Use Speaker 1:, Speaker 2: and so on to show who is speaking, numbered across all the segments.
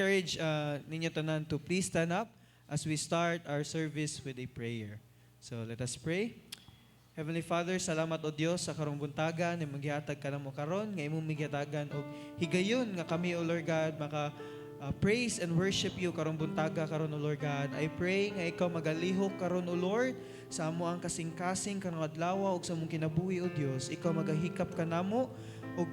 Speaker 1: encourage ninyo tanan to please stand up as we start our service with a prayer. So let us pray. Heavenly Father, salamat, O Dios, sa karong buntaga nga imong gihatag kanamo karon nga imong gihatagan og higayon nga kami, O Lord God, maka praise and worship you karong buntaga karon, O Lord God. I pray nga ikaw magalihok karon, O Lord, sa amoang kasing-kasing karong adlaw ug sa among kinabuhi, O Dios. Ikaw magahikap kanamo ug,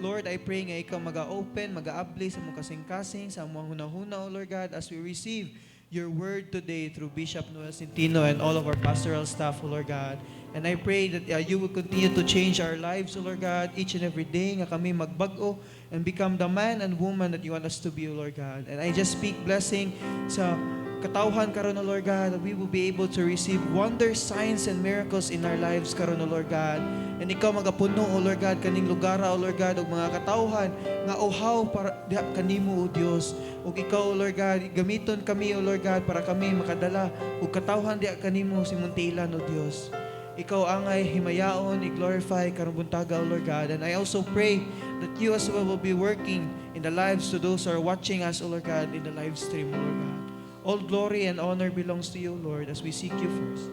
Speaker 1: Lord, I pray nga ikaw maga-open, maga-abli sa among kasing-kasing, sa among hunahuna, O Lord God, as we receive your word today through Bishop Noel Centino and all of our pastoral staff, O Lord God. And I pray that you will continue to change our lives, O Lord God, each and every day nga kami magbag-o and become the man and woman that you want us to be, O Lord God. And I just speak blessing sa katawhan karon, O Lord God, that we will be able to receive wonders, signs, and miracles in our lives karon, O Lord God. And ikaw magapuno, O Lord God, kaning lugar, O Lord God, ug mga katawhan nga uhaw para diha kanimo, O Dios. Ug ikaw, O Lord God, gamiton kami, O Lord God, para kami makadala og katawhan diha kanimo sa imong tiilan, O Dios. Ikaw angay himayaon, i-glorify karong buntaga, O Lord God. And I also pray that you as well will be working in the lives to those who are watching us, O Lord God, in the live stream, O Lord God. All glory and honor belongs to you, Lord, as we seek you first.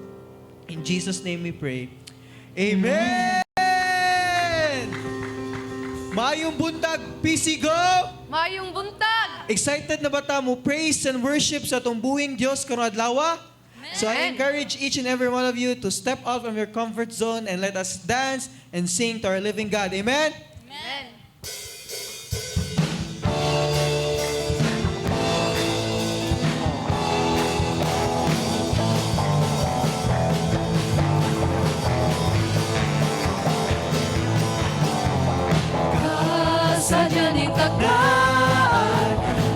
Speaker 1: In Jesus' name we pray. Amen! Maayong buntag, PC Go!
Speaker 2: Maayong buntag!
Speaker 1: Excited na ba ta mo praise and worship sa atong buhing Dios karong adlaw? So I
Speaker 2: Amen.
Speaker 1: Encourage each and every one of you to step out from your comfort zone and let us dance and sing to our living God. Amen?
Speaker 2: Amen.
Speaker 3: Kasadya ning takdaan,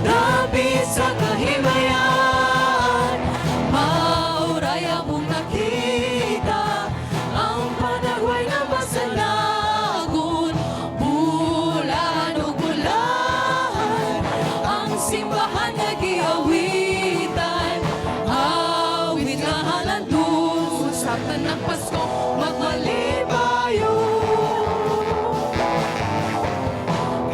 Speaker 3: dapit sa kahimayan, mao ray among nakita ang panagway nga masanagon. Bulahan ug bulahan ang simbahan nga giawitan. Awit nga halandun sa tanang Pasko, magmalipayon.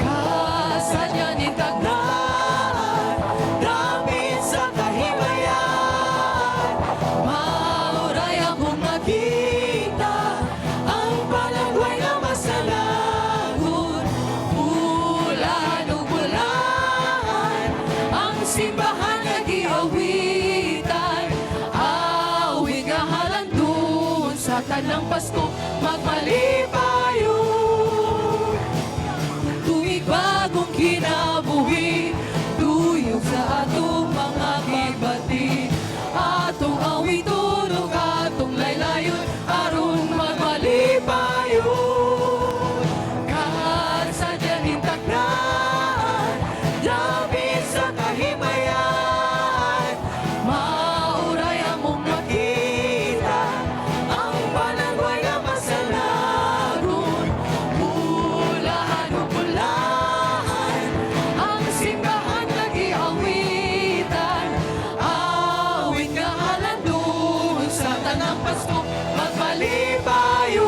Speaker 3: Kasadya ning takdaan, dapit sa kahimayan, mao ray among nakita ang panagway nga masanagon. Bulahan ug bulahan ang simbahan nga giawitan. Awit nga halandun sa tanang Pasko, magmalipayon. Tuig, bagong kinabuhi, tuyok sa atong mga gibati. Atong awiton ug atong laylayon aron magmalipayon. Kasadya ning takdaan, dapit sa kahimayan, mao ray among nakita ang panagway nga masanagon. Bulahan ug bulahan ang simbahan nga giawitan. Awit nga halandun sa tanang Pasko, magmalipayon.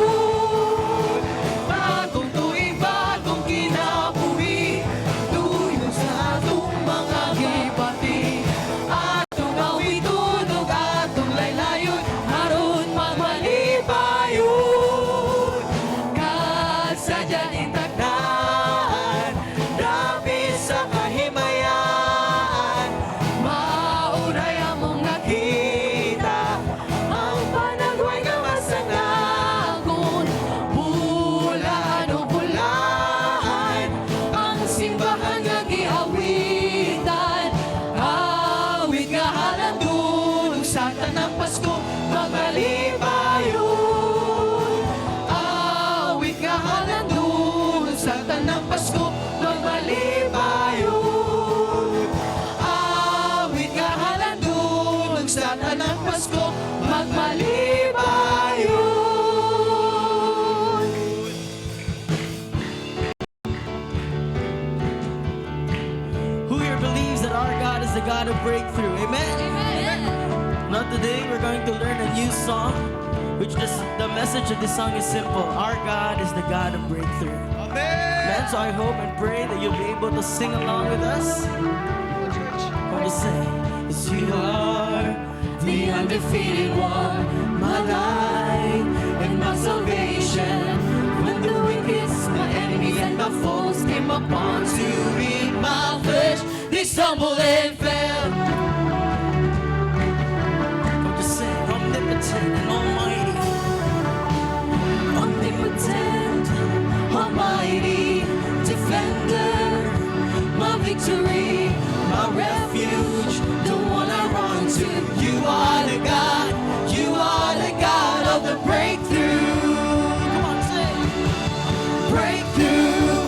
Speaker 3: Bagong tuig, bagong kinabuhi, tuyok sa atong mga gibati. Atong awiton ug atong laylayon aron magmalipayon. Kasadya ning takdaan, dapit sa kahimayan, mao ray among nakita ang panagway nga masanagon. Bulahan ug bulahan ang simbahan nga giawitan. Awit nga halandun sa tanang Pasko, magmalipayon. Awit nga halandun sa tanang Pasko, magmalipayon. Awit nga halandun sa tanang Pasko, magmalipayon.
Speaker 4: Who here believes that our God is the God of breakthrough? Amen.
Speaker 2: Amen.
Speaker 4: Now today we're going to learn a new song, which is the message of this song is simple. Our God is the God of breakthrough.
Speaker 1: Amen!
Speaker 4: Amen. So I hope and pray that you'll be able to sing along with us. Want to say, 'cause you are
Speaker 3: the undefeated one, my light and my salvation. When the wicked, my enemies and my foes came upon to eat my flesh, they stumbled and fell.
Speaker 4: Come to say, omnipotent and almighty.
Speaker 3: Omnipotent, almighty, defender, my victory, my refuge, the one I run to. You are the God, you are the God of the breakthrough.
Speaker 4: Come on, say.
Speaker 3: Breakthrough.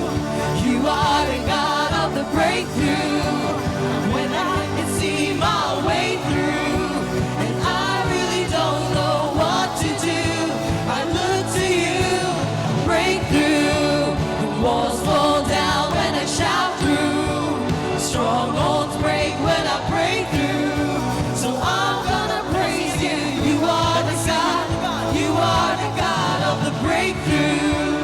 Speaker 3: You are the God of the breakthrough. When I can see my way through, and I really don't know what to do, I look to you. Breakthrough. The walls fall down when I shout through. Strongholds break when I break through. So I'm gonna praise you. You are the God. You are the God of the breakthrough.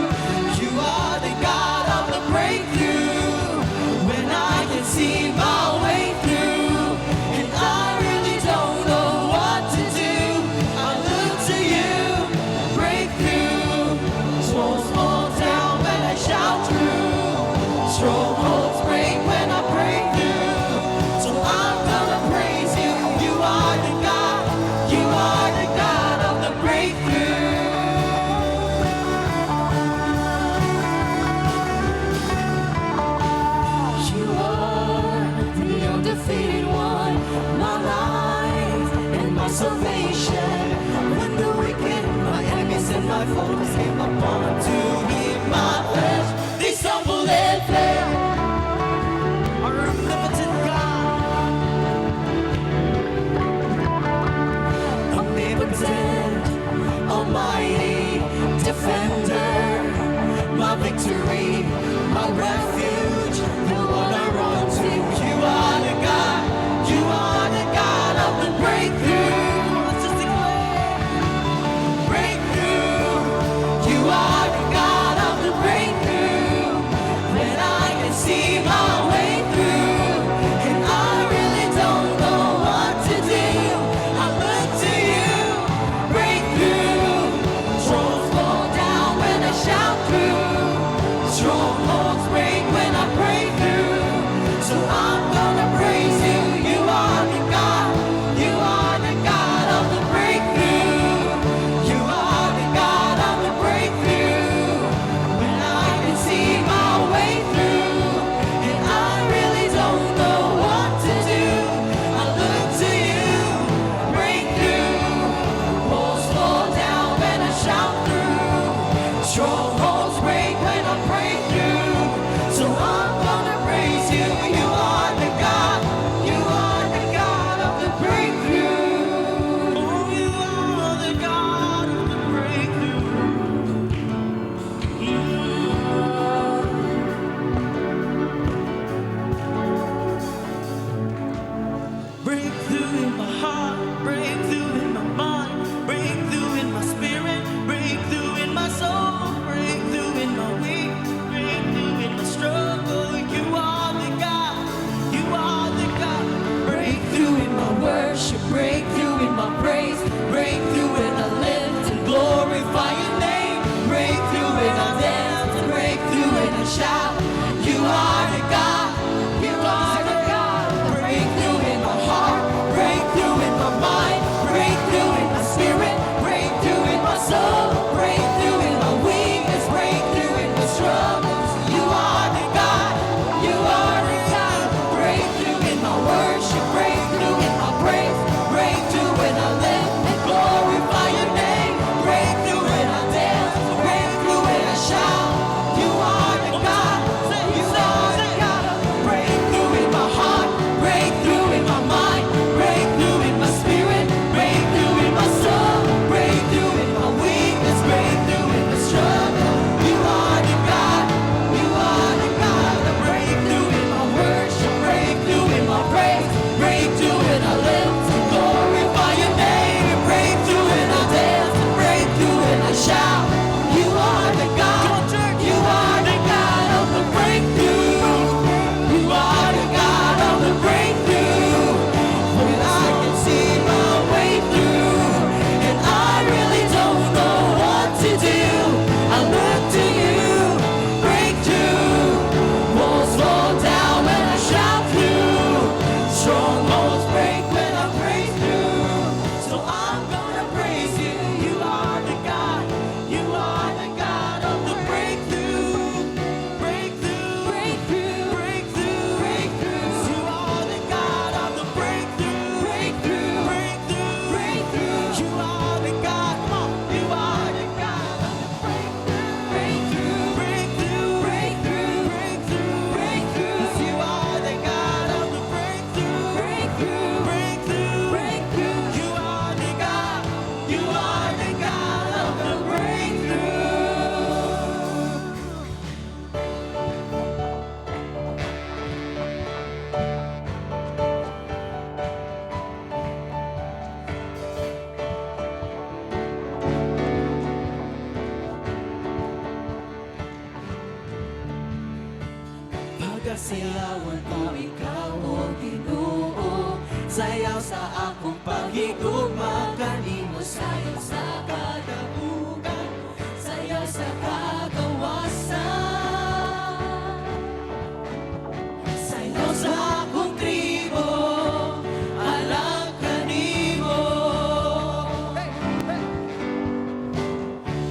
Speaker 3: You are the God of the breakthrough. When I can see my way through, and I really don't know what to do, I look to you. Breakthrough. Walls fall down when I shout through. Strongholds break when I break through. So I'm gonna praise you. You are the God. You are the God of the breakthrough. You are the undefeated one, my life and my salvation. When the wicked, my enemies and my foes came upon to eat my flesh, they stumbled and fell.
Speaker 4: Our omnipotent God.
Speaker 3: Omnipotent, almighty defender, my victory, my refuge, the one I run to. You are the God, you are the God of the breakthrough.
Speaker 4: Let's just declare.
Speaker 3: Breakthrough. You are the God of the breakthrough. When I can see my way through, and I really don't know what to do, I look to you. Breakthrough. Walls fall down when I shout through. Strongholds break. Pagasayawan ko ikaw, O Ginoo, sayaw sa akong paghigugma kanimo, sayaw sa kadaugan, sayaw sa kagawasan. Sayaw sa akong tribo, alang kanimo.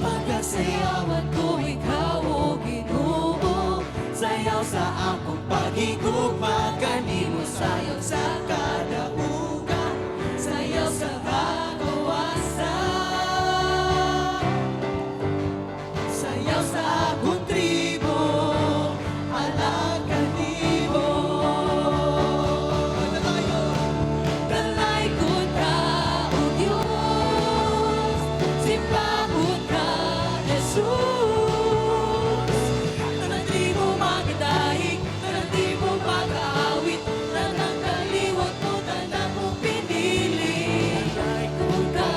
Speaker 3: Pagasayawan ko ikaw, O Ginoo, sayaw sa akong paghigugma kanimo, sayaw sa kadaugan, sayaw sa kagawasan. Sayaw sa akong tribo, alang kanimo.
Speaker 2: Dalaygon ka, O Diyos, simbahon ka, Jesus.
Speaker 3: Tanang tribo magadahig, tanang tribo mag-aawit, tanang kaliwat mo, tanan mong pinili.
Speaker 2: Dalaygon ka,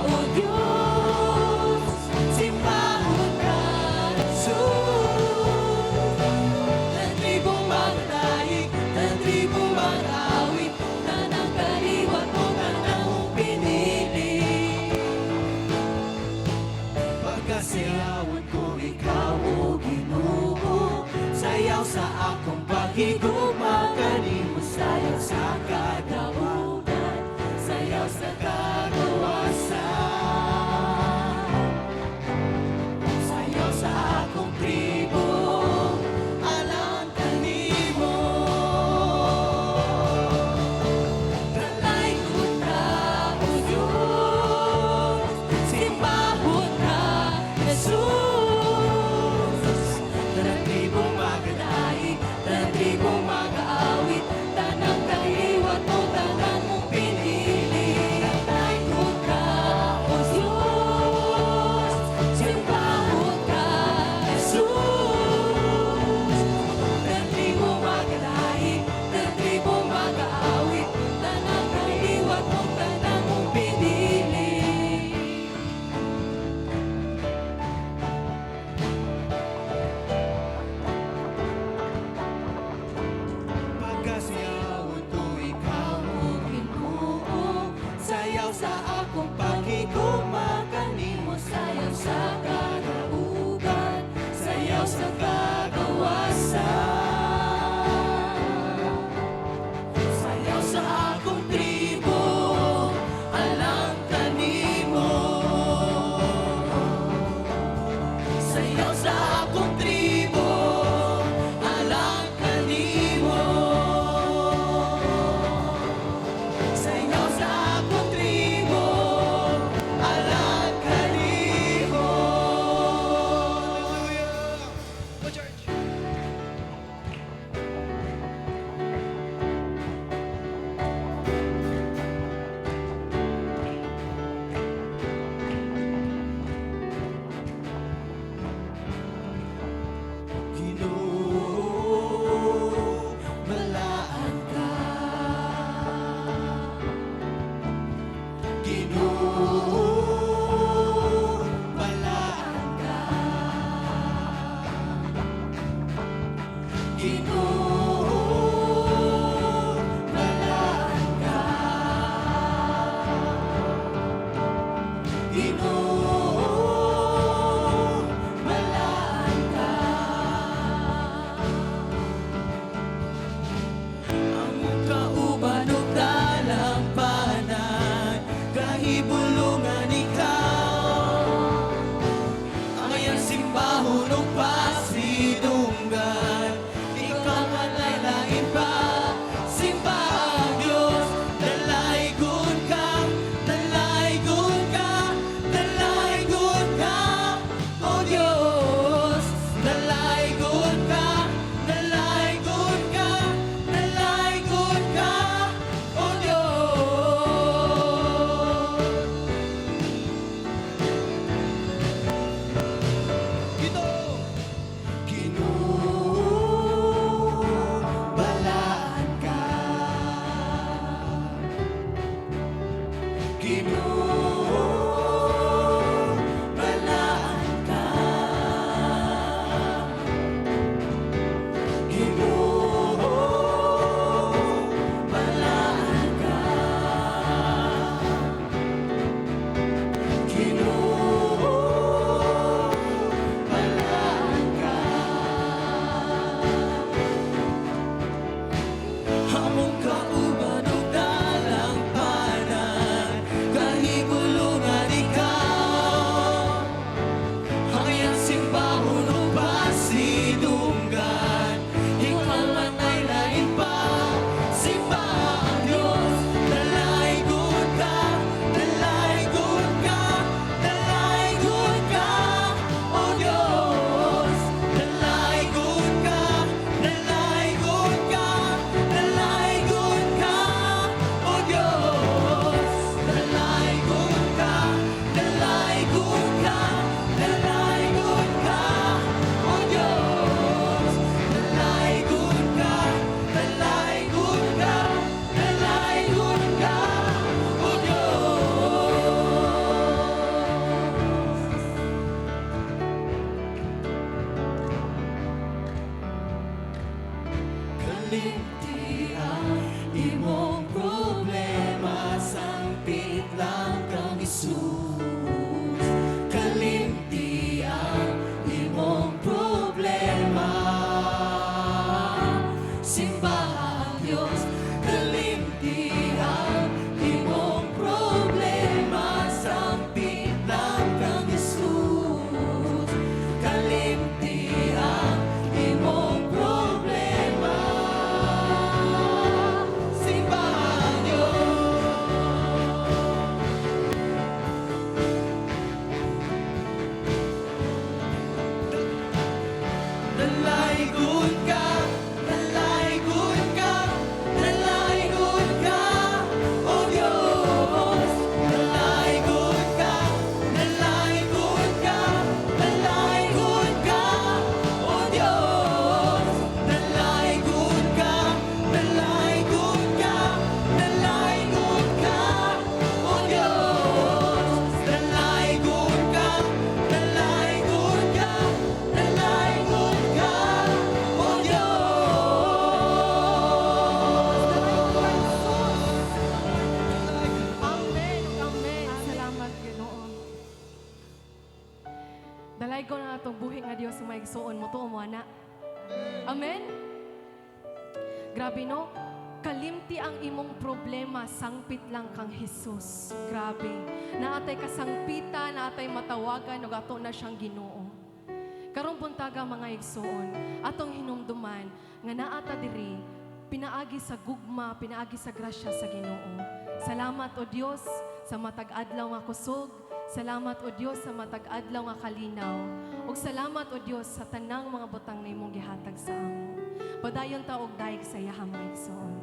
Speaker 2: O Diyos,
Speaker 3: simbahon ka, Jesus. Tanang tribo magadahig, tanang tribo mag-aawit,
Speaker 2: tanang kaliwat mo, tanan mong pinili.
Speaker 3: Pagasayawan ko ikaw, O Ginoo, sayaw sa akong paghigugma kanimo, sayaw sa kadaugan,
Speaker 2: sayaw sa
Speaker 3: kagawasan. Sayaw sa akong tribo, alang kanimo.
Speaker 2: Dalaygon ka, O Diyos, simbahon ka, Jesus.
Speaker 3: Tanang tribo magadahig, tanang tribo
Speaker 2: mag-aawit, tanang kaliwat mo, tanan mong pinili. Dalaygon ka, O Diyos, simbahon ka, Jesus.
Speaker 3: Tanang tribo magadahig, tanang tribo mag-aawit,
Speaker 2: tanang kaliwat mo, tanan mong pinili.
Speaker 3: Pagasayawan ko ikaw, O Ginoo, sayaw sa akong paghigugma kanimo,
Speaker 2: sayaw sa kadaugan,
Speaker 3: sayaw sa kagawasan. Sayaw sa akong tribo, alang kanimo. Sayaw sa akong tribo, alang kanimo. Sayaw sa akong tribo, alang kanimo.
Speaker 1: Hallelujah! Go, church!
Speaker 3: Ginoo, balaan ka. Ginoo, balaan ka. Ginoo, balaan ka. Ginoo, balaan ka. Ang kauban ug dalampanan, kahibulungan ikaw. Angayang simbahon ug pasidunggan, ikaw. Kalimti ang imong problema, sangpit lang kang Jesus. Kalimti ang imong problema, simbaha ang Diyos. Kalimti ang imong problema, sangpit lang kang Jesus. Kalimti ang imong problema, simbaha ang Diyos. Dalaygon ka, dalaygon ka, dalaygon ka, O Diyos. Dalaygon ka, dalaygon ka, dalaygon ka, O Diyos. Dalaygon ka, dalaygon ka, dalaygon ka, O Diyos. Dalaygon ka, dalaygon ka, dalaygon ka, O Diyos.
Speaker 5: Amen. Amen. Salamat, Ginoo. Dalaygon ang atong buhi nga Dios, mga igsuon, mo tuo mo ana. Amen. Grabe, no? Kalimti ang imong problema, sangpit lang kang Jesus. Grabe. Naa tay kasangpita, naa tay matawagan, ug ato na siyang Ginoo. Karong buntaga, mga igsuon, atong hinumduman nga naa ta diri pinaagi sa gugma, pinaagi sa grasya sa Ginoo. Salamat, O Dios, sa matag adlaw nga kusog. Salamat, O Dios, sa matag adlaw nga kalinaw. Ug salamat, O Dios, sa tanang mga butang na imong gihatag sa amo. Padayon ta og dayeg sa iyaha, mga igsuon.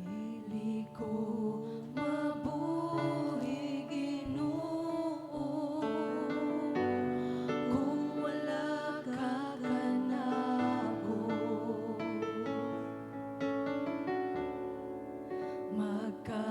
Speaker 5: Dili ko mabuhi, Ginoo, kung wala ka kanako. Magka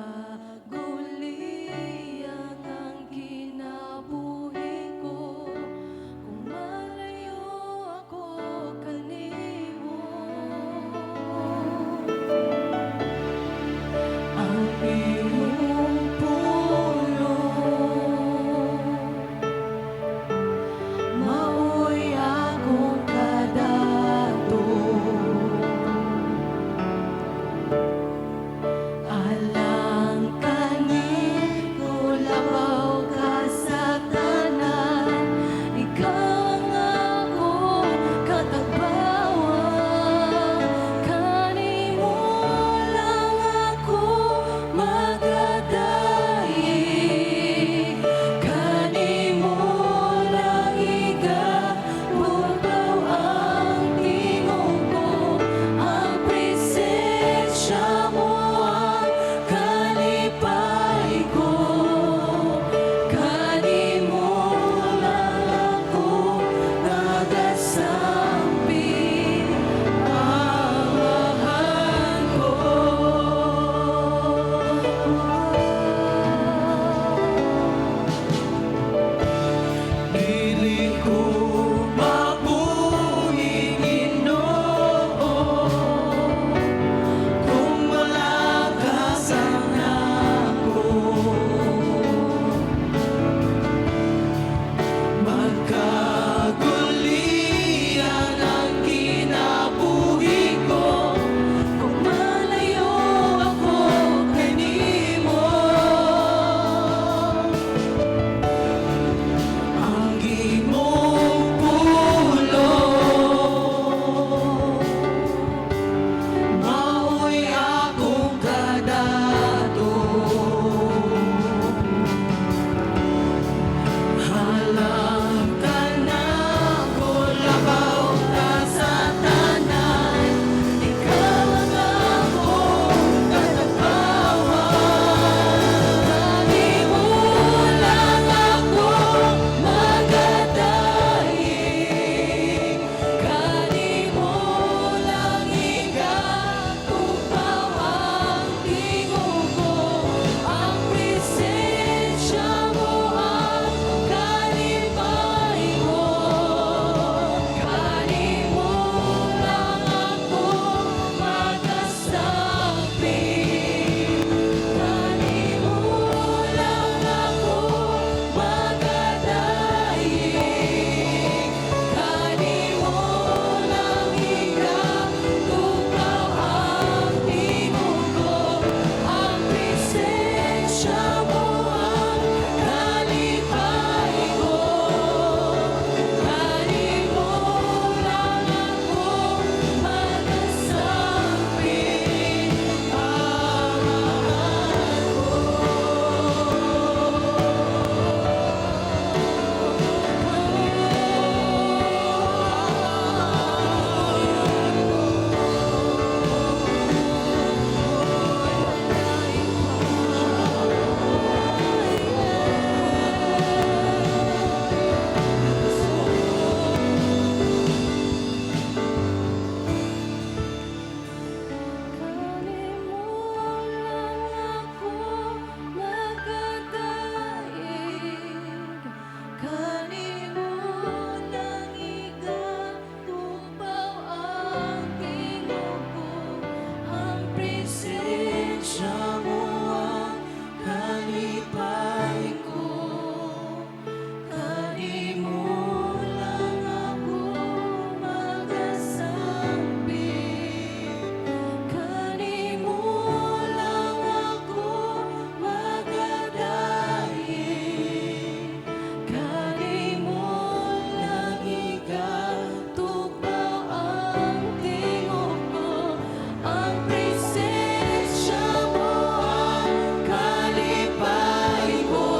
Speaker 3: Ang presensya mo ang kalipay ko.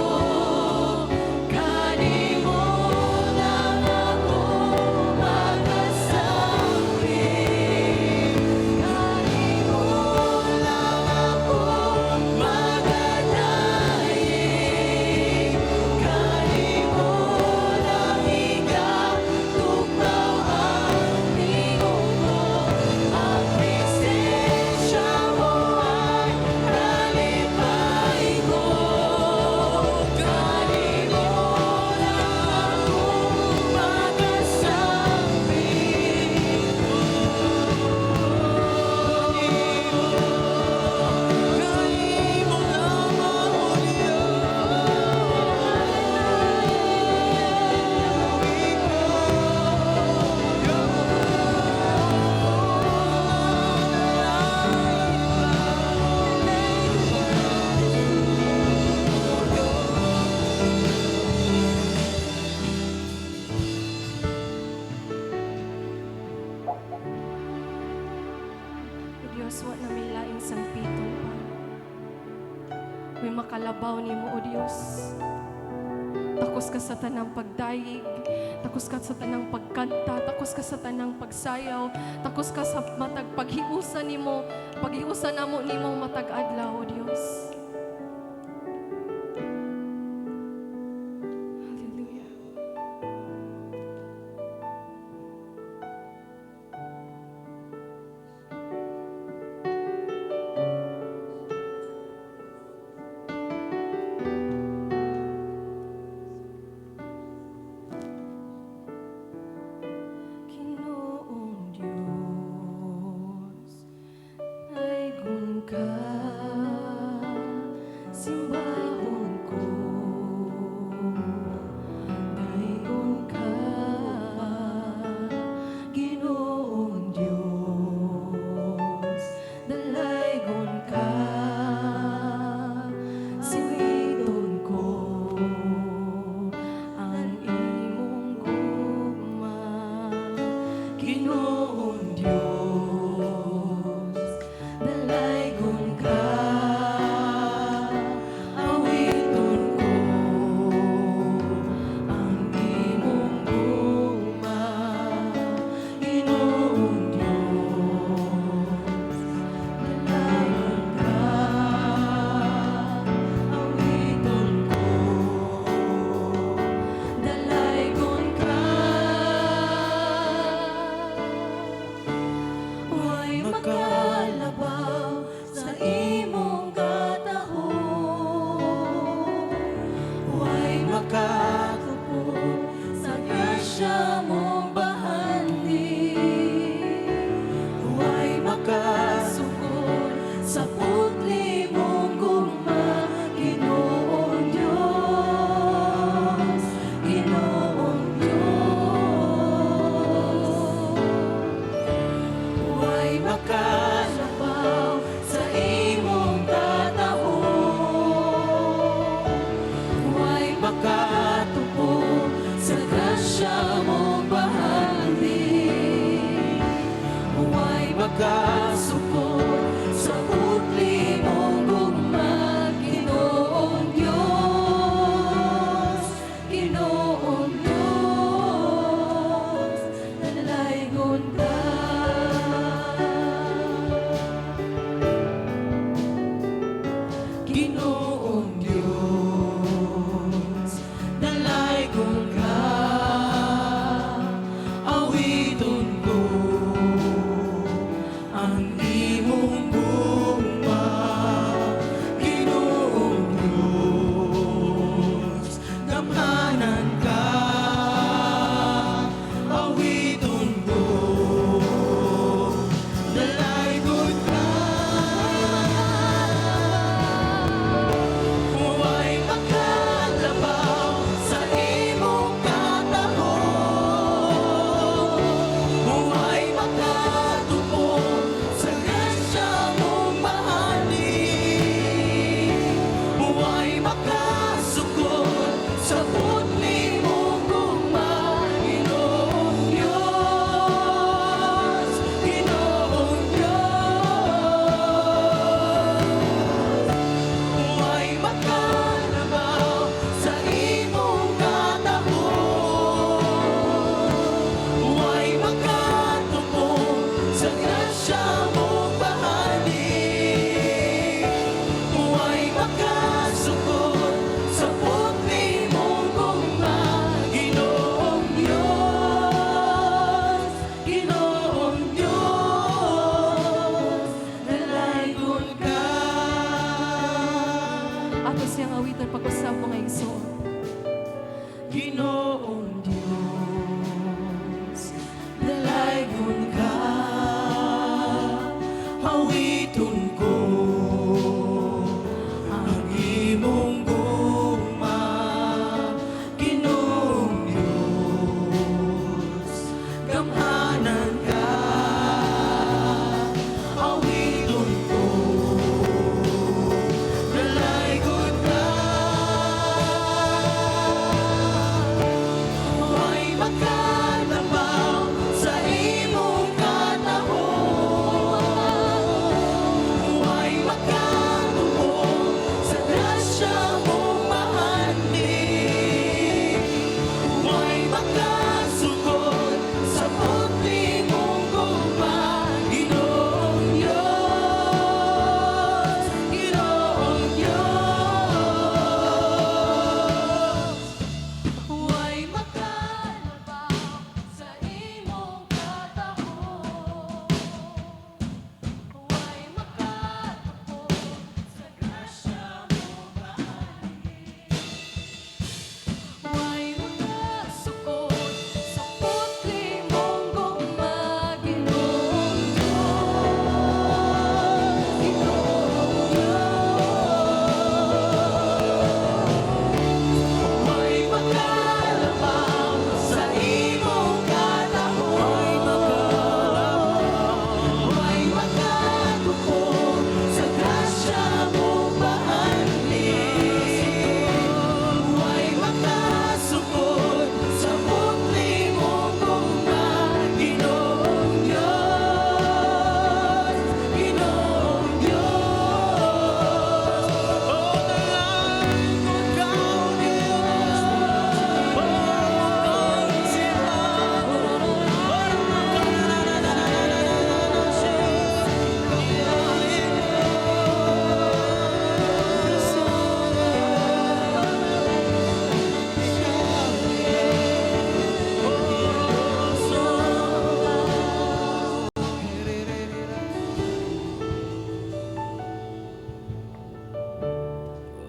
Speaker 3: Kanimo lang ako makasangpit. Kanimo lang ako magadayeg. Kanimo lang igatugnaw ang tingog ko. Ang presensya mo ay kalipay ko. Kanimo lang ako makasangpit.
Speaker 4: Kanimo lamang, O Diyos.
Speaker 5: O Diyos, wa na may laing sangpiton pa. May makalabaw nimo, O Diyos. Takos ka sa tanang pagdayeg, takos ka sa tanang pagkanta, takos ka sa tanang pagsayaw, takos ka sa matag paghiusa nimo, paghiusa namo nimo matag adlaw, O Diyos. Hallelujah. Ginoong Diyos, daygon ka, simbahon ko. Daygon ka, Ginoong Diyos, dalaygon ka, siwiton ko ang imong gugma.
Speaker 3: Ginoong Diyos, dalaygon ka, awiton ko ang imong gugma. Ginoong Diyos, dalaygon ka, awiton ko, dalaygon ka. Way makalabaw sa imong katahom. Way makatupok sa grasya mong bahandi. Way makasukol sa putli mong gugma. Ginoong Diyos, Ginoong Diyos. Way makalabaw sa imong katahom. Way makatupok sa grasya mong bahandi. Way makasukol sa putli.
Speaker 5: mga igsoon.
Speaker 3: Ginoong Diyos, dalaygon ka, awiton ko ang imong gugma. Ginoong Diyos, gamhanan ka, awiton ko, dalaygon ka. Way makalabaw sa imong katahom, way makatupo sa grasya mong mahandig, way makasukod sa putli mong gugma. Ginoong Diyos, Ginoong Diyos.
Speaker 2: Way makalabaw sa imong katahom, way makatupo sa grasya mong mahandig, way makasukod sa putli mong gugma. Ginoong Diyos, Ginoong Diyos.
Speaker 3: Way makalabaw sa imong katahom, way makatupo sa grasya mong mahandig, way makasukod sa putli mong gugma. Ginoong Diyos, Ginoong Diyos. Oh, dalaygon ka, Diyos. Oh, sila.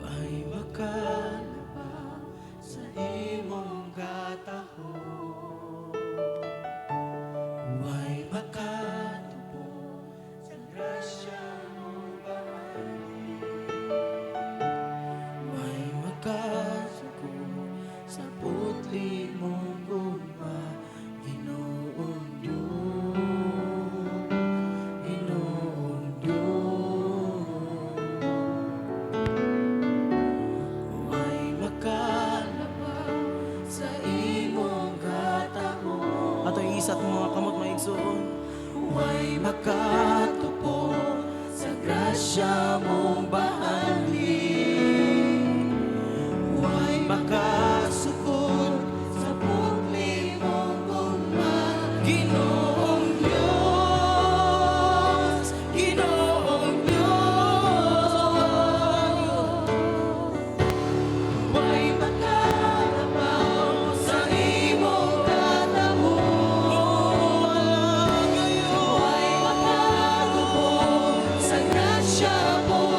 Speaker 3: Ay makalabaw sa imong katahom, way makatupo sa grasya mong mahandig, way makasukod sa putli mong gugma. Ginoong Diyos, Ginoong Diyos. Way makalabaw sa imong katahom,
Speaker 4: Ato isa atong mga kamot, mga igsoon.
Speaker 3: way makatupo sa grasya mong bahandig, way makasukod sa putli mong gugma. Ginoong Diyos, Ginoong Diyos. Way makalabaw sa imong katahom, way makatupo sa grasya mong.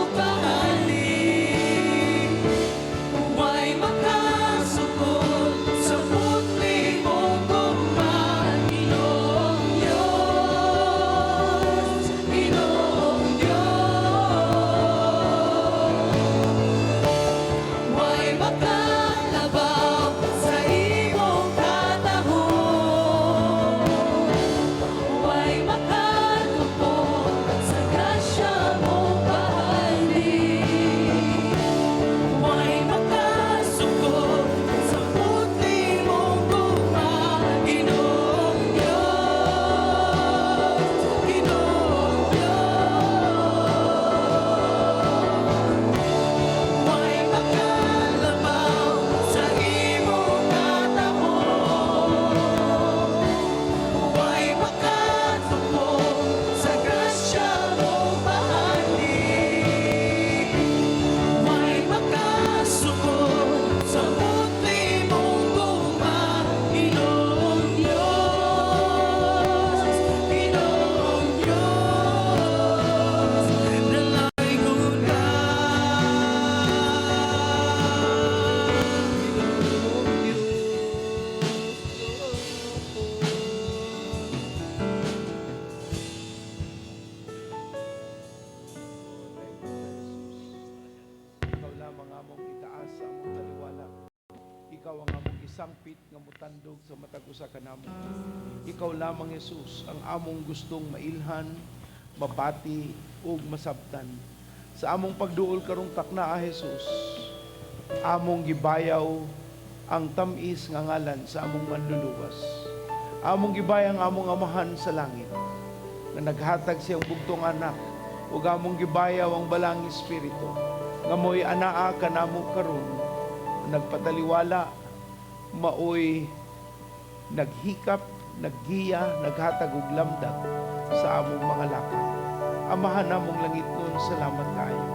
Speaker 6: Sangpit nga mutandog sa matag usa kanamo. Ikaw lamang, Jesus, ang among gustong mailhan, mabati ug masabtan. Sa among pagduol karong takna, Jesus, among gibayaw ang tam-is nga ngalan sa among Manluluwas. Among gibayaw ang among Amahan sa langit nga naghatag siyang bugtong anak, ug among gibayaw ang Balaang Espiritu nga mo'y anaa kanamo karon, nagpataliwala, maoy naghikap, naggiya, naghatag og lamdag sa among mga lakang. Amahan namong langitnon, salamat kaayo.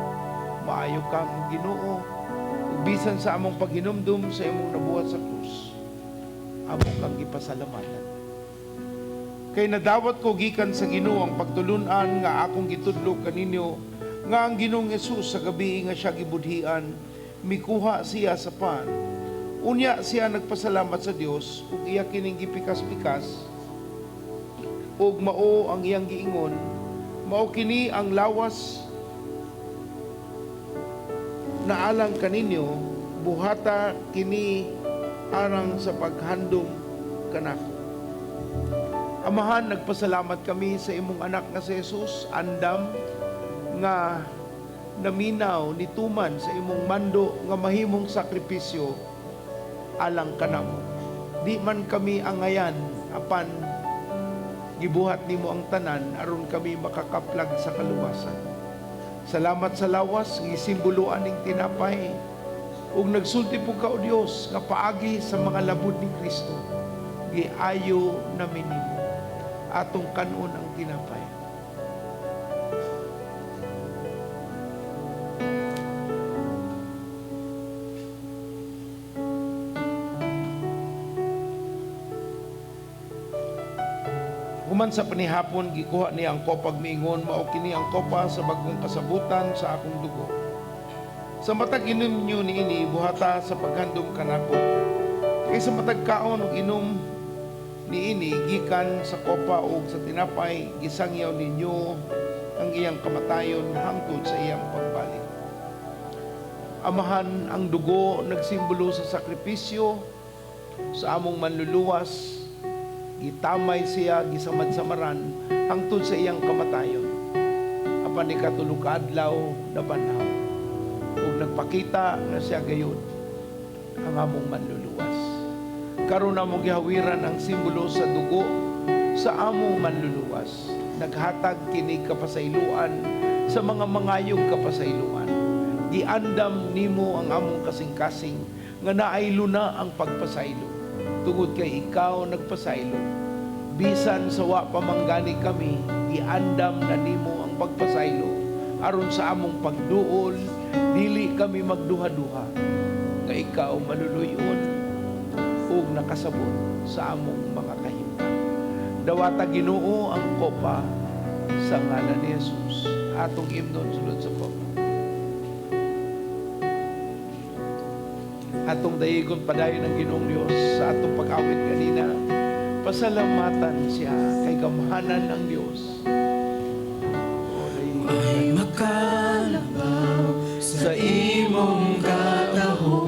Speaker 6: Maayo kang Ginoo, ug bisan sa among paghinumdum sa imong nabuhat sa krus, amo kang gipasalamatan. Kay nadawat ko gikan sa Ginoo ang pagtulunan nga akong gitudlo kaninyo, nga ang Ginoong Hesus, sa gabi nga siya gibudhian, mikuha siya sa pan. Unya siya nagpasalamat sa Dios ug iya kining gipikas-pikas ug mao ang iyang giingon, "Mao kini ang lawas na alang kaninyo, buhata kini alang sa paghandom kanako." Amahan, nagpasalamat kami sa imong anak nga si Jesus, andam nga naminaw, nituman sa imong mando nga mahimong sakripisyo alang kanamo. Di man kami angayan, apan gibuhat nimo ang tanan aron kami makakaplag sa kaluwasan. Salamat sa lawas nga simbolo aning tinapay, ug nagsulti po ka, O Dios, nga paagi sa mga labud ni Kristo giayo namin nimo. Atong kanon ang tinapay. Human sa panihapon, gikuha niya ang kopa ug miingon, "Mao kini ang kopa sa bagong kasabutan sa akong dugo. Sa matag inom niyo niini, buhata sa paghandom kanako. Kay sa matag kaon ug inom niini gikan sa kopa ug sa tinapay, gisangyaw ninyo ang iyang kamatayon hangtod sa iyang pagbalik." Amahan, ang dugo nagsimbolo sa sakripisyo sa among Manluluwas. Gitamay siya, gisamad-samaran hangtod sa iyang kamatayon. Apan ikatulo ka adlaw nabanhaw ug nagpakita nga siya gayud ang among Manluluwas. Karon among gihawiran ang simbolo sa dugo sa among Manluluwas. Naghatag kini kapasayloan sa mga mangayog kapasayloan. Giandam nimo ang among kasing-kasing nga naay luna ang pagpasaylo. Tungod kay ikaw nagpasaylo, bisan sa wa pa man gani kami, giandam na nimo ang pagpasaylo aron sa among pagduol dili kami magduha-duha nga ikaw maluluyon ug nakasabot sa among mga kahimtang. Dawata, Ginoo, ang kopa sa ngalan ni Jesus. Atong imnon sulod sa kopa. Atong dayigon padayon ang Ginoong Dios sa atong pag-awit kanina. Pasalamatan siya kay gamhanan ang Dios. O, dayigon.
Speaker 2: Ay makalabaw sa imong katahom,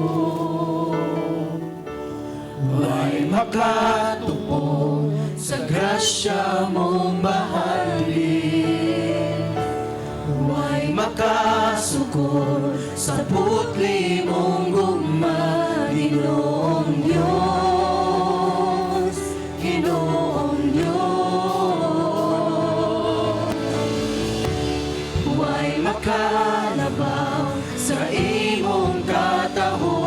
Speaker 2: Way makatupong sa grasya mong bahalin, Way makasukol sa putli mong gugma, Ginoong Diyos, Ginoong Diyos. Way makalabaw sa imong katahom,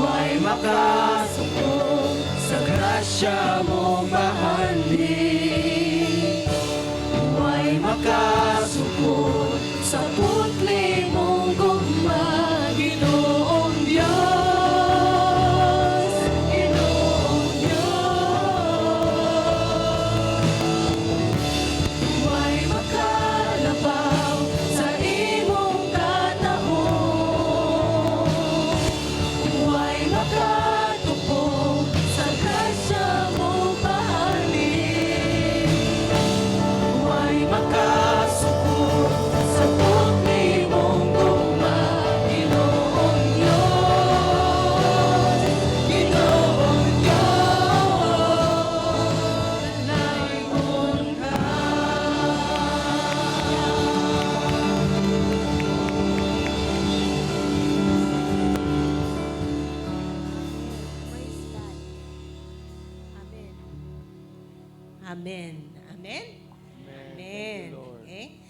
Speaker 2: Way makasukol sa grasya mong bahalin, Way makasukol sa putli mong gugma, Ginoong Diyos, Ginoong Diyos. Way makalabaw sa imong katahom, Way makatupong sa grasya mong
Speaker 7: Amen. Amen.
Speaker 6: Amen.
Speaker 7: Amen.
Speaker 6: Thank you, Lord.
Speaker 7: Okay?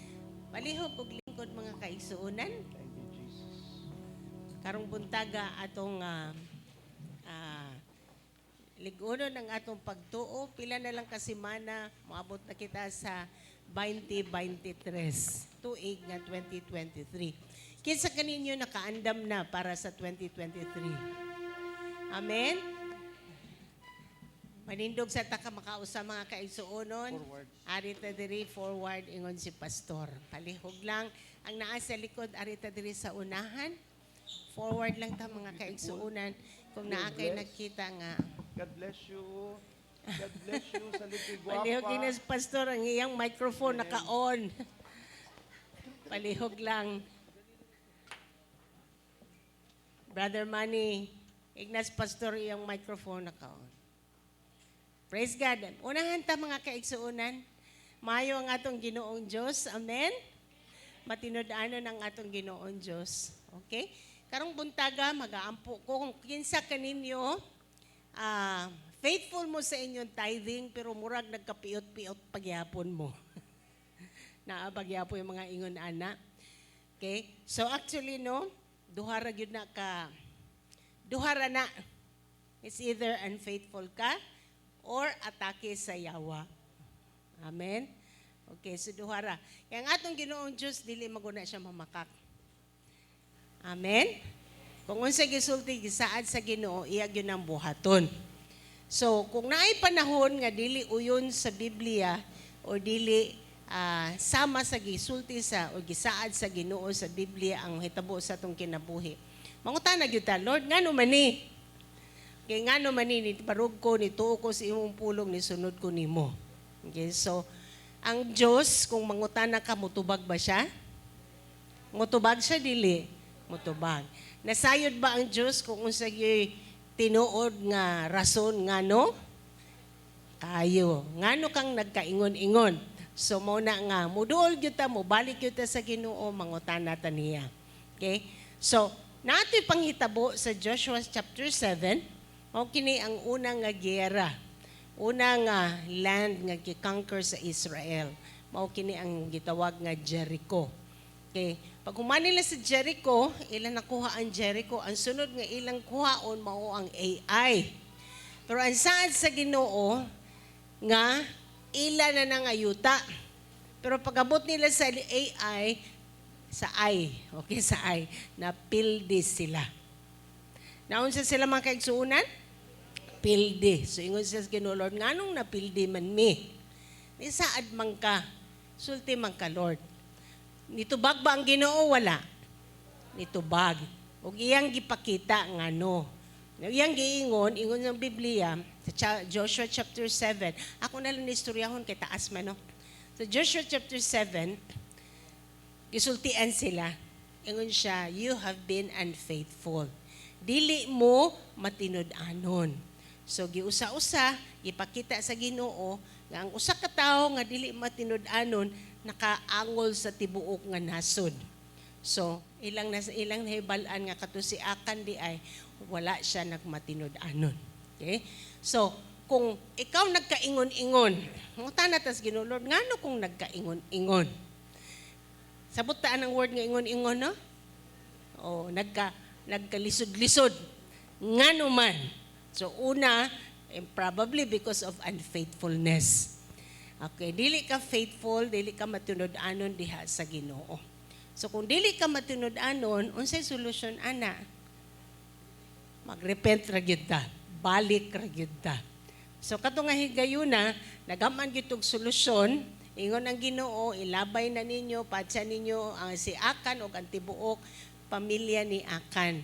Speaker 7: Palihog og lingkod, mga kaigsuonan.
Speaker 6: Thank you, Jesus.
Speaker 7: Karong buntaga atong lig-unon ang atong pagtuo. Pila na lang ka semana, moabot na kita sa 2023. Tuig nga 2023. Kinsa kaninyo nakaandam na para sa 2023? Amen? Manindog sa ta ka makausa, mga kaigsuonon.
Speaker 6: Forward.
Speaker 7: Ari ta diri, forward, ingon si pastor. Palihog lang ang naa sa likod, ari ta diri sa unahan. Forward lang ta, mga kaigsuonan, kung naa kay nakita nga.
Speaker 6: God bless you. God bless you sa Lipi Guapa.
Speaker 7: Palihog ginas pastor ang iyang microphone naka-on. Palihog lang. Brother Manny, Ignas pastor iyang microphone naka-on. Praise God. Unahan ta, mga kaigsuonan. Maayo ang atong Ginoong Diyos. Amen. Matinud-anon ang atong Ginoong Diyos. Okay? Karong buntaga magaampo ko kung kinsa kaninyo faithful mo sa inyong tithing pero murag nagkapiot-piot pagyapon mo. Naa pagyapon yung mga ingon ana. Okay? So actually, no, duha ra gyud na ka duha ra na. It's either unfaithful ka or atake sa yawa. Amen? Okay, so duha ra. Kaya ang atong Ginoong Diyos, dili maguna siya mamakak. Amen? Kung unsa gisulti, gisaad sa Ginoo, iya gyud ang buhaton. So, kung naay panahon nga dili uyon sa Biblia o dili sama sa gisulti sa o gisaad sa Ginoo sa Biblia ang hitabo sa atong kinabuhi, mangutana gyud ta, "Lord, ngano man ni?" Kay ngano man ni barug ko, ni tuo ko sa imong pulong, ni sunod ko nimo. Okay, so ang Diyos, kung mangutana ka, mutubag ba siya? Mutubag siya, dili? Mutubag. Nasayod ba ang Diyos kung unsa gyud tinuod nga rason ngano? Kayo. Ngano kang nagkaingon-ingon? So mao na nga muduol gyud ta, mobalik gyud ta sa Ginoo, mangutana ta niya. Okay? So, natoy panghitabo sa Joshua chapter 7, mao kini ang unang nga giyera. Una nga land nga gi-conquer sa Israel. Mao kini ang gitawag nga Jericho. Okay. Pag human nila sa Jericho, ilang nakuha ang Jericho, ang sunod nga ilang kuhaon mao ang Ai. Pero ang saad sa Ginoo nga ila na nga yuta. Pero pag-abot nila sa AI, sa I, okay, sa I, napildi sila. Naunsa sila, mga kaigsuonan? Pildi. So ingon siya sa Ginoo, "Lord, nganong napildi man mi?" Ni saad man ka, sulti man ka, Lord. Nitubag ba ang Ginoo? Wala. Nitubag. Ug iyang gipakita ngano. Iyang giingon, ingon ng Biblia, sa Joshua chapter 7. Ako na lang istoryahon kay taas man, no? Sa Joshua chapter 7, gisultian sila. Ingon siya, "You have been unfaithful. Dili mo matinud-anon." So giusa-usa, gipakita sa Ginoo nga ang usa ka tawo nga dili matinud-anon nakaangol sa tibuok nga nasod. So ilang nahibal-an nga kato si Akan di ay wala siya nagmatinud-anon. Okay? So kung ikaw nagkaingon-ingon, mangutana tas Ginoo, "Lord, ngano kung nagkaingon-ingon?" Sabot taan ang word nga ingon-ingon, no? O, nagkalisod-lisod. Ngano man? So, una, and probably because of unfaithfulness. Okay, dili ka faithful, dili ka matinud-anon diha sa Ginoo. So, kung dili ka matinud-anon, unsay solusyon ana? Magrepent ra gyud ta. Balik ra gyud ta. So kato nga higayuna, nagaman gyud og solusyon, ingon ang Ginoo, "Ilabay na ninyo, patsa ninyo ang si Akan ug ang tibuok pamilya ni Akan."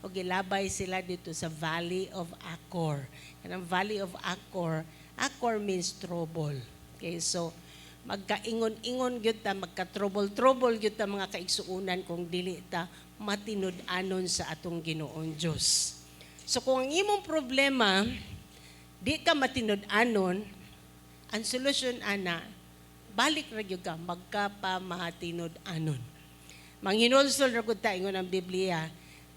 Speaker 7: Ug gilabay sila dito sa Valley of Achor. Kanang Valley of Achor, Achor means trouble. Okay, so magkaingon-ingon gyud ta, magka-trouble-trouble gyud ta, mga kaigsuonan, kung dili ta matinud-anon sa atong Ginoong Dios. So kung ang imong problema di ka matinud-anon, ang solusyon ana, balik ra gyud ka, magkapamatinud-anon. Manghinulsol ra gud ta, ingon ang Biblia,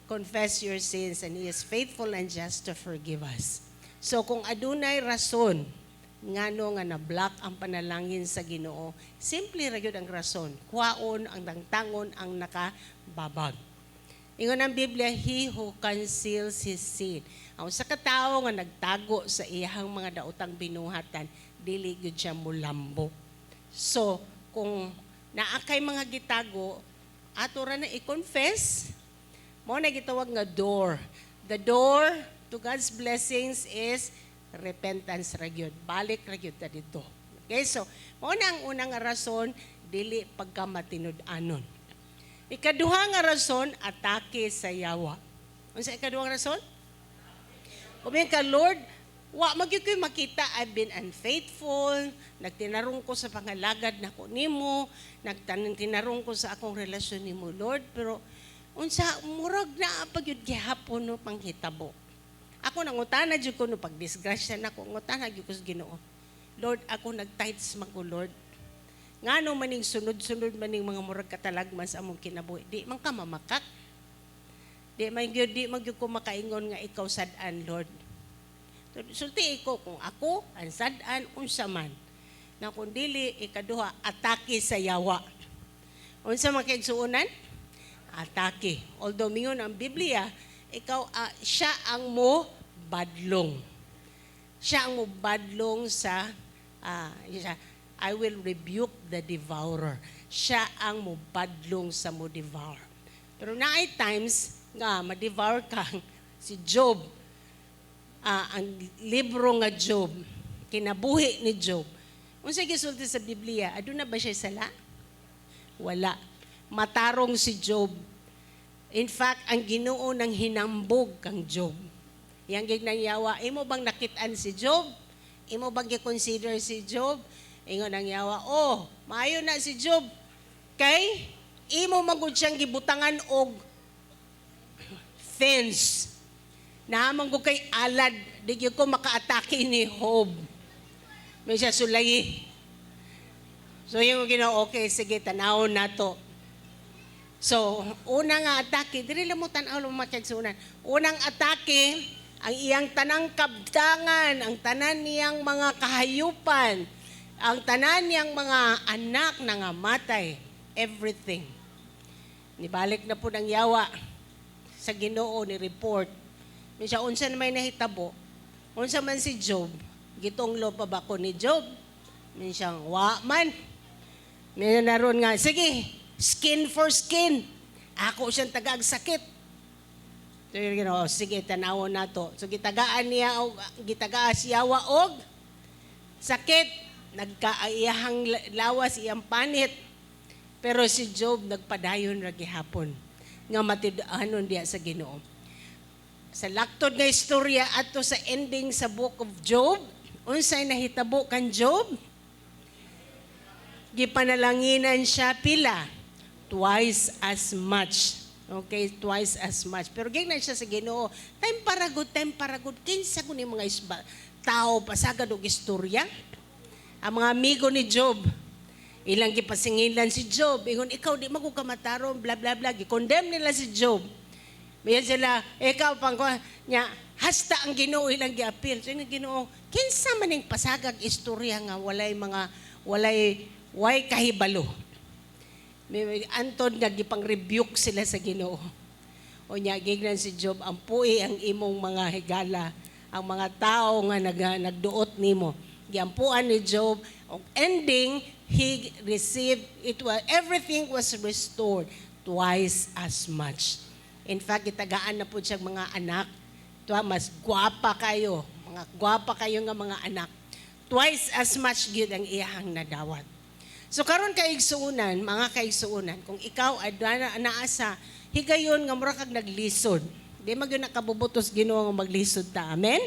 Speaker 7: "Confess your sins and He is faithful and just to forgive us." So kung adunay rason Ngano nga na-block ang panalangin sa Ginoo? Simple ra gyud ang rason. Kuhaon ang dangtangon ang nakababag. Ingon ang Biblia, "He who conceals his sin." Ang usa ka tawo nga nagtago sa iyang mga daotang binuhatan, dili gyud siya mulambo. So, kung naa kay mga gitago, ato ra na i-confess. Mao na gitawag nga door. The door to God's blessings is repentance ra gyud. Balik ra gyud ta dito. Okay, so mao na ang unang nga rason, dili pagkamatinud-anon. Ikaduha nga rason, atake sa yawa. Unsa ikaduhang rason? Kung ka, "Lord, wa man gyud ko'y makita, I've been unfaithful, nagtinarong ko sa pangalagad nako nimo, nagtinarong ko sa akong relasyon nimo, Lord, pero unsa murag naa pa gyud gihapon no panghitabo." Ako nangutana jud ko no pag disgrasya nako, ngutana gyud ko sa Ginoo. "Lord, ako nag-tithes man ko, Lord. Ngano maning sunod-sunod maning mga murag katalagman sa among kinabuhi? Di man ka mamakak. Di man gyud ko makaingon nga ikaw sad-an, Lord. Sulti ko kung ako ang sad-an, unsa man." Na kung dili, ikaduha, atake sa yawa. Unsa man, kaigsuonan? Atake. Although mingon ang Biblia, ikaw siya ang mo badlong. Siya ang mo badlong sa siya, "I will rebuke the devourer." Siya ang mo badlong sa mo devour. Pero naay times nga ma-devour ka. Si Job, ang libro nga Job, kinabuhi ni Job. Unsa gisulti sa Biblia? Aduna ba siya sala? Wala. Matarong si Job. In fact, ang Ginoo nang hinambog kang Job. Yang gignan yawa, "Imo bang nakitaan si Job? Imo bang gi-consider si Job?" Ingon ang yawa, "Oh, maayo na si Job. Kay imo man gud siyang gibutangan og fence. Naa man gud kay alad, di gyud ko makaatake ni Job." May siya sulayi. So yung Ginoo, "Okay, sige, tanawon nato." So, una nga atake, diri lang mo tan-aw lang, mga kaigsuonan. Unang atake, ang iyang tanang kabtangan, ang tanan niyang mga kahayupan, ang tanan niyang mga anak nangamatay, everything. Nibalik na po ng yawa sa Ginoo ni report. Minsa, "Unsa na may nahitabo? Unsa man si Job? Gitunglo pa ba ko ni Job?" Minsan, "Wa man." May naroon nga, "Sige, skin for skin. Ako siyang tagaag sakit." So, yun, Ginoo, "Sige, tanawon nato." So, gitagaan niya, og, gitagaan siya og sakit. Nagkaiyahang lawas, iyang panit. Pero si Job nagpadayon ra gihapon nga matiud-anon diya sa Ginoo. Sa laktod nga istorya ato sa ending sa Book of Job, unsay nahitabo kan Job? Gipanalanginan siya pila? Twice as much. Okay, twice as much. Pero gignan siya sa Ginoo, "Time para gud, time para gud, kinsa ko ni mga isba, tao pasagad og istorya." Ang mga amigo ni Job, ilang gipasingilan si Job. Ingon, "Ikaw di man ka matarong, blah blah blah." Gi-condemn nila si Job. Mayan sila, "Ikaw pang nya, hasta ang Ginoo ilang giapil." So yung Ginoo, "Kinsa man ning pasagag istorya nga walay mga walay way kahibalo?" May antod nga gipang rebuke sila sa Ginoo. O nya gignan si Job, "Ampui ang imong mga higala, ang mga tao nga nagduot nimo." Giampuan ni Job. Og ending, he received it was everything was restored twice as much. In fact, gitagaan na po siyang mga anak. Tuwa, mas gwapa kayo. Mga gwapa kayo nga mga anak. Twice as much gyud ang iyahang nadawat. So karon kaigsuonan, mga kaigsuonan, kung ikaw ay naa sa higayon nga mura kag naglisod, di man gyud nakabubutos Ginoo nga maglisod ta. Amen?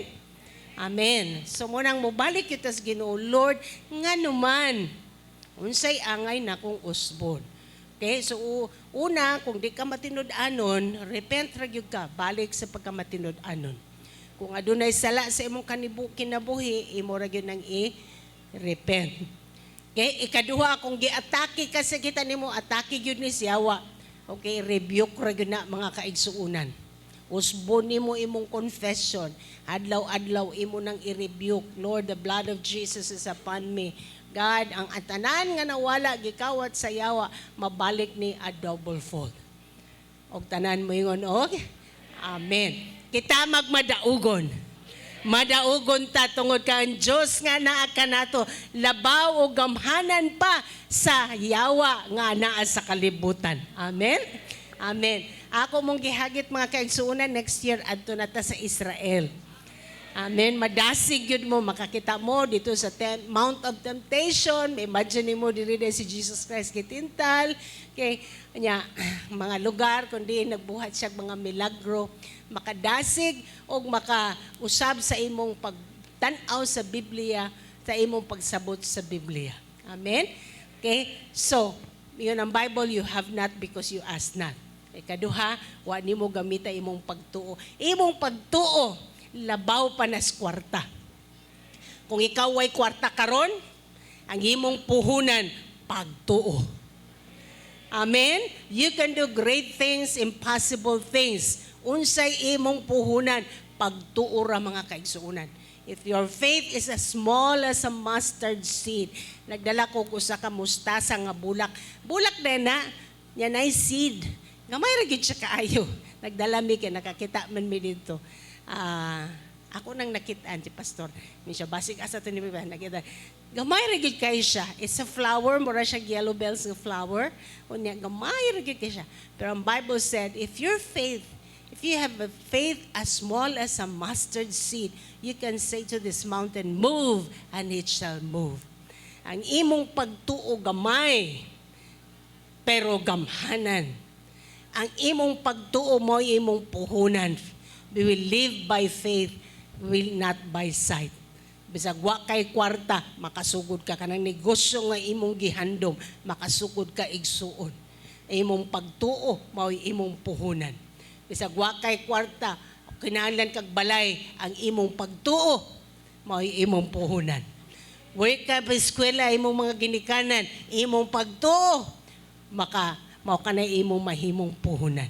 Speaker 7: Amen. So munang mobalik kita sa Ginoo, "Lord, ngano man? Unsay angay nakong usbon?" Okay, so una, kung di ka matinud-anon, repent ra gyud ka, balik sa pagkamatinud-anon. Kung adunay sala sa imong kinabuhi, imo ra gyud nang i-repent. Okay, ikaduha, kung giatake ka sa kita nimo, atake gyud ni siyawa. Okay, rebuke ra gyud na, mga kaigsuonan. Usbon nimo imong confession. Adlaw-adlaw imo nang i-rebuke. Lord, the blood of Jesus is upon me. God, ang tanan nga nawala gikawat sa yawa, mabalik ni a double fold. Og tanan moingon og amen. Kita magmadaugon. Madaugon ta tungod ka ang Dios nga naa kanato labaw o gamhanan pa sa yawa nga naa sa kalibutan. Amen. Amen. Ako mong gihagit, mga kaigsuonan, next year adto na ta sa Israel. Amen. Madasig yun mo, makakita mo dito sa Mount of Temptation. May imagine mo diri din si Jesus Christ gitintal. Okay. Nya, mga lugar kundi nagbuhat siya mga milagro, makadasig og makausab sa imong pagtan-aw sa Biblia, sa imong pagsabot sa Biblia. Amen. Okay? So, yun ang Bible, you have not because you ask not. Ikaduha, wa nimo gamita imong pagtuo. Imong pagtuo, labaw pa nas kwarta. Kung ikaw way kwarta karon, ang imong puhunan, pagtuo. Amen? You can do great things, impossible things. Unsay imong puhunan, pagtuo ra, mga kaigsuonan. If your faith is as small as a mustard seed, nagdala ko usa ka mustasa nga bulak. Bulak din na, yan ay seed. Gamay ra gyud siya kaayo. Nagdala mi kay nakakita man mi dito. Ah, ako nang nakitaan si pastor. Mi siya basig asa to ni ba nakita. Gamay ra gyud kaayo siya. It's a flower, mura siya yellow bells nga flower. Unya gamay ra gyud kaayo siya. Pero ang Bible said, if you have a faith as small as a mustard seed, you can say to this mountain, "Move," and it shall move. Ang imong pagtuo gamay, pero gamhanan. Ang imong pagtuo mo imong puhunan. We will live by faith, we will not by sight. Bisag wa kay kwarta, makasugod ka kanang negosyo nga imong gihandom, makasugod ka, igsuon. Imong pagtuo mao'y imong puhunan. Bisag wa kay kwarta, kinahanglan kag balay, ang imong pagtuo mao'y imong puhunan. Wa ka pa eskwela imong mga ginikanan, imong pagtuo maka mao ka na imong mahimong puhunan.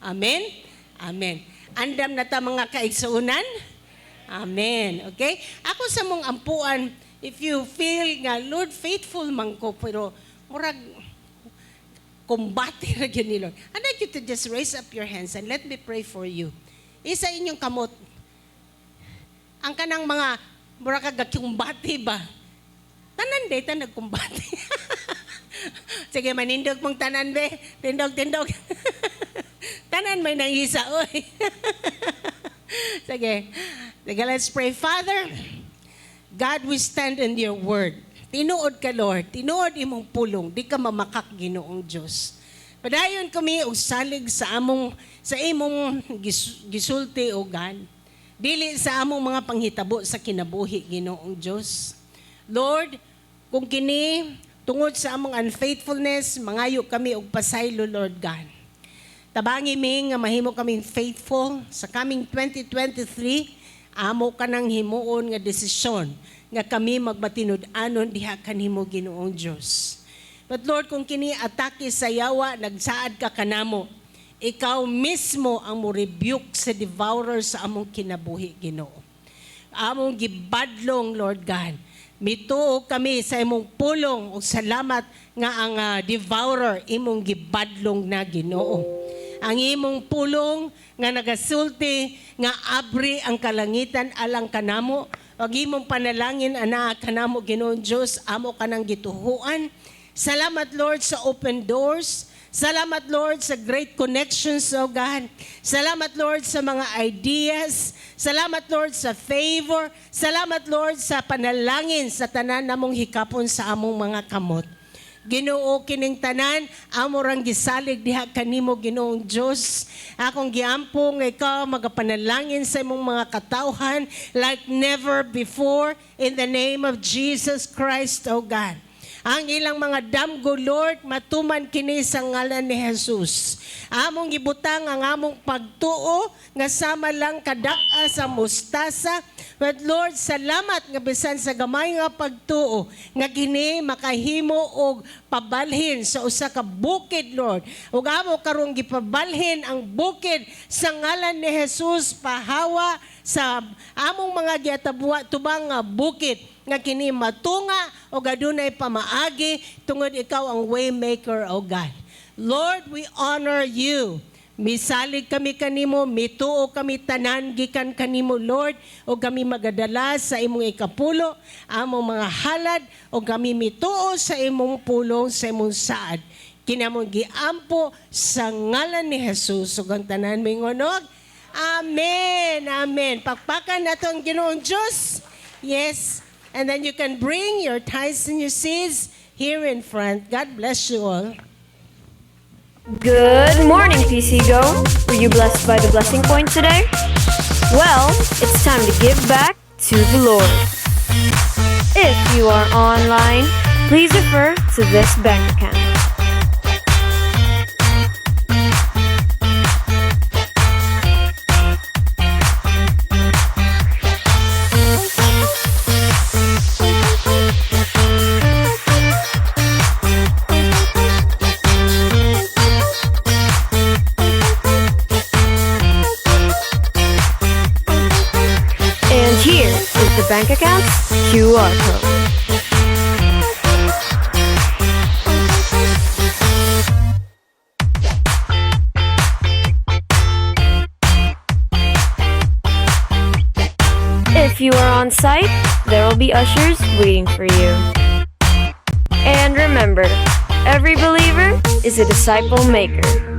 Speaker 7: Amen? Amen. Andam na ta, mga kaigsuonan? Amen. Okay? Ako sa mong ampuan, if you feel nga, "Lord, faithful man ko, pero murag kumbate ra gyud ni Lord." I'd like you to just raise up your hands and let me pray for you. Isa inyong kamot. Ang kanang mga mura ka gakumbate ba? Tanan day ta nagkumbate. Sige, manindog mong tanan be. Tindog, tindog. Tanan may nangisa, oy. Sige. Sige, let's pray. Father, God, we stand in your word. Tinuod ka, Lord. Tinuod imong pulong. Di ka mamakak, Ginoong Diyos. Padayon kami og salig sa imong gisulti, o God. Dili sa among mga panghitabo sa kinabuhi, Ginoong Diyos. Lord, kung kini tungod sa among unfaithfulness, mangayo kami og pasaylo, Lord God. Tabangi mi nga mahimo kaming faithful sa kaming 2023, amo ka nang himuon nga desisyon nga kami magmatinud-anon diha kanimo, Ginoong Dios. But Lord, kung kini atake sa yawa, nagsaad ka kanamo, ikaw mismo ang mo rebuke sa devourer sa among kinabuhi, Ginoo. Among gibadlong, Lord God. Mituo kami sa imong pulong ug salamat nga ang devourer imong gibadlong na, Ginoo. Ang imong pulong nga nagasulti nga abri ang kalangitan alang kanamo ug imong panalangin anaa kanamo, Ginoong Dios, amo kanang gituhuan. Salamat, Lord, sa open doors. Salamat, Lord, sa great connections, oh God. Salamat, Lord, sa mga ideas. Salamat, Lord, sa favor. Salamat, Lord, sa panalangin sa tanan namong hikapon sa among mga kamot. Ginoo, kining tanan amo rang gisalig diha kanimo, Ginoong Dios. Akong giampo nga ikaw magapanalangin sa imong mga katawhan like never before in the name of Jesus Christ, O God. Ang ilang mga damgo, Lord, matuman kini sa ngalan ni Jesus. Among gibutang ang among pagtuo nga sama lang kadak-a sa mustasa. But Lord, salamat nga bisan sa gamay nga pagtuo nga kini makahimo og pabalhin sa usa ka bukid, Lord. Ug amo karong gipabalhin ang bukid sa ngalan ni Jesus, pahawa sa among mga giatabua tubang nga bukid nga kini matunga o adunay pamaagi tungod ikaw ang waymaker, O God. Lord, we honor you. Misalig kami kanimo, mituo kami tanan gikan kanimo, Lord, o kami magadala sa imong ikapulo, among mga halad, o kami mituo sa imong pulong, sa imong saad. Kini among giampo sa ngalan ni Jesus ug ang tanan mingon og Amen. Amen. Pakpakan nato ang Ginoong Diyos. Yes. And then you can bring your tithes and your seeds here in front. God bless you all.
Speaker 8: Good morning, PC Go. Were you blessed by the blessing point today? Well, it's time to give back to the Lord. If you are online, please refer to this bank account. And here is the bank account's QR code. If you are on site, there will be ushers waiting for you. And remember, every believer is a disciple maker.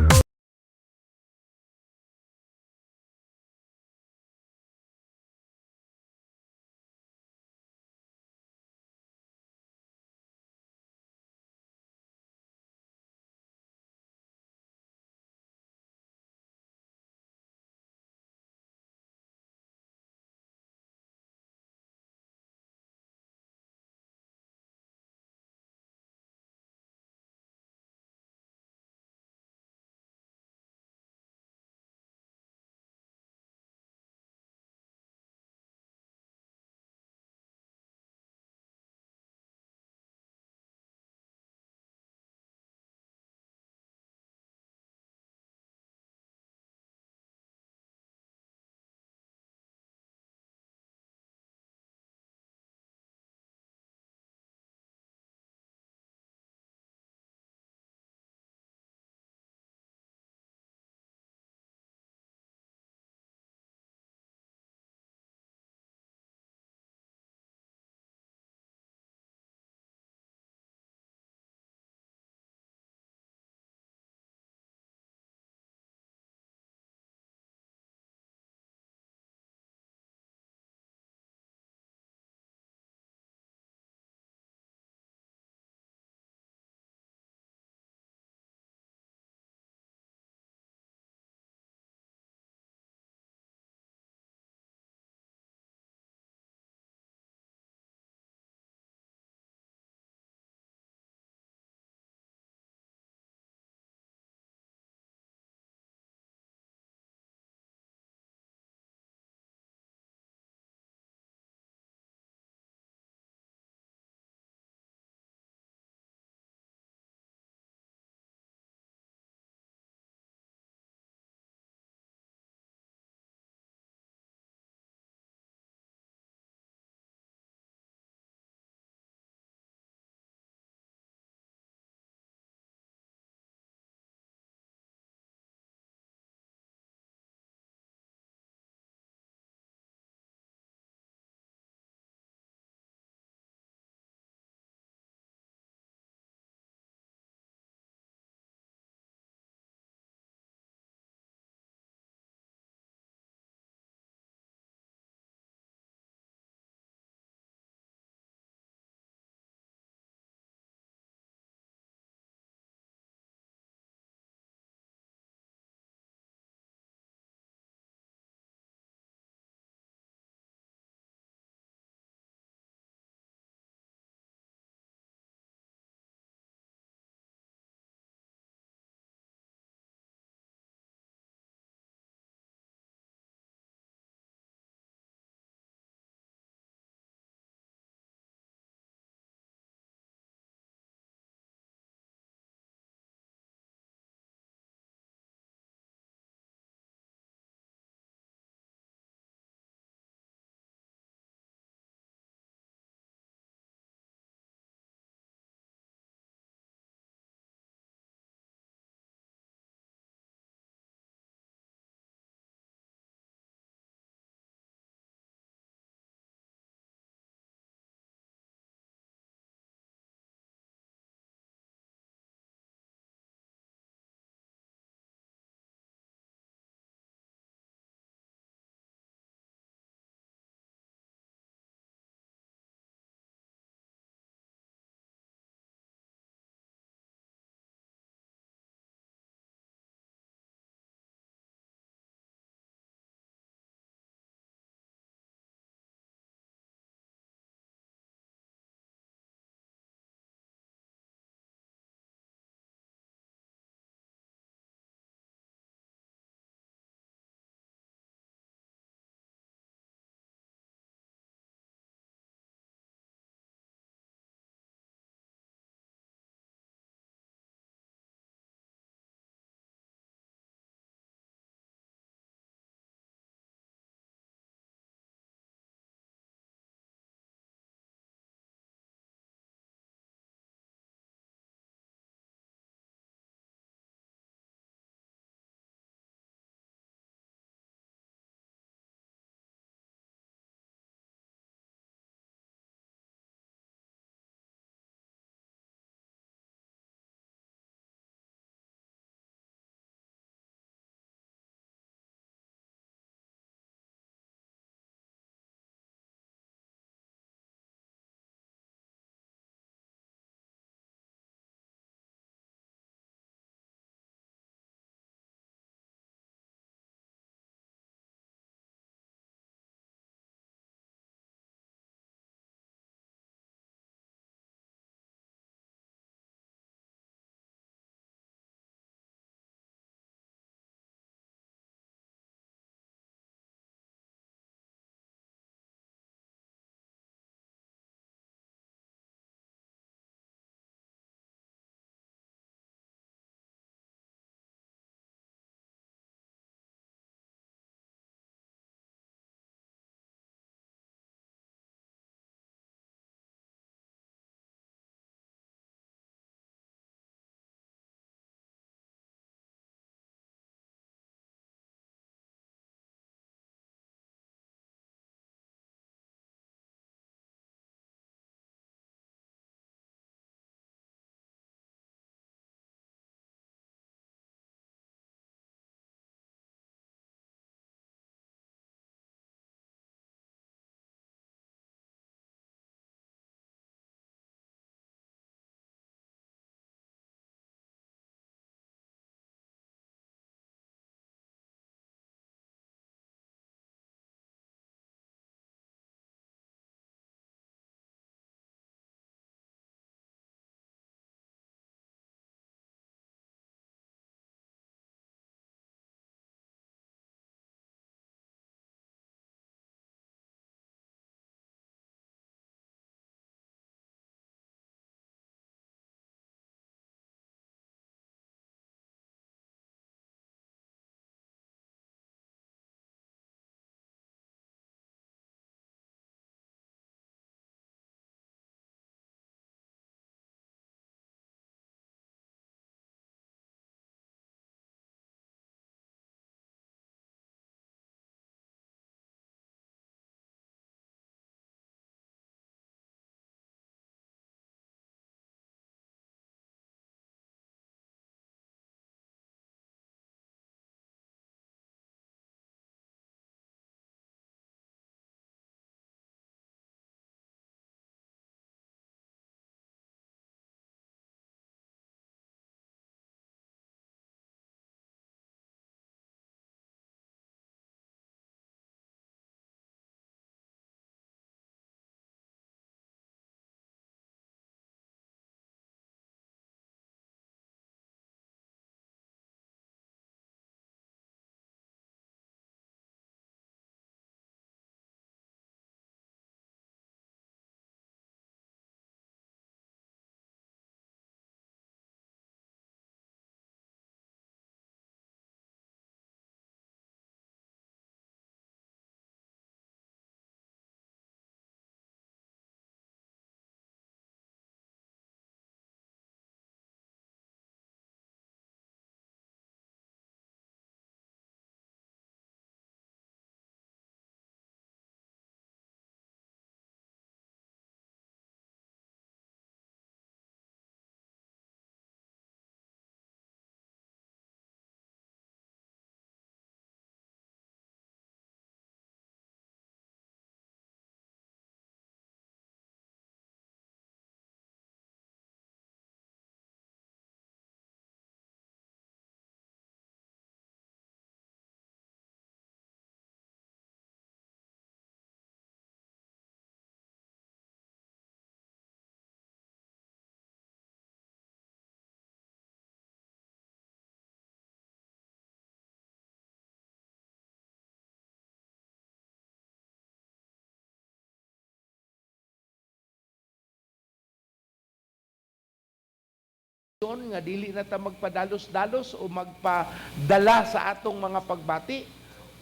Speaker 6: Nga dili na ta magpadalos-dalos o magpadala sa atong mga pagbati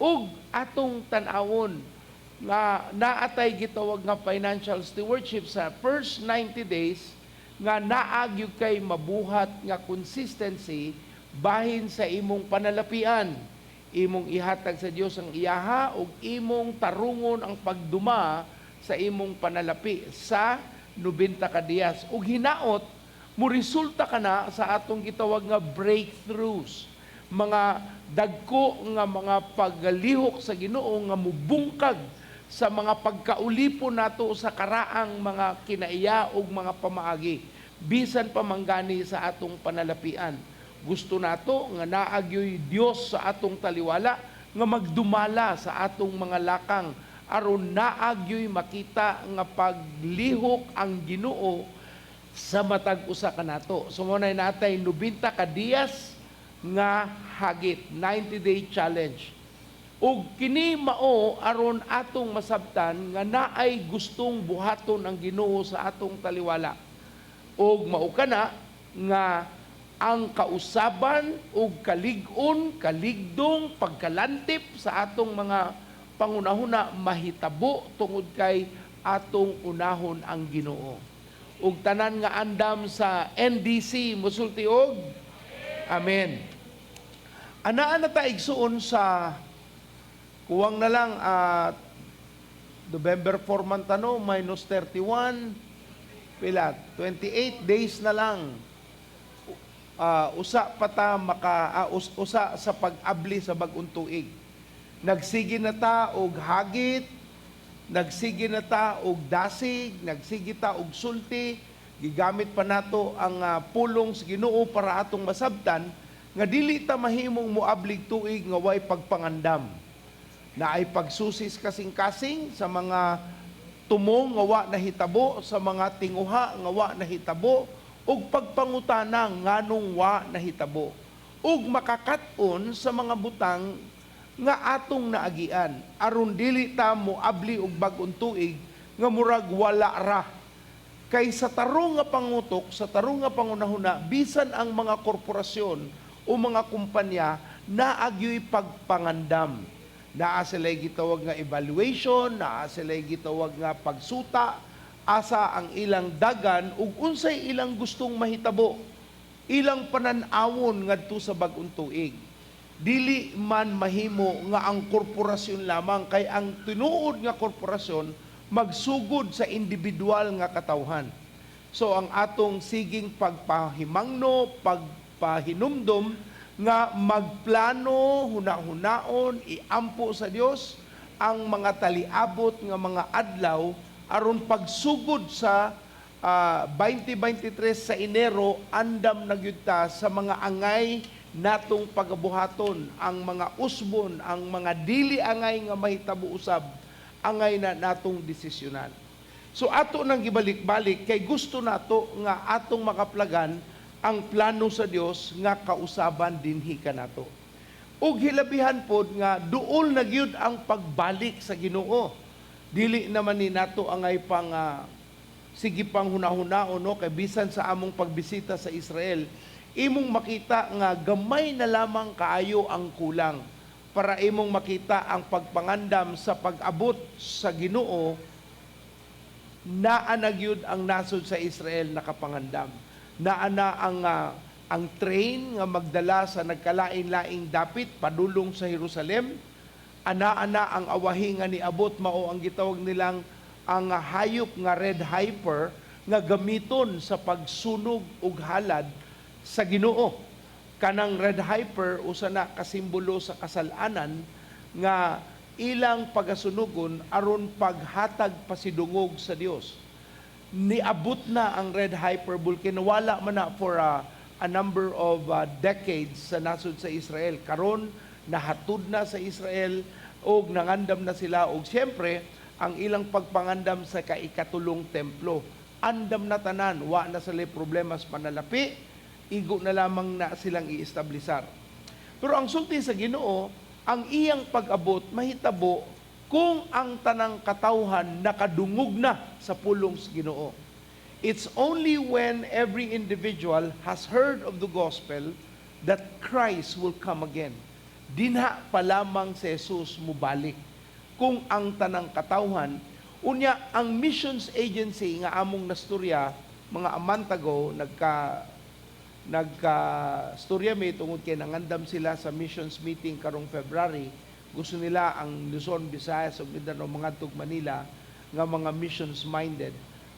Speaker 6: ug atong tan-awon nga naatay gitawag nga financial stewardship sa first 90 days nga naa gyud kay mabuhat nga consistency bahin sa imong panalapian, imong ihatag sa Dios ang iyaha ug imong tarungon ang pagduma sa imong panalapi sa 90 ka diyas ug hinaot mo resulta ka na sa atong gitawag nga breakthroughs, mga dagko nga mga paglihok sa Ginoo nga mubungkag sa mga pagkaulipon nato sa karaang mga kinaiya ug mga pamaagi bisan pa manggani sa atong panalapian. Gusto nato nga naa gyoy Dios sa atong taliwala nga magdumala sa atong mga lakang aron naa gyoy makita nga paglihok ang Ginoo sa matag usa kanato. So mo na natay 90 ka diyas nga hagit, 90-day challenge. Ug kini mao aron atong masabtan nga naay gustong buhaton ang Ginoo sa atong taliwala. Ug mao kana nga ang kausaban ug kalig-on, kaligdong, pagkalantip sa atong mga pangunahuna mahitabo tungod kay atong unahon ang Ginoo. Ug tanan nga andam sa NDC musulti og Amen. Anaa na ta, igsuon, sa kuwang na lang at November 4 man tano, minus 31, pila? 28 days na lang. Usa pa ta maka usa sa pag-abli sa bag-ong tuig. Nagsige na ta og hagit, nagsige na ta og dasig, nagsige ta og sulti, gigamit pa nato ang pulong sa Ginoo para atong masabtan nga dili ta mahimong moablig tuig nga way pagpangandam. Naay pagsusis kasing-kasing sa mga tumong nga wa nahitabo, sa mga tinguha nga wa nahitabo, ug pagpangutana nganong wa nahitabo. Ug makakat-on sa mga butang nga atong naagian aron dili ta moabli og bag-ong tuig nga murag wala ra. Kay sa tarong nga pangutok, sa tarong nga pangunahuna, bisan ang mga korporasyon o mga kumpanya naa gyoy pagpangandam. Naa sila'y gitawag nga evaluation, naa sila'y gitawag nga pagsuta, asa ang ilang dagan ug unsay ilang gustong mahitabo, ilang panan-awon ngadto sa bag-ong tuig. Dili man mahimo nga ang korporasyon lamang, kay ang tinuod nga korporasyon magsugod sa individual nga katawhan. So ang atong siging pagpahimangno, pagpahinumdom nga magplano, hunahunaon, iampo sa Dios ang mga taliabot nga mga adlaw aron pagsugod sa 2023 sa Enero, andam na gyud ta sa mga angay natong pagabuhaton, ang mga usbon, ang mga dili angay nga mahitabo usab, angay na natong desisyonan. So ato nang gibalik-balik kay gusto nato nga atong makaplagan ang plano sa Dios nga kausaban dinhi kanato. Ug hilabihan pod nga duol na gyud ang pagbalik sa Ginoo. Dili naman ni nato angay pang sige pang hunahunaon, no, kay bisan sa among pagbisita sa Israel, imong makita nga gamay na lamang kaayo ang kulang para imong makita ang pagpangandam sa pag-abot sa Ginoo. Naa na gyud ang nasod sa Israel nakapangandam. Naa na ang train nga magdala sa nagkalain-laing dapit padulong sa Jerusalem. Anaa na ang awahi nga niabot, mao ang gitawag nilang ang hayop nga red heifer nga gamiton sa pagsunog og halad sa Ginoo. Kanang red heifer, usa na kasimbolo sa kasalanan nga ilang pagasunugon aron paghatag pasidungog sa Dios. Niabot na ang red heifer bull, kinawala man na for a number of decades sa nasod sa Israel. Karon nahatud na sa Israel og nangandam na sila, og siyempre ang ilang pagpangandam sa kaikatulong templo. Andam na tanan, wa na sila problema sa panalapi, igo na lamang na silang i-establisar. Pero ang sulti sa Ginoo, ang iyang pag-abot mahitabo kung ang tanang katawhan nakadungog na sa pulong sa Ginoo. It's only when every individual has heard of the gospel that Christ will come again. Dinha pa lamang si Jesus mubalik kung ang tanang katawhan. Unya, ang missions agency nga among nastorya mga a month ago, nagka storya mi tungod kay nangandam sila sa missions meeting karong February. Gusto nila ang Luzon, Visayas ug Mindanao mangadtog Manila nga mga missions minded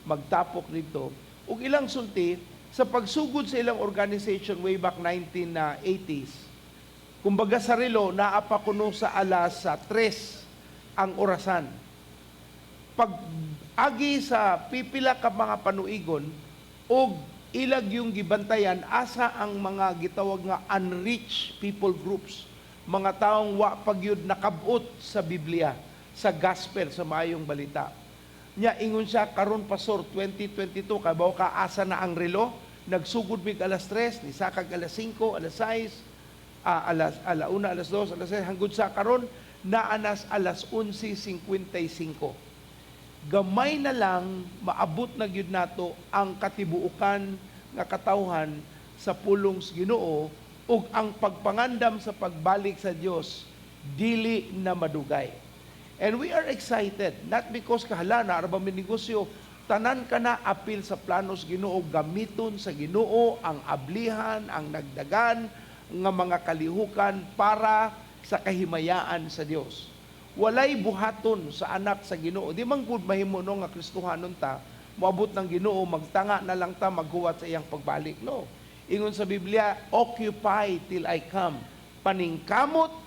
Speaker 6: magtapok dito. Ug ilang sulti sa pagsugod sa ilang organization way back 1980s, kumbaga sa relo, naa pa kuno sa alas sa 3 ang orasan. Pag agi sa pipila ka mga panuigon og ilag yung gibantayan asa ang mga gitawag nga unreached people groups, mga taong wa pa gyud nakabot sa Biblia, sa gospel, sa maayong balita. Nya ingon siya, "Karon, pastor, 2022, kabaw ka asa na ang relo? Nagsugod mig alas 3, nisakag alas 5, alas 6, alas ala 1, alas 2, alas 6, hangod sa karon naa nas alas 11:55. Gamay na lang maabot na gyud nato ang katibuokan nga katawhan sa pulong sa Ginoo, ug ang pagpangandam sa pagbalik sa Dios dili na madugay." And we are excited, not because kahala na arba mi negosyo, tanan ka na apil sa planos Ginoo, gamiton sa Ginoo ang ablihan, ang nagdagan nga mga kalihukan para sa kahimayaan sa Dios. Walay buhaton sa anak sa Ginoo. Di man gud mahimo no nga Kristohanon ta, moabot ng Ginoo, magtanga na lang ta, maghuwat sa iyang pagbalik. No. Ingon sa Biblia, "Occupy till I come." Paningkamot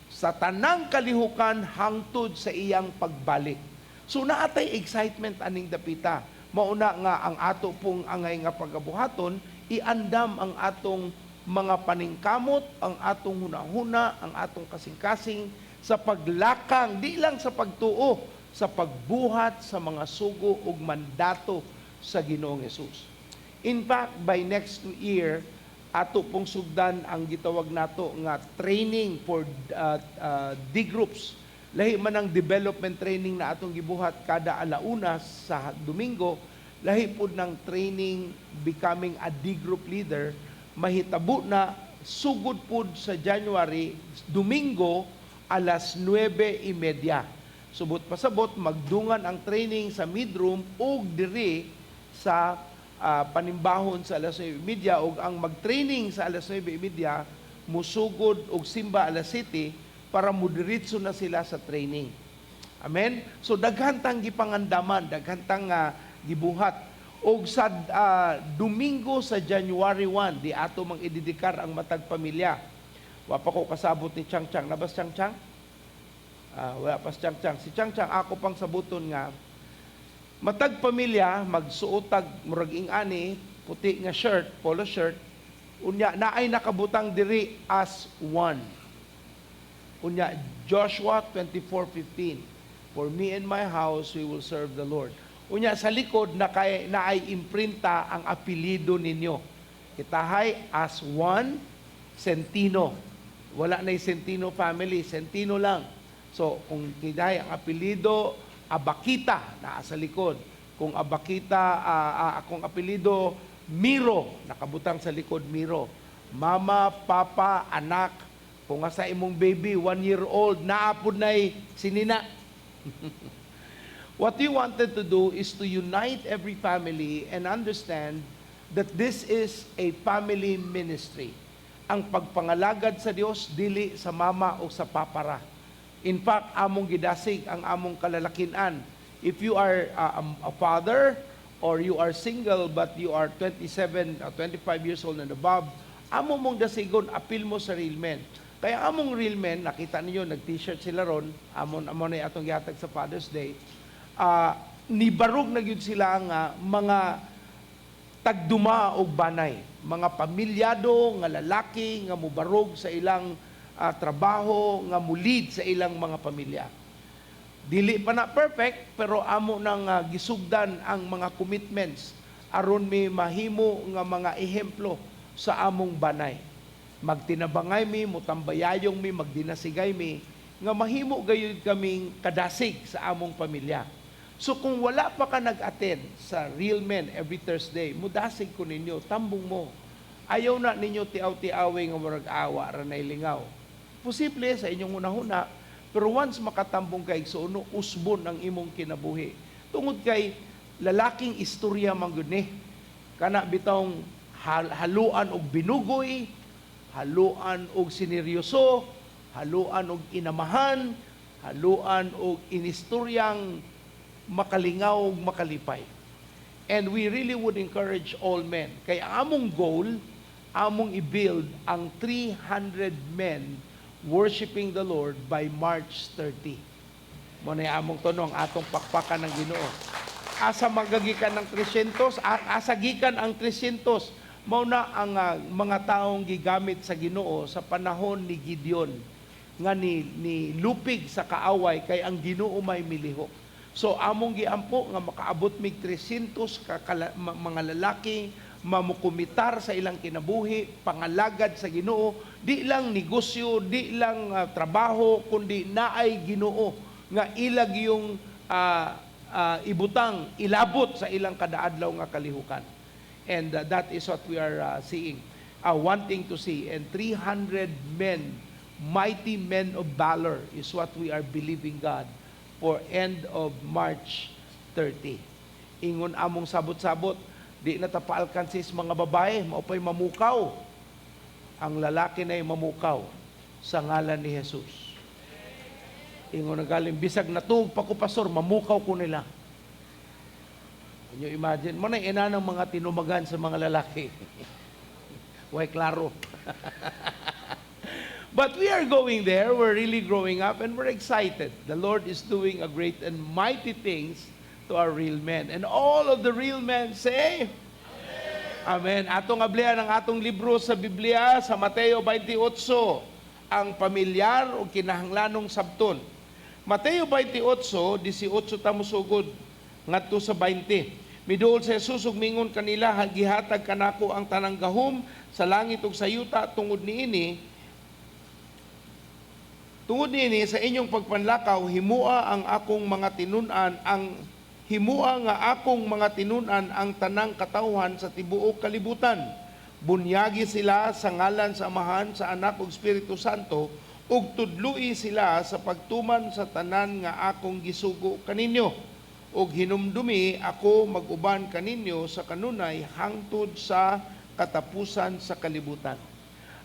Speaker 6: sa tanang kalihukan hangtod sa iyang pagbalik. So naatay excitement aning dapita. Mauna nga ang ato pong angay nga pagabuhaton, iandam ang atong mga paningkamot, ang atong hunahuna, ang atong kasing-kasing sa paglakang, di lang sa pagtuo, sa pagbuhat sa mga sugo ug mandato sa Ginoong Hesus. In fact, by next year, ato pong sugdan ang gitawag nato nga training for D groups. Lahi man ang development training na atong gibuhat kada alauna sa Domingo, lahi pud ng training becoming a D group leader, mahitabo na sugod pud sa January, Domingo, alas 9:30. Subot pasabot, magdungan ang training sa midroom ug diri sa panimbahon sa alas 9:30, ug ang mag-training sa alas 9:30 musugod og simba alas 7 para mudiretso na sila sa training. Amen? So daghan tang gipangandaman, daghan tang gibuhat. Og sa Domingo sa January 1, di ato mang idedikar ang matag pamilya. Wa pa ko kasabot ni Chang Chang. Nabas Chang Chang? Ah, wala pa si Chang Chang. Si Chang Chang, ako pang sabuton nga matag pamilya magsuotag murag ing-ani puti nga shirt, polo shirt, unya naay nakabutang diri, "As one." Unya Joshua 24:15, "For me and my house, we will serve the Lord." Unya sa likod na kay naay imprinta ang apelyido ninyo. Kitahay "As one Centino." Wala na Centino family, Centino lang. So kung kitahay ang apelyido Abakita, naa sa likod. Kung Abakita, akong apelyido Miro, nakabutang sa likod Miro. Mama, papa, anak, kung nga sa imong baby, 1 year old, naa pud nay sinina. What we wanted to do is to unite every family and understand that this is a family ministry. Ang pagpangalagad sa Dios dili sa mama o sa papa ra. In fact, among gidasig ang among kalalakinan. If you are a father or you are single but you are 27, 25 years old and above, amo mong dasigon, apil mo sa real men. Kaya among real men, nakita ninyo, nag-t-shirt sila ron, amon amo na atong gihatag sa Father's Day, nibarog na gyud sila nga mga tagduma og banay, mga pamilyado nga lalaki nga mubarog sa ilang trabaho, nga mulid sa ilang mga pamilya. Dili pa na perfect, pero amo nang gisugdan ang mga commitments aron mi mahimo nga mga ehemplo sa among banay. Magtinabangay mi, mutambayayong mi, magdinasigay mi, nga mahimo gayud kaming kadasig sa among pamilya. So kung wala pa ka nag-attend sa Real Men every Thursday, mudasig ko ninyo, tambong mo. Ayaw na ninyo tiaw-tiawi nga murag awa ra nay lingaw. Posible sa inyong hunahuna, pero once makatambong ka, igsuon, usbon ang imong kinabuhi. Tungod kay lalaking istorya man gud ni. Kana bitawng haluan og binugoy, haluan og sineryoso, haluan og inamahan, haluan og inistoryang makalingaw ug makalipay. And we really would encourage all men. Kay among goal, among i-build ang 300 men worshiping the Lord by March 30. Mao na among tuno ang atong pakpakan ng Ginoo. Asa magagikan ng 300? Asa gikan ang 300? Mao na ang mga taong gigamit sa Ginoo sa panahon ni Gideon nga ni lupig sa kaaway kay ang Ginoo may milihok. So among giampo nga makaabot mig 300 ka mga lalaki mamukumitar sa ilang kinabuhi, pangalagad sa Ginoo, di lang negosyo, di lang trabaho, kundi naay Ginoo nga ilag yung ibutang, ilabot sa ilang kadaadlaw nga kalihukan. And that is what we are seeing, wanting to see. And 300 men, mighty men of valor is what we are believing God for end of March 30. Ingon among sabot-sabot, di na ta paalkansis mga babae, mao pa'y mamukaw. Ang lalaki na'y mamukaw sa ngalan ni Jesus. Ingon na galing, bisag natug pa ko, pastor, mamukaw ko nila. Can you imagine? Mao na ina ng mga tinumagan sa mga lalaki. Way klaro. But we are going there. We're really growing up and we're excited. The Lord is doing a great and mighty things to our real men. And all of the real men say, Amen. Atong ablihan ang atong libro sa Biblia sa Mateo 28, ang pamilyar o kinahanglanong sabton. Mateo 28, 18 ta mosugod ngadto sa 20. Miduol si Jesus ug mingon kanila, "Gihatag kanako ang tanang gahom sa langit ug sa yuta. Tungod niini, sa inyong pagpanlakaw, himua nga akong mga tinun-an ang tanang katawhan sa tibuok kalibutan. Bunyagi sila sa ngalan sa Amahan, sa Anak ug Espiritu Santo ug tudloi sila sa pagtuman sa tanan nga akong gisugo kaninyo. Ug hinumdumi, ako mag-uban kaninyo sa kanunay hangtod sa katapusan sa kalibutan."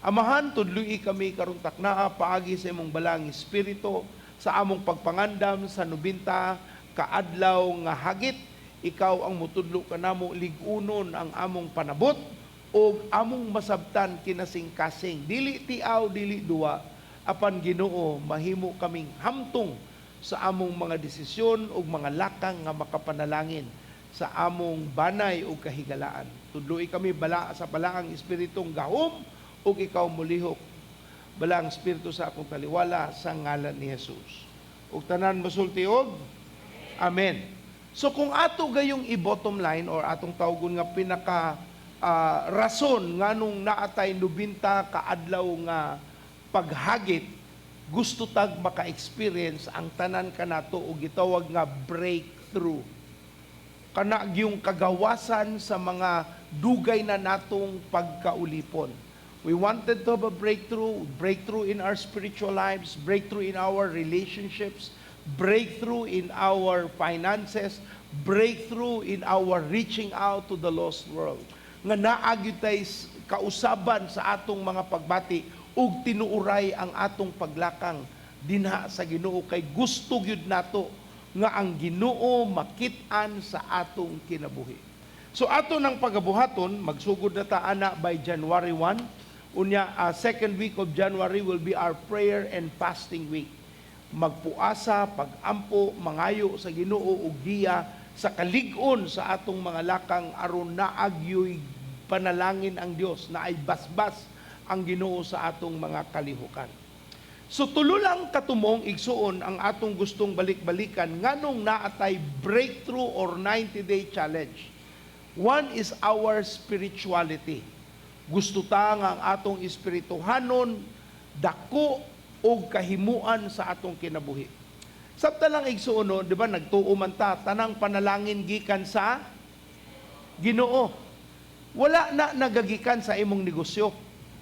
Speaker 6: Amahan, tudloi kami karong taknaa paagi sa imong Balaang Espiritu sa among pagpangandam sa 90 kaadlaw nga hagit. Ikaw ang mutudlo kanamo, lig-unon ang among panabot ug among masabtan kinasing-kasing. Dili tiaw, dili duwa, apan Ginoo, mahimo kaming hamtong sa among mga desisyon ug mga lakang nga makapanalangin sa among banay ug kahigalaan. Tudloi kami bala sa Balaang Espiritong gahom ug ikaw mulihok. Balaang Espiritu, sa akong taliwala, sa ngalan ni Jesus. Ug tanan mosulti og Amen. So kung ato gayong i-bottom line or atong tawgon nga pinaka rason nganong naatay 90 kaadlaw nga paghagit, gusto tag maka-experience ang tanan kanato og gitawag nga breakthrough. Kana gyung kagawasan sa mga dugay na natong pagkaulipon. We wanted to have a breakthrough, breakthrough in our spiritual lives, breakthrough in our relationships, breakthrough in our finances, breakthrough in our reaching out to the lost world. Nga naa gyud tay kausaban sa atong mga pagbati ug tinuuray ang atong paglakang dinha sa Ginoo kay gusto gyud nato nga ang Ginoo makit-an sa atong kinabuhi. So ato ng pagabuhaton, magsugod na ta ana by January 1. Unya, second week of January will be our prayer and fasting week. Magpuasa, pagampo, mangayo sa Ginoo ug giya sa kalig-on sa atong mga lakang aron naa gyoy panalangin ang Dios, naay basbas ang Ginoo sa atong mga kalihukan. So tulo lang katumong, igsuon, ang atong gustong balik-balikan nganong naatay breakthrough or 90-day challenge. One is our spirituality. Gusto ta nga ang atong espirituhanon dako og kahimuan sa atong kinabuhi. Sabta lang, igsuon, no, di ba, nagtuo man ta, tanang panalangin gikan sa Ginoo. Wala na nagagikan sa imong negosyo.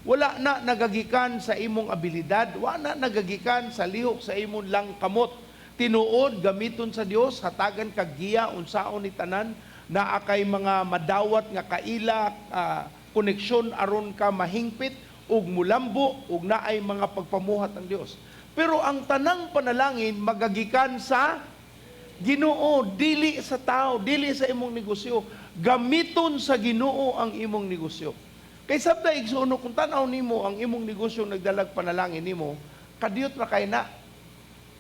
Speaker 6: Wala na nagagikan sa imong abilidad. Wala na nagagikan sa lihok sa imong lang kamot. Tinuod, gamiton sa Dios, hatagan kag giya unsaon ni tanan, naa kay mga madawat nga kaila, koneksyon aron ka mahingpit ug mulambo ug naay mga pagpamuhat ang Dios. Pero ang tanang panalangin magagikan sa Ginoo, dili sa tao, dili sa imong negosyo. Gamiton sa Ginoo ang imong negosyo. Kay sabta, igsuon, kung tan-aw nimo ang imong negosyo nagdalag panalangin nimo, kadiyot ra kay na.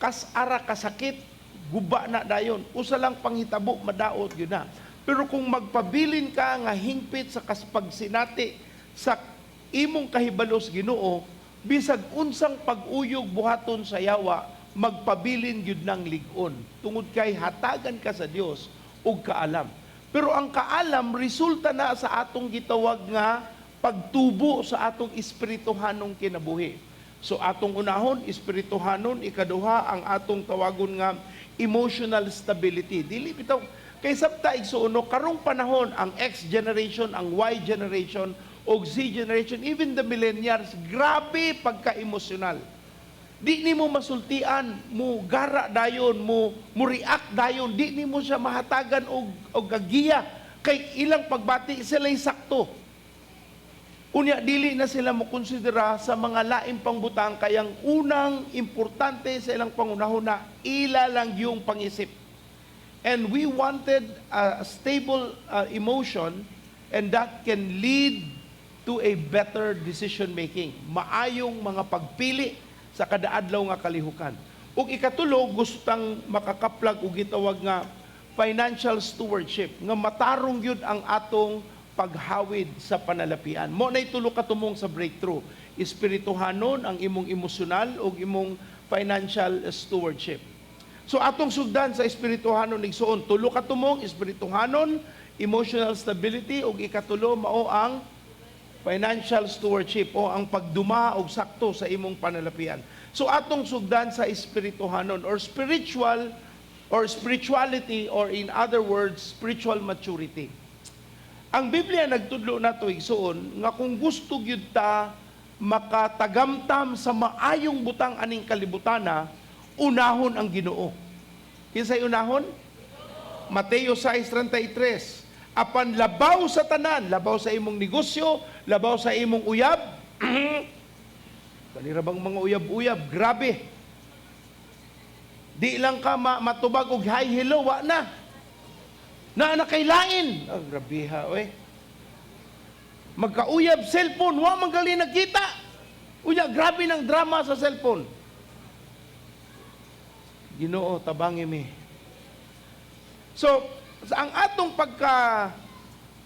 Speaker 6: Kas-ara kasakit, guba na dayon. Usa lang panghitabo, madaot gyud na. Pero kung magpabilin ka nga hingpit sa pagsinati sa imong kahibalo sa Ginoo, bisag unsang pag-uyog buhaton sa yawa, magpabilin gyud ng lig-on tungod kay hatagan ka sa Dios og kaalam. Pero ang kaalam resulta na sa atong gitawag nga pagtubo sa atong espirituhanong kinabuhi. So atong unahon espirituhanon, ikaduha ang atong tawagon nga emotional stability. Dili bitaw kay sabta, igsuon, karong panahon ang X generation, ang Y generation o Z generation, even the millennials, grabe pagka-emosyonal. Di nimo masultian, mo gara dayon, mo react dayon, di nimo siya mahatagan og giya kay ilang pagbati sila'y sakto. Unya dili na sila mo konsidera sa mga laing pangbutang kay ang unang importante sa ilang pangunahon na ila lang yung pangisip. And we wanted a stable emotion and that can lead to a better decision making. Maayong mga pagpili sa kada adlaw nga kalihukan. Ug ikatulo, gusto tang makakaplag og gitawag nga financial stewardship, nga matarong gyud ang atong paghawid sa panalapian. Mao nay tulo ka tumong sa breakthrough. Espirituhanon, ang imong emosyonal ug imong financial stewardship. So atong sugdan sa espirituhanon, igsuon, tulo ka tumong: espirituhanon, emotional stability ug ikatulo mao ang financial stewardship o ang pagduma og sakto sa imong panalapian. So atong sugdan sa espirituhanon or spiritual or spirituality or, in other words, spiritual maturity. Ang Biblia nagtudlo nato, igsuon, nga kung gusto gyud ta makatagamtam sa maayong butang aning kalibutana, unahon ang Ginoo. Kinsay unahon? Mateo 6:33. Apan labaw sa tanan, labaw sa imong negosyo, labaw sa imong uyab. Kanira bang mga uyab-uyab, grabe. Di lang ka matubag og hi, hello, wa na. Na na kay lain. Ah, grabe ha, oy. Magkauyab cellphone, wa man gali nagkita. Unya, grabe ng drama sa cellphone. Ginoo, tabangi mi. So, sa ang atong pagka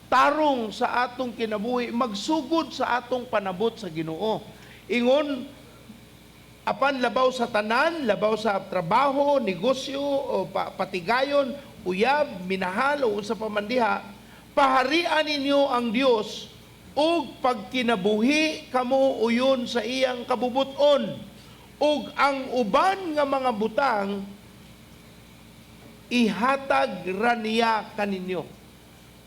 Speaker 6: tarong sa atong kinabuhi magsugod sa atong panabot sa Ginoo. Ingon, apan labaw sa tanan, labaw sa trabaho, negosyo o patigayon, uyab, minahal o unsa pa man diha, paharian ninyo ang Dios ug pagkinabuhi kamo uyon sa iyang kabubuton, ug ang uban nga mga butang ihatag ra niya kaninyo.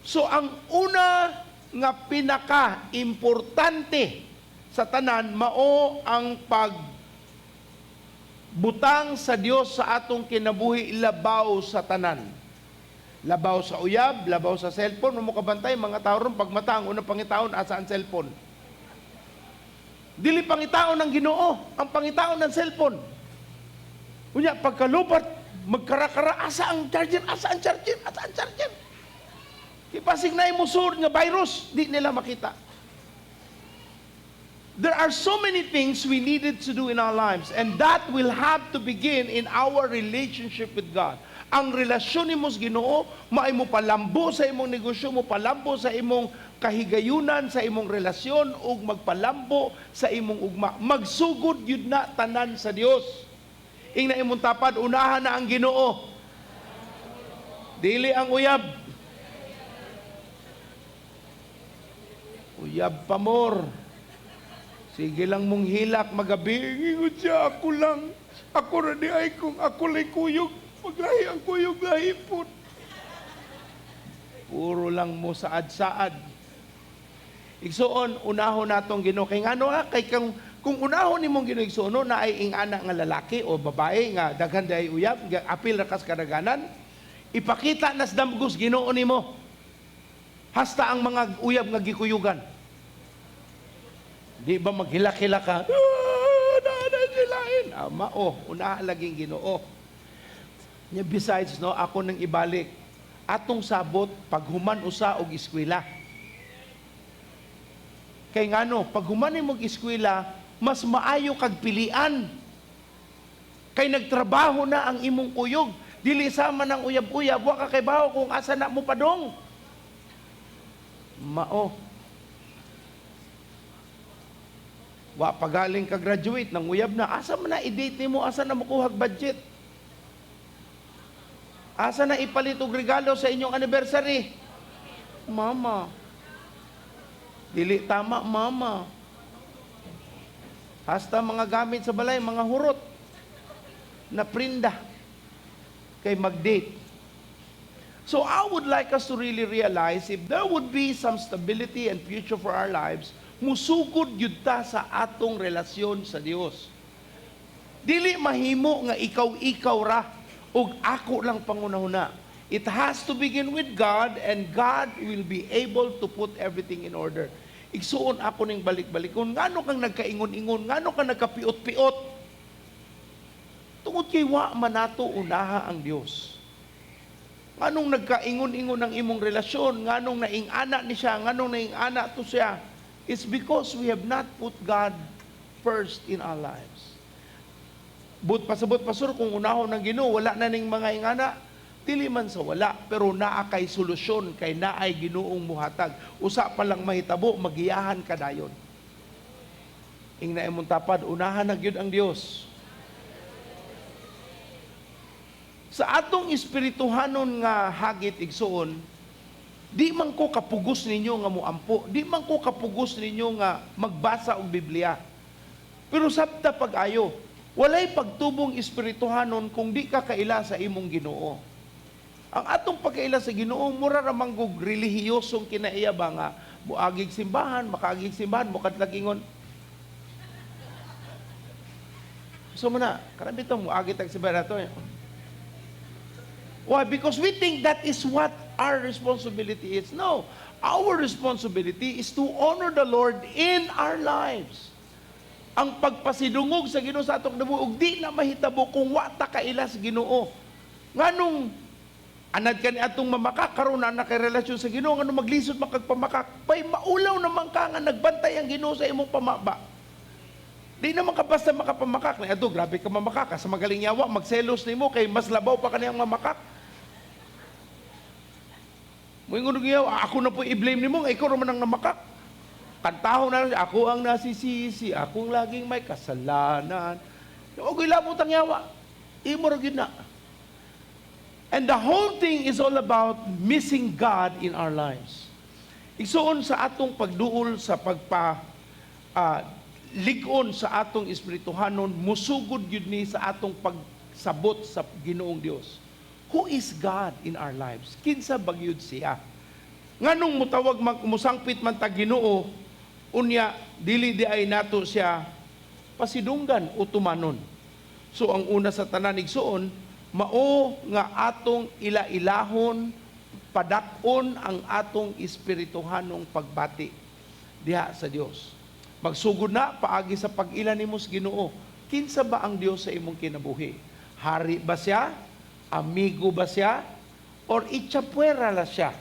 Speaker 6: So ang una nga pinaka importante sa tanan mao ang pag butang sa Dios sa atong kinabuhi labaw sa tanan. Labaw sa uyab, labaw sa cellphone, mo kabantay mga tao ron pagmata, ang unang pangitaon asa ang cellphone. Dili pangitaon ng Ginoo, ang pangitaon ng cellphone. Unya pagkalubat, magkara-kara, asa ang charger, asa ang charger, asa ang charger. Ipasig na imusur nga virus, di nila makita. There are so many things we needed to do in our lives, and that will have to begin in our relationship with God. Ang relasyon nimo sa Ginoo, maay mo palambo sa imong negosyo, mo palambo sa imong kahigayunan, sa imong relasyon, ug magpalambo sa imong ugma. Magsugod yun na tanan sa Dios. Ingna imong tapad, unahan na ang Ginoo. Dili ang uyab. Uyab pa more. Sige lang mong hilak magabi, ingon siya, ako lang. Ako ra di ay kung ako lay kuyog, paglahi ang kuyog lahi pud. Puro lang mo saad-saad. Igsuon, unahon natong Ginoo kay ngano ha, kay kung unahon nimong Ginoo, igsuon, no, naay ing-ana nga lalaki o babae nga daghan day uyab, nga apil ra kas kadaganan, ipakita nas damgos Ginoo nimo. Hasta ang mga uyab nga gikuyugan. Di ba maghilak-hilak ka? Ah, naa silain. Ah, mao, unahan laging Ginoo. Nya besides, no, ako nang ibalik. Atong sabot paghuman usa og eskwela. Kay ngano, pag human nimo og eskwela, mas maayo kag pilian. Kay nagtrabaho na ang imong kuyog. Dili sama ng uyab-uyab, wa ka kaybawo kung asa na mo padong. Mao. Wa pagaling ka graduate nang uyab na, asa man na i-date nimo, asa na mokuhag budget? Asa na ipalit og regalo sa inyong anniversary? Mama. Dili tama, mama. Hasta mga gamit sa balay, mga hurot na prinda kay mag-date. So I would like us to really realize if there would be some stability and future for our lives, musugod gyud ta sa atong relasyon sa Dios. Dili mahimo nga ikaw-ikaw ra ug ako lang pangunahuna. It has to begin with God, and God will be able to put everything in order. Igsuon, ako ning balik-balikon. Ngano kang nagkaingon-ingon? Ngano kang nagkapiot-piot? Tungod kay wa man nato unaha ang Dios. Nganong nagkaingon-ingon ang imong relasyon? Nganong naing-ana ni siya? Nganong naing-ana to siya? It's because we have not put God first in our lives. But pasabot, pastor, kung unahon ng Ginoo, wala na ning mga ingana. Dili man sa wala, pero naa kay solusyon kay naay Ginoong muhatag. Usa pa lang mahitabo, magiyahan ka dayon. Ingna imong tapad, unahan na gyud ang Dios. Sa atong espirituhanon nga hagit, igsuon, di man ko kapugos ninyo nga muampo, di man ko kapugos ninyo nga magbasa og Biblia. Pero sabta pag-ayo, walay pagtubong espirituhanon kung di ka kaila sa imong Ginoo. Ang atong pagkaila sa Ginoo mura ra man gug relihiyosong kinaiya ba nga muagig simbahan, makaagig simbahan, mukadlag ingon. So mo na, karami tong muagi tag simbahan nato. Why? Because we think that is what our responsibility is. No. Our responsibility is to honor the Lord in our lives. Ang pagpasidungog sa Ginoo sa atong kinabuhi ug di na mahitabo kung wa ta kaila sa Ginoo. Nganong anad ka ni atong mamakak karon na kay relasyon sa Ginoo, nganong maglisod man kag pamakak, pay maulaw naman ka nga nagbantay ang Ginoo sa imong pamaba. Di naman ka basta makapamakak. Na ato, grabe ka mamakak. Sa magaling yawa, magselos nimo kay mas labaw pa kaniyang mamakak. Moingon og yawa, ako na po i-blame nimo nga ikaw raman ang namakak. Kantahon na lang, ako ang nasisisi, akong laging may kasalanan. Og ilabot ang yawa, imo ra gyud na. And the whole thing is all about missing God in our lives. Igsuon, sa atong pagduol sa pagpa lig-on sa atong espirituhanon, musugod gyud ni sa atong pagsabot sa Ginoong Dios. Who is God in our lives? Kinsa ba gyud siya? Nganong mutawag man, musangpit man ta Ginoo, unya dili di ay nato siya pasidunggan o tumanon? So ang una sa tanan, igsuon, mao nga atong ila-ilahon, padak-on ang atong espirituhanong pagbati diha sa Dios. Magsugod na paagi sa pag-ila nimo sa Ginoo. Kinsa ba ang Dios sa imong kinabuhi? Hari ba siya? Amigo ba siya? Or itsapuera la siya?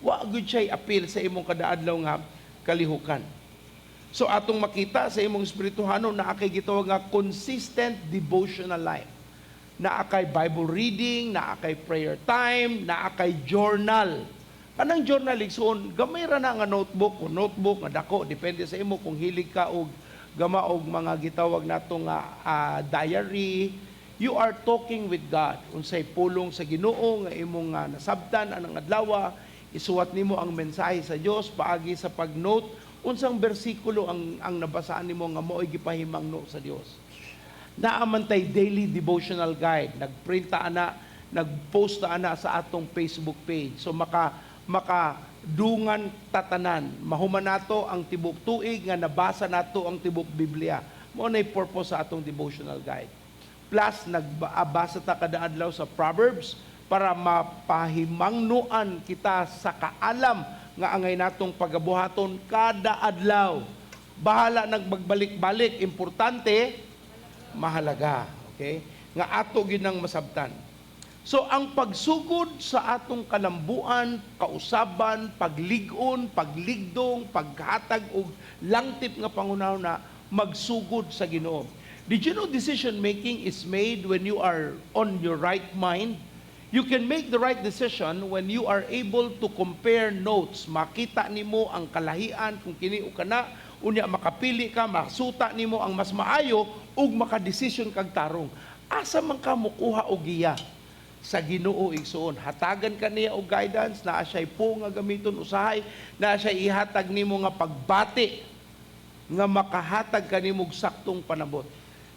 Speaker 6: Wa gyud siya apil sa imong kadaadlaw nga kalihukan. So atong makita sa imong espirituhanon naa kay gitawag nga consistent devotional life. Naa kay Bible reading, naa kay prayer time, naa kay journal. Kanang journal, igsuon, gamay ra na nga notebook o notebook nga dako, depende sa imo kung hilig ka og gama og mga gitawag nato nga diary. You are talking with God. Unsay pulong sa Ginoo nga imong nga nasabtan anang adlaw, isuwat nimo ang mensahe sa Dios paagi sa pag-note. Unsang bersikulo ang nabasaan nimo nga mao'y gipahimangno sa Dios? Naa man tay daily devotional guide. Nagprinta ana, nagpost ta ana sa atong Facebook page. So maka dungan tatanan. Mahuman nato ang tibok tuig nga nabasa nato ang tibok Biblia. Mao nay purpose sa atong devotional guide. Plus nagbasa ta kada adlaw sa Proverbs para mapahimangnuan kita sa kaalam nga angay natong pagabuhaton kada adlaw. Bahala nagbagbalik-balik, importante mahalaga, okay? Nga ato gyud nang masabtan. So ang pagsugod sa atong kalambuan, kausaban, paglig-on, pagligdong, paghatag og langtip nga panghunahuna, magsugod sa Ginoo. Did you know decision making is made when you are on your right mind? You can make the right decision when you are able to compare notes. Makita nimo ang kalahian kung kini o kana, unya makapili ka, masuta nimo ang mas maayo ug makadesisyon kag tarong. Asa man ka mukuha og giya? Sa Ginoo, igsuon. Hatagan ka niya og guidance, naa siya'y po nga gamiton usahay, naa siya ihatag nimo nga pagbati nga makahatag kanimo og saktong panabot.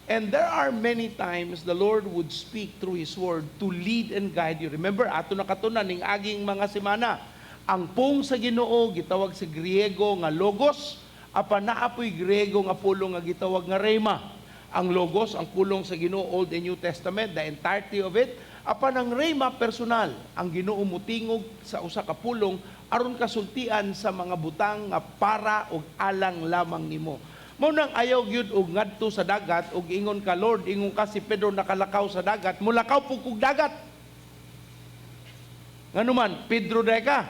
Speaker 6: And there are many times the Lord would speak through His Word to lead and guide you. Remember, ato nakatunan ning aging mga semana, ang pung sa Ginoo gitawag sa Griego nga logos, apan naa po'y Griego nga pulong nga gitawag nga rhema. Ang logos, ang pulong sa Ginoo, Old and New Testament, the entirety of it, apan ang rhema personal. Ang Ginoo mutingog sa usa ka pulong aron kasultian sa mga butang nga para og alang lamang nimo. Mao nang ayaw gyud og ngadto sa dagat og ingon ka, "Lord, ingon ka si Pedro nakalakaw sa dagat, mulakaw pud kog dagat." Ngano man, Pedro diay ka.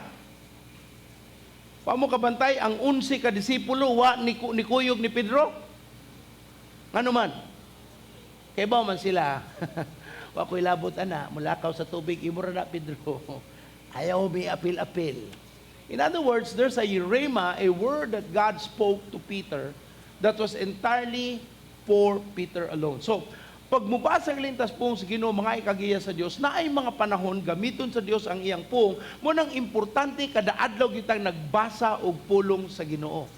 Speaker 6: Wa mo kabantay ang 11 ka disipulo wa ni kuyog ni Pedro? Ngano man? Kay ba man sila. "Wa ko'y labot ana, mulakaw sa tubig imo ra na, Pedro. Ayaw mi apil-apil." In other words, there's a rhema, a word that God spoke to Peter that was entirely for Peter alone. So, pag mubasa lintas pung sa Ginoo, mga ikagiya sa Dios, naay mga panahon gamiton sa Dios ang iyang pung. Mao nang importante kada adlaw kitang nagbasa og pulong sa Ginoo.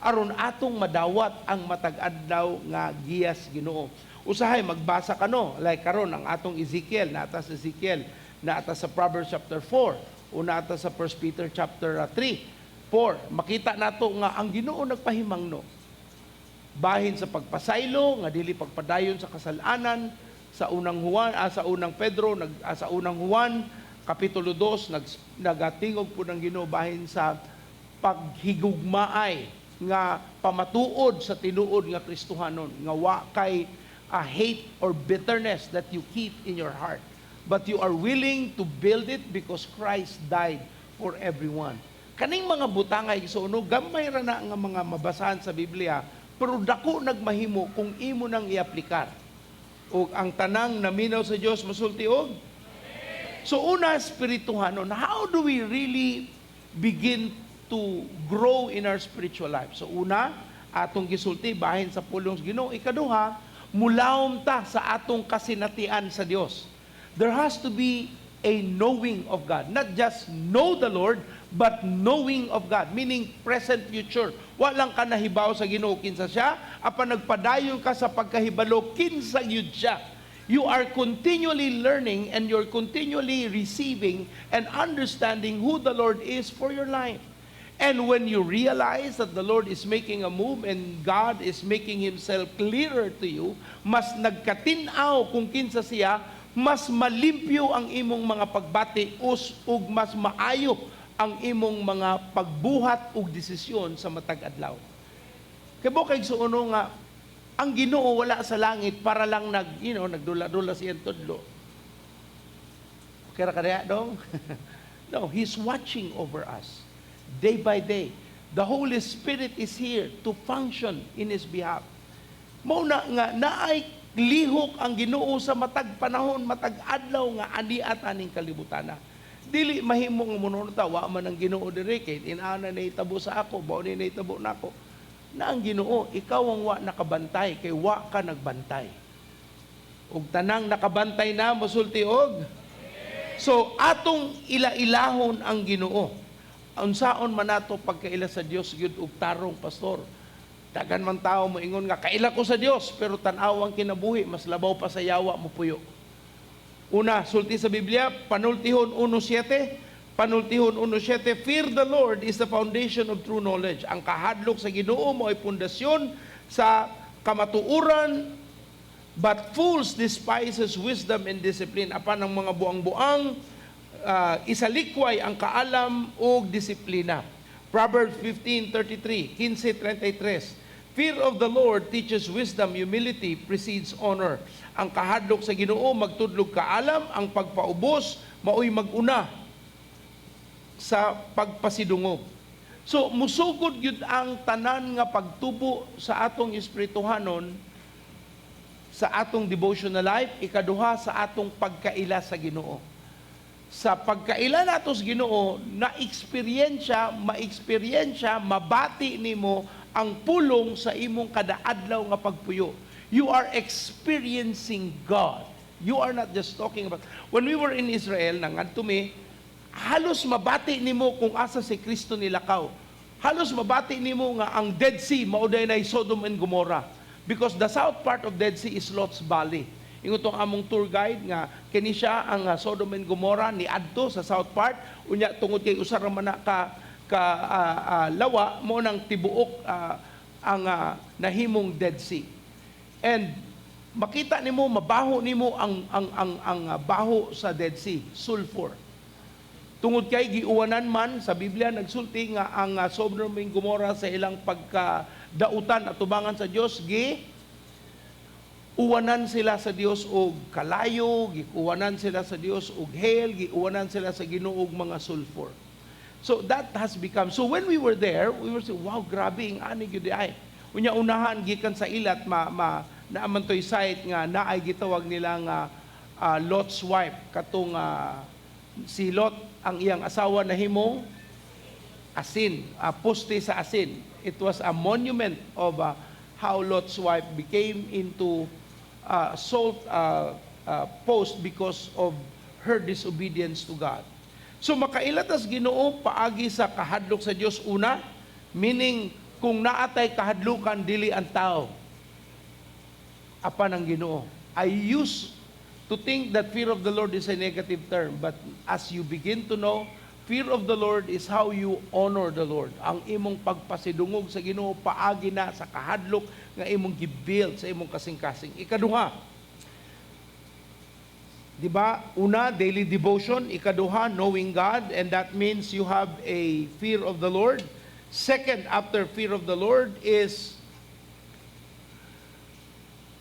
Speaker 6: Aron atong madawat ang matag adlaw nga giya sa Ginoo. Usahay magbasa ka, no, like karon ang atong Ezekiel, naa ta sa Ezekiel, naa ta sa Proverbs chapter 4, o naa ta sa 1 Peter chapter 3, 4. Makita nato nga ang Ginoo nagpahimangno bahin sa pagpasaylo nga dili pagpadayon sa kasalanan sa unang Juan, sa unang Pedro sa unang Juan kapitulo 2, nagatingog po ng Ginoo bahin sa paghigugmaay nga pamatuod sa tinuod nga Kristohanon nga wa kay a hate or bitterness that you keep in your heart, but you are willing to build it because Christ died for everyone. Kaning mga butangay, igsuon, gamay ra na nga mga mabasahan sa Biblia, pero dako nagmahimo kung imo nang iaplikar. Ug ang tanang naminaw sa Dios masulti og. So una, spirituhanon. How do we really begin to grow in our spiritual life? So una, atong gisulti bahin sa pulong sa Ginoo. Ikaduha, mulawom ta sa atong kasinatian sa Dios. There has to be a knowing of God. Not just know the Lord, but knowing of God. Meaning present, future. Wa lang ka nahibaw sa Ginoo kinsa siya, apan nagpadayon ka sa pagkahibalo kinsa gyud siya. You are continually learning and you're continually receiving and understanding who the Lord is for your life. And when you realize that the Lord is making a move and God is making Himself clearer to you, mas nagkatin-aw kung kinsa siya, mas malimpyo ang imong mga pagbati us ug mas maayo ang imong mga pagbuhat ug desisyon sa matag adlaw. Kay bo kay suono nga ang Ginoo wala sa langit para lang nag you know nagdula-dula siyang tudlo. Okay ra kaya dong? No, He's watching over us day by day. The Holy Spirit is here to function in His behalf. Mao na nga naay lihok ang Ginoo sa matag panahon, matag adlaw nga ani at aning kalibutana. Dili mahimo nga muno ta wa man ang Ginoo diri kay inana na itabo sa ako, mao ni nahitabo nako. Na ang Ginoo, ikaw ang wa nakabantay kay wa ka nagbantay. Ug tanang nakabantay na mosulti og. So atong ila-ilahon ang Ginoo. Unsaon man nato pagkaila sa Dios gyud og tarong, pastor? Daghan man tao moingon nga kaila ko sa Dios, pero tan-aw ang kinabuhi, mas labaw pa sa yawa mo puyo. Una, sulti sa Biblia, Panultihon 1.7, Panultihon 1.7, "Fear the Lord is the foundation of true knowledge." Ang kahadlok sa Ginoo mo ay pundasyon sa kamatuoran, but fools despises wisdom and discipline. Apan ang mga buang-buang, isalikway ang kaalam ug disiplina. Proverbs 15.33, 15.33, "Fear of the Lord teaches wisdom, humility precedes honor." Ang kahadlok sa Ginoo magtudlog kaalam, ang pagpaubos maoy maguna sa pagpasidungog. So musugod gyud ang tanan nga pagtubo sa atong espirituhanon sa atong devotional life, ikaduha, sa atong pagkaila sa Ginoo. Sa pagkaila nato sa Ginoo, na eksperyensya, ma-eksperyensya, mabati nimo ang pulong sa imong kada-adlaw nga pagpuyo. You are experiencing God. You are not just talking about. When we were in Israel, nangadto mi, halos mabati nimo kung asa si Kristo nilakaw. Halos mabati nimo nga ang Dead Sea mao diay na Sodom and Gomorrah. Because the south part of Dead Sea is Lot's Valley. Ingon tong among tour guide nga kini siya ang Sodom and Gomorrah ni adto sa south part, unya tungod kay usa ra man na ka lawa mo nang tibuok ang nahimong Dead Sea. And makita nimo, mabaho nimo ang baho sa Dead Sea, sulfur. Tungod kay giuwanan man sa Biblia nagsulti nga ang Sodom and Gomorrah sa ilang pagkadautan at tubangan sa Dios, gi uwanan sila sa Dios og kalayo, giuwanan sila sa Dios og hail, giuwanan sila sa Ginoo og mga sulfur. So that has become, so when we were there, we were saying, "Wow, grabe ang ani gyud ay." Unya unahan gikan sa Eilat ma naa man toy site nga naay gitawag nila nga Lot's wife, katong si Lot, ang iyang asawa nahimong asin, poste sa asin. It was a monument of how Lot's wife became into salt post because of her disobedience to God. So makaila tas Ginoo paagi sa kahadlok sa Dios una, meaning kung naatay kahadlukan, dili ang tao apan ang Ginoo. I used to think that fear of the Lord is a negative term, but as you begin to know, fear of the Lord is how you honor the Lord. Ang imong pagpasidungog sa Ginoo paagi na sa kahadlok nga imong gibuild sa imong kasing-kasing. Ikaduha, di ba? Una, daily devotion. Ikaduha, knowing God, and that means you have a fear of the Lord. Second, after fear of the Lord is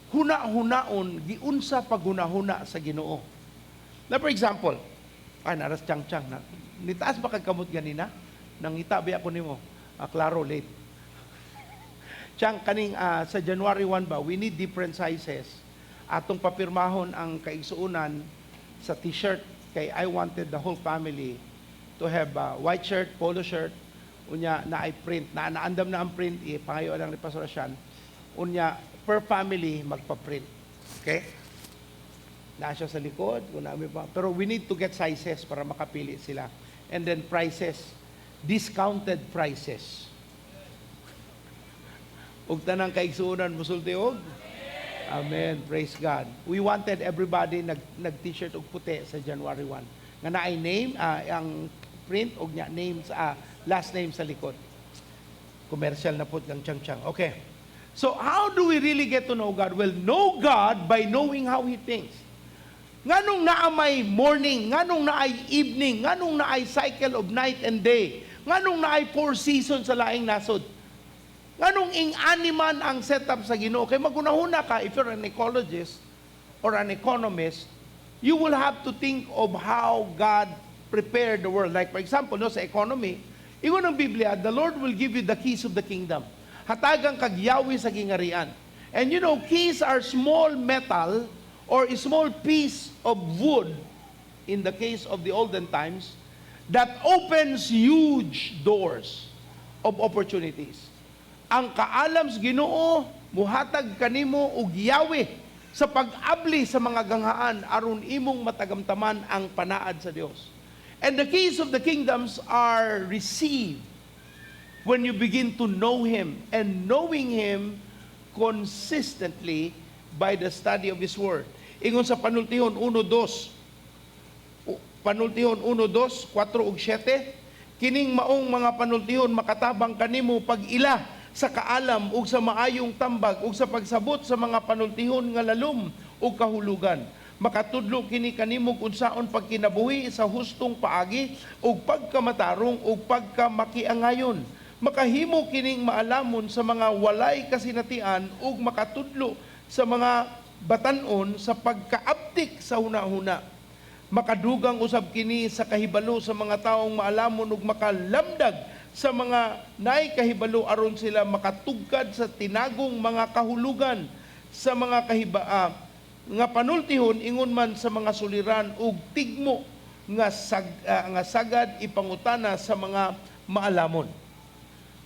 Speaker 6: huna-hunaon giunsa paghunahuna sa Ginoo. Na for example, ay naras chang chang na. Nitaas ba kag kamot ganina? Nangita ba ako nimo? Ah, klaro late. Chang, kaning sa January 1 ba, we need different sizes. Atong papirmahon ang kaigsuonan sa t-shirt kay I wanted the whole family to have a white shirt, polo shirt, unya na ay print, na naandam na ang print, ipangayo lang ni Pastor Asyan. Unya per family magpa-print. Okay? Na siya sa likod, kung namin pa. Pero we need to get sizes para makapili sila. And then prices, discounted prices. Ug tanang kaigsuonan musulti og Amen. Praise God. We wanted everybody nag t-shirt og puti sa January 1. Nga naay name, ang print og nya name sa last name sa likod. Commercial na po kang chang chang. Okay. So how do we really get to know God? Well, know God by knowing how He thinks. Nganong naa may morning, nganong naay evening, nganong naay cycle of night and day, nganong naay four seasons sa laing nasod. Nganong ing-ani man ang setup sa Ginoo? Kay magunahuna ka, if you're an ecologist or an economist, you will have to think of how God prepared the world. Like for example, no, sa economy, ingon ang Biblia, the Lord will give you the keys of the kingdom. Hatagang kag yawi sa gingarian. And keys are small metal or a small piece of wood in the case of the olden times that opens huge doors of opportunities. Ang kaalam sa Ginoo muhatag kanimo og yawi sa pag-abli sa mga ganghaan aron imong matagamtaman ang panaad sa Dios. And the keys of the kingdoms are received when you begin to know Him and knowing Him consistently by the study of His Word. Ingon sa Panultihon 1:2, Panultihon 1:2, 4 ug 7, kining maong mga panultihon makatabang kanimo pag-ila sa kaalam ug sa maayong tambag ug sa pagsabot sa mga panultihon nga lalom ug kahulugan. Makatudlo kini kanimo unsaon pagkinabuhi sa hustong paagi ug pagkamatarong ug pagkamakiangayon. Makahimo kining maalamon sa mga walay kasinatian ug makatudlo sa mga batan-on sa pagkaabtik sa hunahuna. Makadugang usab kini sa kahibalo sa mga taong maalamon ug makalamdag sa mga naay kahibalo aron sila makatugkad sa tinagong mga kahulugan sa mga nga panultihon, ingon man sa mga suliran ug tigmo nga sagad ipangutana sa mga maalamon.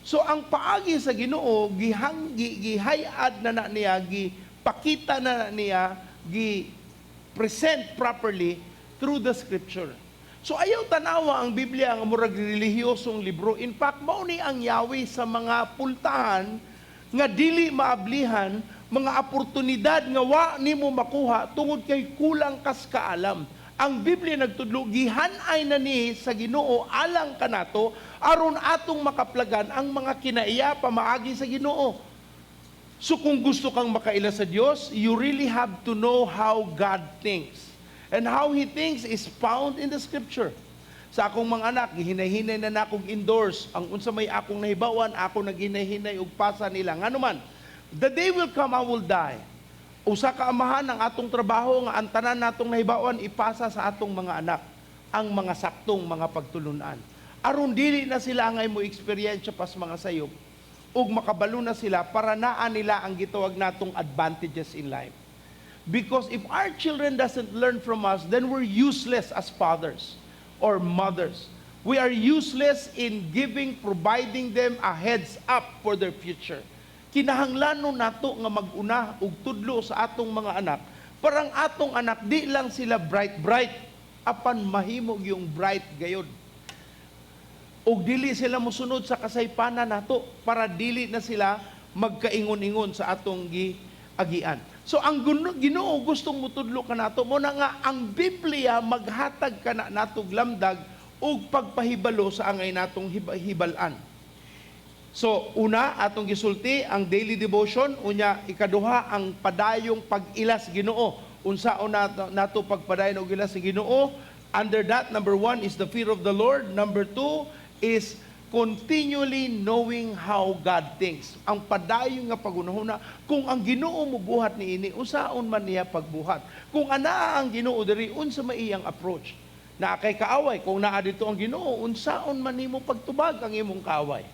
Speaker 6: So ang paagi sa Ginoo gihayad na na niya, gipakita na na niya, gi present properly through the Scripture. So ayaw tanawa ang Biblia nga murag relihiyosong libro. In fact, mao ni ang yawi sa mga pultahan nga dili maablihan, mga oportunidad nga wa nimo makuha tungod kay kulang kas kaalam. Ang Biblia nagtudlo, gihanay na ni sa Ginoo alang kanato aron atong makaplagan ang mga kinaiya pamaagi sa Ginoo. So kung gusto kang makaila sa Dios, you really have to know how God thinks. And how He thinks is found in the Scripture. Sa akong mga anak, gihinay-hinay na nakong endorse ang unsa may akong nahibawan, ako naghinay-hinay og pasa nila. Ngano man, the day will come I will die. Usa ka amahan ang atong trabaho nga ang tanan natong nahibawan ipasa sa atong mga anak ang mga saktong mga pagtulunan. Aron dili na sila angay mo eksperyensya pas mga sayop ug makabalo na sila para naa nila ang gitawag natong advantages in life. Because if our children doesn't learn from us, then we're useless as fathers or mothers. We are useless in giving, providing them a heads up for their future. Kinahanglan nato nga mag-una og tudlo sa atong mga anak parang atong anak di lang sila bright bright, apan mahimo yung bright gayod ug dili sila mosunod sa kasaypanan nato para dili na sila magkaingon-ingon sa atong giagian. So ang Ginoo gustong mutudlo kanato. Mo na nga ang Biblia maghatag kana natog lamdag ug pagpahibalo sa angay natong hibal-an. So una atong gisulti ang daily devotion, unya ikaduha ang padayong pag-ilas Ginoo. Unsaon nato, nato pagpadayon og ilas sa Ginoo? Under that, number one is the fear of the Lord. Number two is continually knowing how God thinks. Ang padayon nga pagunahuna, kung ang Ginoo mubuhat niini, unsaon man niya pagbuhat? Kung anaa ang Ginoo diri, unsa may iyang approach? Naa kay kaaway, kung naa dito ang Ginoo, unsaon man nimo pagtubag ang imong kaaway?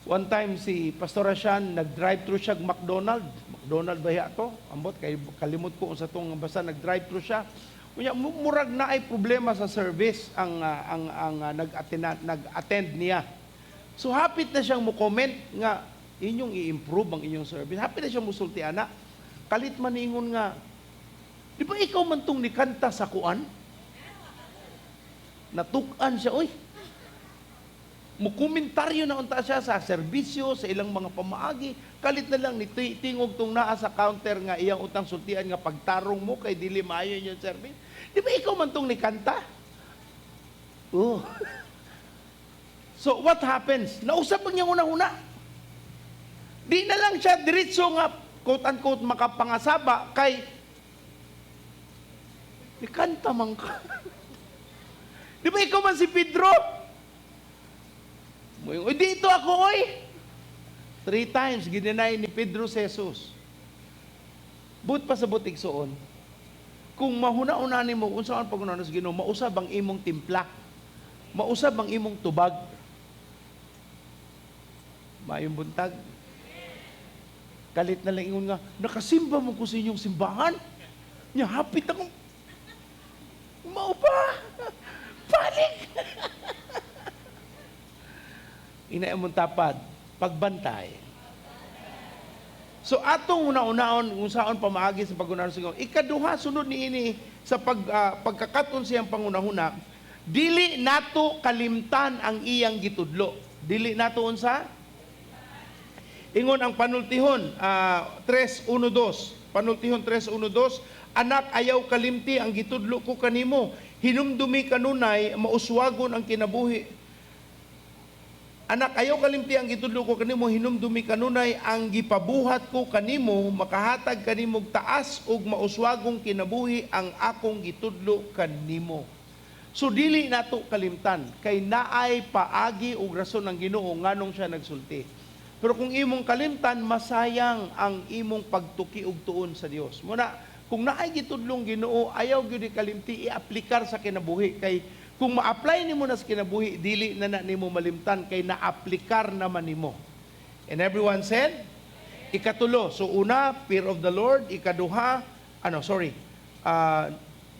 Speaker 6: One time si Pastor Rashan nag-drive through siya McDonald. McDonald ba to? Ambot kay kalimot ko unsa tong, basta nag-drive through siya. Unya murag na ay problema sa service ang nag-attend niya. So hapit na siyang mo comment nga inyong i-improve ang inyong service. Hapit na siyang musulti ana. Kalit man ingon nga, "Di ba ikaw man tong nikanta sa kuan?" Natuk-an siya, oy. Mukomentaryo na unta siya sa serbisyo, sa ilang mga pamaagi. Kalit na lang ni tingog tong naa sa counter nga iyang utang sultian nga pagtarong mo kay dili maayo inyong service. "Di ba ikaw man tong nikanta?" Oh. So what happens? Nausap ang niyang una-una. Di na lang siya diretso nga quote unquote makapangasaba kay nikanta man ka. "Di ba ikaw man si Pedro?" Moingon, "Uy, dito ako, oy." Three times ginenay ni Pedro si Jesus. Buot pasabot, igsuon, kung mahuna-una nimo kung saan pag sa Ginoo, mausab ang imong timpla. Mausab ang imong tubag. Maayong buntag. Kalit na lang ingon nga, "Nakasimba mo ko sa inyong simbahan. Nya hapit akong mao pa. Balik." Ina imong tapad, pagbantay. So atong una-unaon kung saon pamaagi sa paghunahuna sa Ginoo. Ikaduha, sunod niini sa pagkakaton siyang pangunahuna, dili nato kalimtan ang iyang gitudlo. Dili nato unsa? Ingon ang Panultihon 3:1-2. Panultihon 3:1-2, "Anak, ayaw kalimti ang gitudlo ko kanimo. Hinumdumi kanunay, mauswagon ang kinabuhi. Anak, ayaw kalimti ang gitudlo ko kanimo, hinumdumi kanunay ang gipabuhat ko kanimo, makahatag kanimo og taas ug mauswagong kinabuhi ang akong gitudlo kanimo." So dili nato kalimtan kay naay paagi ug rason ang Ginoo nganong siya nagsulti. Pero kung imong kalimtan, masayang ang imong pagtuki og tuon sa Dios. Muna, kung naay gitudlong Ginoo, ayaw gyud kalimti, i-aplikar sa kinabuhi kay kung ma-apply nimo na sa kinabuhi, dili na na nimo malimtan kay na-aplikar naman nimo. And everyone said, ikatulo. So una, fear of the Lord. Ikaduha, ano, sorry.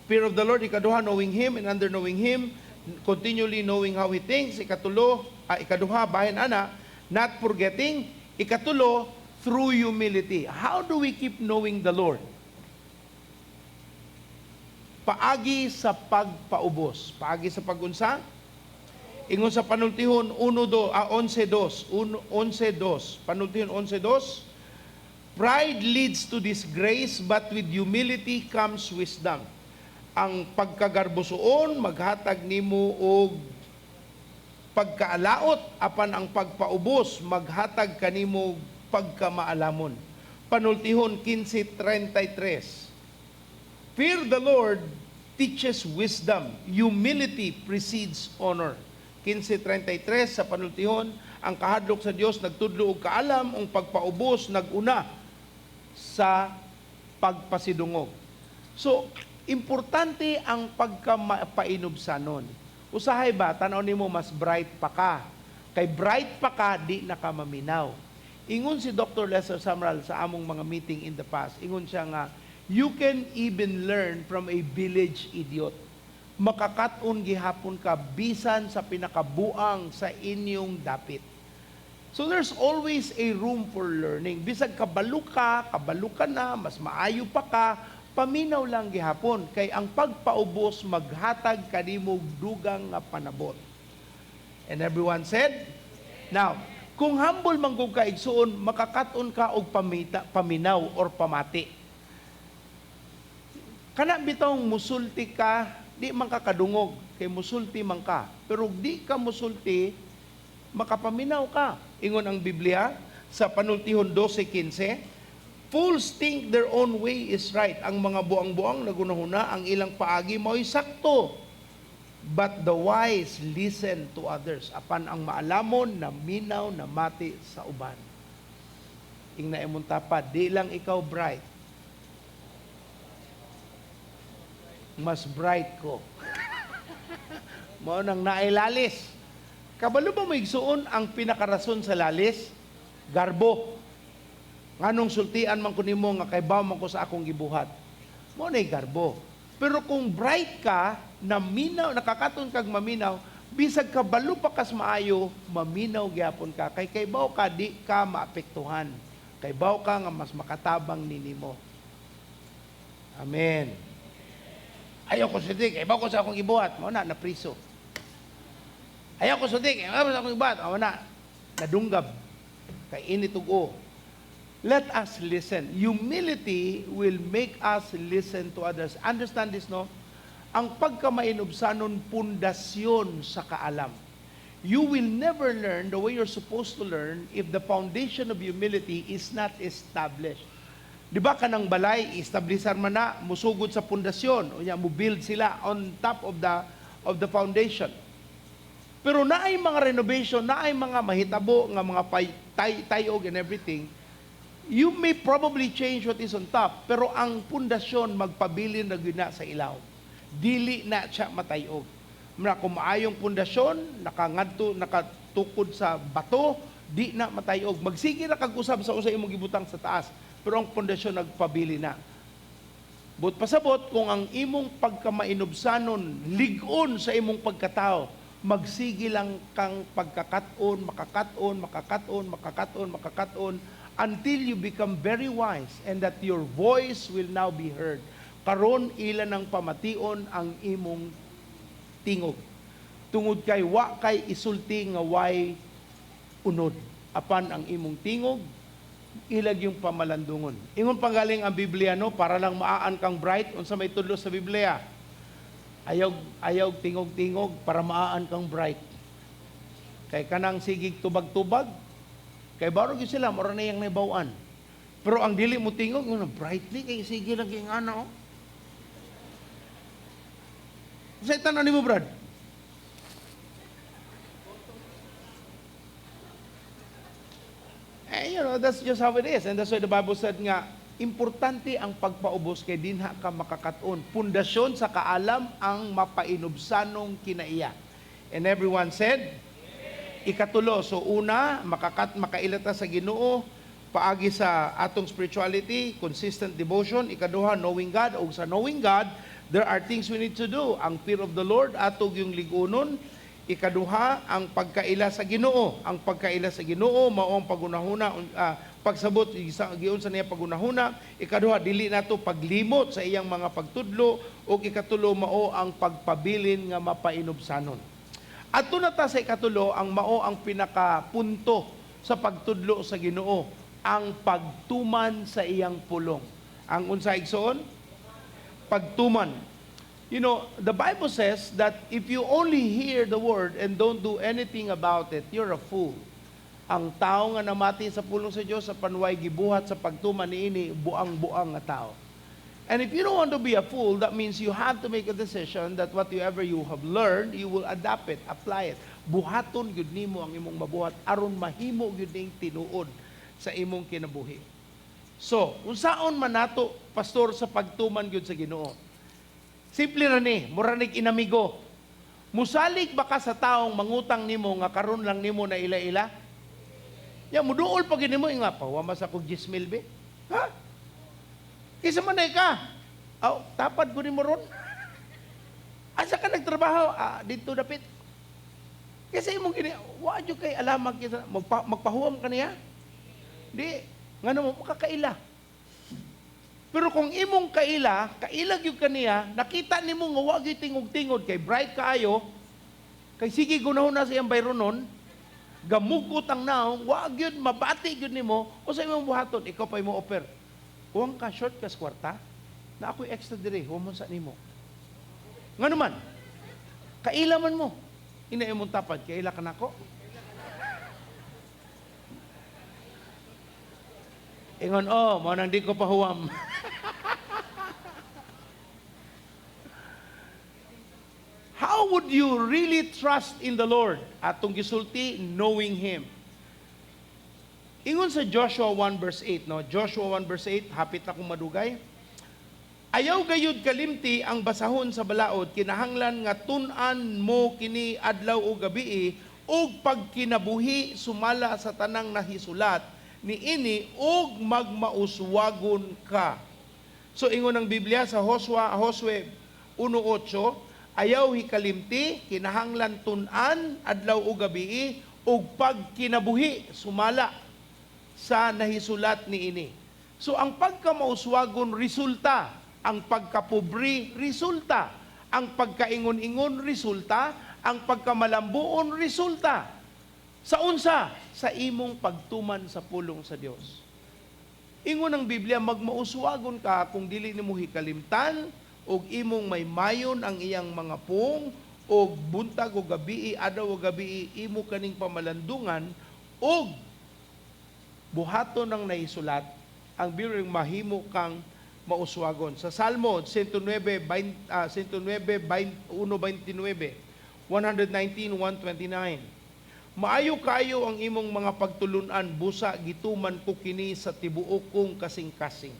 Speaker 6: Fear of the Lord. Ikaduha, knowing Him and under knowing Him, continually knowing how He thinks. Ikatulo, ikaduha, bahin ana, not forgetting. Ikatulo, through humility. How do we keep knowing the Lord? Paagi sa pagpaubos. Paagi sa pagunsa? Ingon sa Panultihon 1 do, 11:2, 1 11:2. Panultihon 11:2. "Pride leads to disgrace, but with humility comes wisdom." Ang pagkagarbosoon maghatag nimo og pagkaalaot, apan ang pagpaubos maghatag kanimo pagkamaalamon. Panultihon 15:33. "Fear the Lord teaches wisdom. Humility precedes honor." 15:33 sa Panultihon, ang kahadlok sa Dios nagtudlo og kaalam, ang pagpaubos naguna sa pagpasidungog. So, importante ang pagkamapainubsanon. Usahay ba, tanaw nimo mas bright pa ka. Kay bright pa ka, di na ka maminaw. Ingon si Dr. Lester Sumrall sa among mga meeting in the past, ingon siya nga, "You can even learn from a village idiot." Makakat-on gihapon ka bisan sa pinakabuang sa inyong dapit. So there's always a room for learning. Bisag kabalo ka na, mas maayo pa ka, paminaw lang gihapon kay ang pagpaubos maghatag kanimo dugang nga panabot. And everyone said, now, kung humble man gud ka, igsuon, makakaton ka og paminaw or pamati. Kana bitong musulti ka, di man ka kadungog, kay musulti man ka. Pero di ka musulti, makapaminaw ka. Ingon ang Biblia sa Panultihon 12:15, "Fools think their own way is right." Ang mga buang-buang nagunahuna ang ilang paagi mao'y sakto. "But the wise listen to others." Apan ang maalamon naminaw, namati sa uban. Ingna imong tapad, "Di lang ikaw bright. Mas bright ko." Mao nang naay lalis. Kabalo ba mo, igsuon, ang pinakarason sa lalis? Garbo. Nganong sultian man ko nimo nga kaybaw man ko sa akong gibuhat? Mao nay garbo. Pero kung bright ka, naminaw, nakakaton kag maminaw, bisag kabalo pa kas maayo, maminaw gyapon ka kay kaybaw ka di ka maapektuhan. Kaybaw ka nga mas makatabang ninimo. Amen. Ayaw ko sulti, kaybaw ko sa akong gibuhat, mao na napriso. Ayaw ko sulti, kaybaw ko sa akong gibuhat, mao na nadunggab. Kay init ug o. Let us listen. Humility will make us listen to others. Understand this, no? Ang pagkamainubsanon, pundasyon sa kaalam. You will never learn the way you're supposed to learn if the foundation of humility is not established. Di ba kanang balay, establisar man na, musugod sa pundasyon, o mo build sila on top of the foundation. Pero naay mga renovation, naay mga mahitabo nga mga tayog and everything, you may probably change what is on top, pero ang pundasyon magpabilin na gyud na sa ilawom. Dili na siya matayog. Muna, kung maayong pundasyon, nakangadto, nakatukod sa bato, di na matayog. Magsige na kag usab sa usa imong gibutang sa taas, pero ang pundasyon nagpabili na. But pasabot, kung ang imong pagkamainubsanon, lig-on sa imong pagkatao, magsige lang kang pagkakat-on, makakaton, makakaton, makakaton, makakaton, Until you become very wise and that your voice will now be heard. Karon ila nang pamation ang imong tingog. Tungod kay wa kay isulti nga way unod. Apan ang imong tingog, ila gyung pamalandungon. Ingon panggaling ang Biblia, no, para lang maaan kang bright, unsa may tudlo sa Biblia? Ayaw ayaw tingog-tingog para maaan kang bright. Kay kanang sigig tubag-tubag, kay baro gyud sila mura na iyang nahibaw-an. Pero ang dili mo tingog, ngono brightly kay sige lang kay ana, oh. Sa tanan nimo, Brad? Eh, that's just how it is. And that's why the Bible said nga, importante ang pagpaubos kay dinha ka makakaton. Pundasyon sa kaalam ang mapainubsanong kinaiya. And everyone said, ikatulo. So una, makaila ta sa Ginoo paagi sa atong spirituality, consistent devotion. Ikaduha, knowing God. O sa knowing God, there are things we need to do. Ang fear of the Lord, atong gyung ligunon. Ikaduha, ang pagkaila sa Ginoo. Ang pagkaila sa Ginoo mao ang pagunahuna, pagsabot sa giunsa niya pagunahuna. Ikaduha, dili nato paglimot sa iyang mga pagtudlo. Ug ikatulo, mao ang pagpabilin nga mapainubsanon. Adto na ta sa ikatulo, ang mao ang pinakapunto sa pagtudlo sa Ginoo, ang pagtuman sa iyang pulong. Ang unsa, igsoon? Pagtuman. The Bible says that if you only hear the word and don't do anything about it, you're a fool. Ang tao nga namati sa pulong sa Dios apan way gibuhat sa pagtuman niini, buang-buang nga tao. And if you don't want to be a fool, that means you have to make a decision that whatever you have learned, you will adapt it, apply it. Buhaton gyud nimo ang imong mabuhat aron mahimo gyud ning tinuod sa imong kinabuhi. So, unsaon man nato, pastor, sa pagtuman gyud sa Ginoo? Simple ra ni, mura nig inamigo. Musalig ba ka sa taong mangutang nimo nga karon lang nimo na ila-ila? Ya muduol pa gid nimo nga pahuwam sa kog 10,000 be. Ha? Kinsa man ka? Aw, tapad ko nimo ron. Asa ka nagtrabaho? Ah, dito dapit. Kasi imong gini, wa jud kay alamag kinsa magpahuwam ka niya? Di, ngano mo makakaila. Pero kung imong kaila, kaila gyud kaniya, nakita nimo nga wa gyud tingog-tingod kay bright kaayo, kay sige gunahon na sa iyang bayronon, gamugot ang naong, wa gyud mabati gyud nimo, o sa imong buhaton, ikaw pa mo offer. Kuwang ka short ka sa kwarta, na ako'y extra dire, huwag mo sa nimo. Ngano man, kaila man mo. Ina imong tapad, kaila ka nako. Ingon, oh, mao nang di ko pahuwam. How would you really trust in the Lord? Atong gisulti, knowing Him. Ingon sa Joshua 1 verse 8, no? Joshua 1 verse 8, hapit na kong madugay. Ayaw gayud kalimti ang basahon sa balaod, kinahanglan nga tun-an mo kini adlaw o gabii, ug pagkinabuhi sumala sa tanang nahisulat niini ug magmauswagon ka. So ingon ang Biblia sa Josue 1:8, ayaw hikalimti, kinahanglan tun-an adlaw o gabii ug pagkinabuhi sumala sa nahisulat niini. So ang pagkamauswagon resulta, ang pagkapubri resulta, ang pagkaingon-ingon resulta, ang pagkamalambuon resulta. Sa unsa? Sa imong pagtuman sa pulong sa Dios. Ingon ang Biblia, magmauswagon ka kung dili nimo hikalimtan og imong maymayon ang iyang mga pung og buntag o gabii, adlaw o gabii imo kaning pamalandungan og buhaton ang nahisulat, ang Biblia mahimo kang mauswagon. Sa Salmo 109, 109, 129, 119, 129. Maayo kayo ang imong mga pagtulunan, busa gituman ko kini sa tibuok kong kasing-kasing.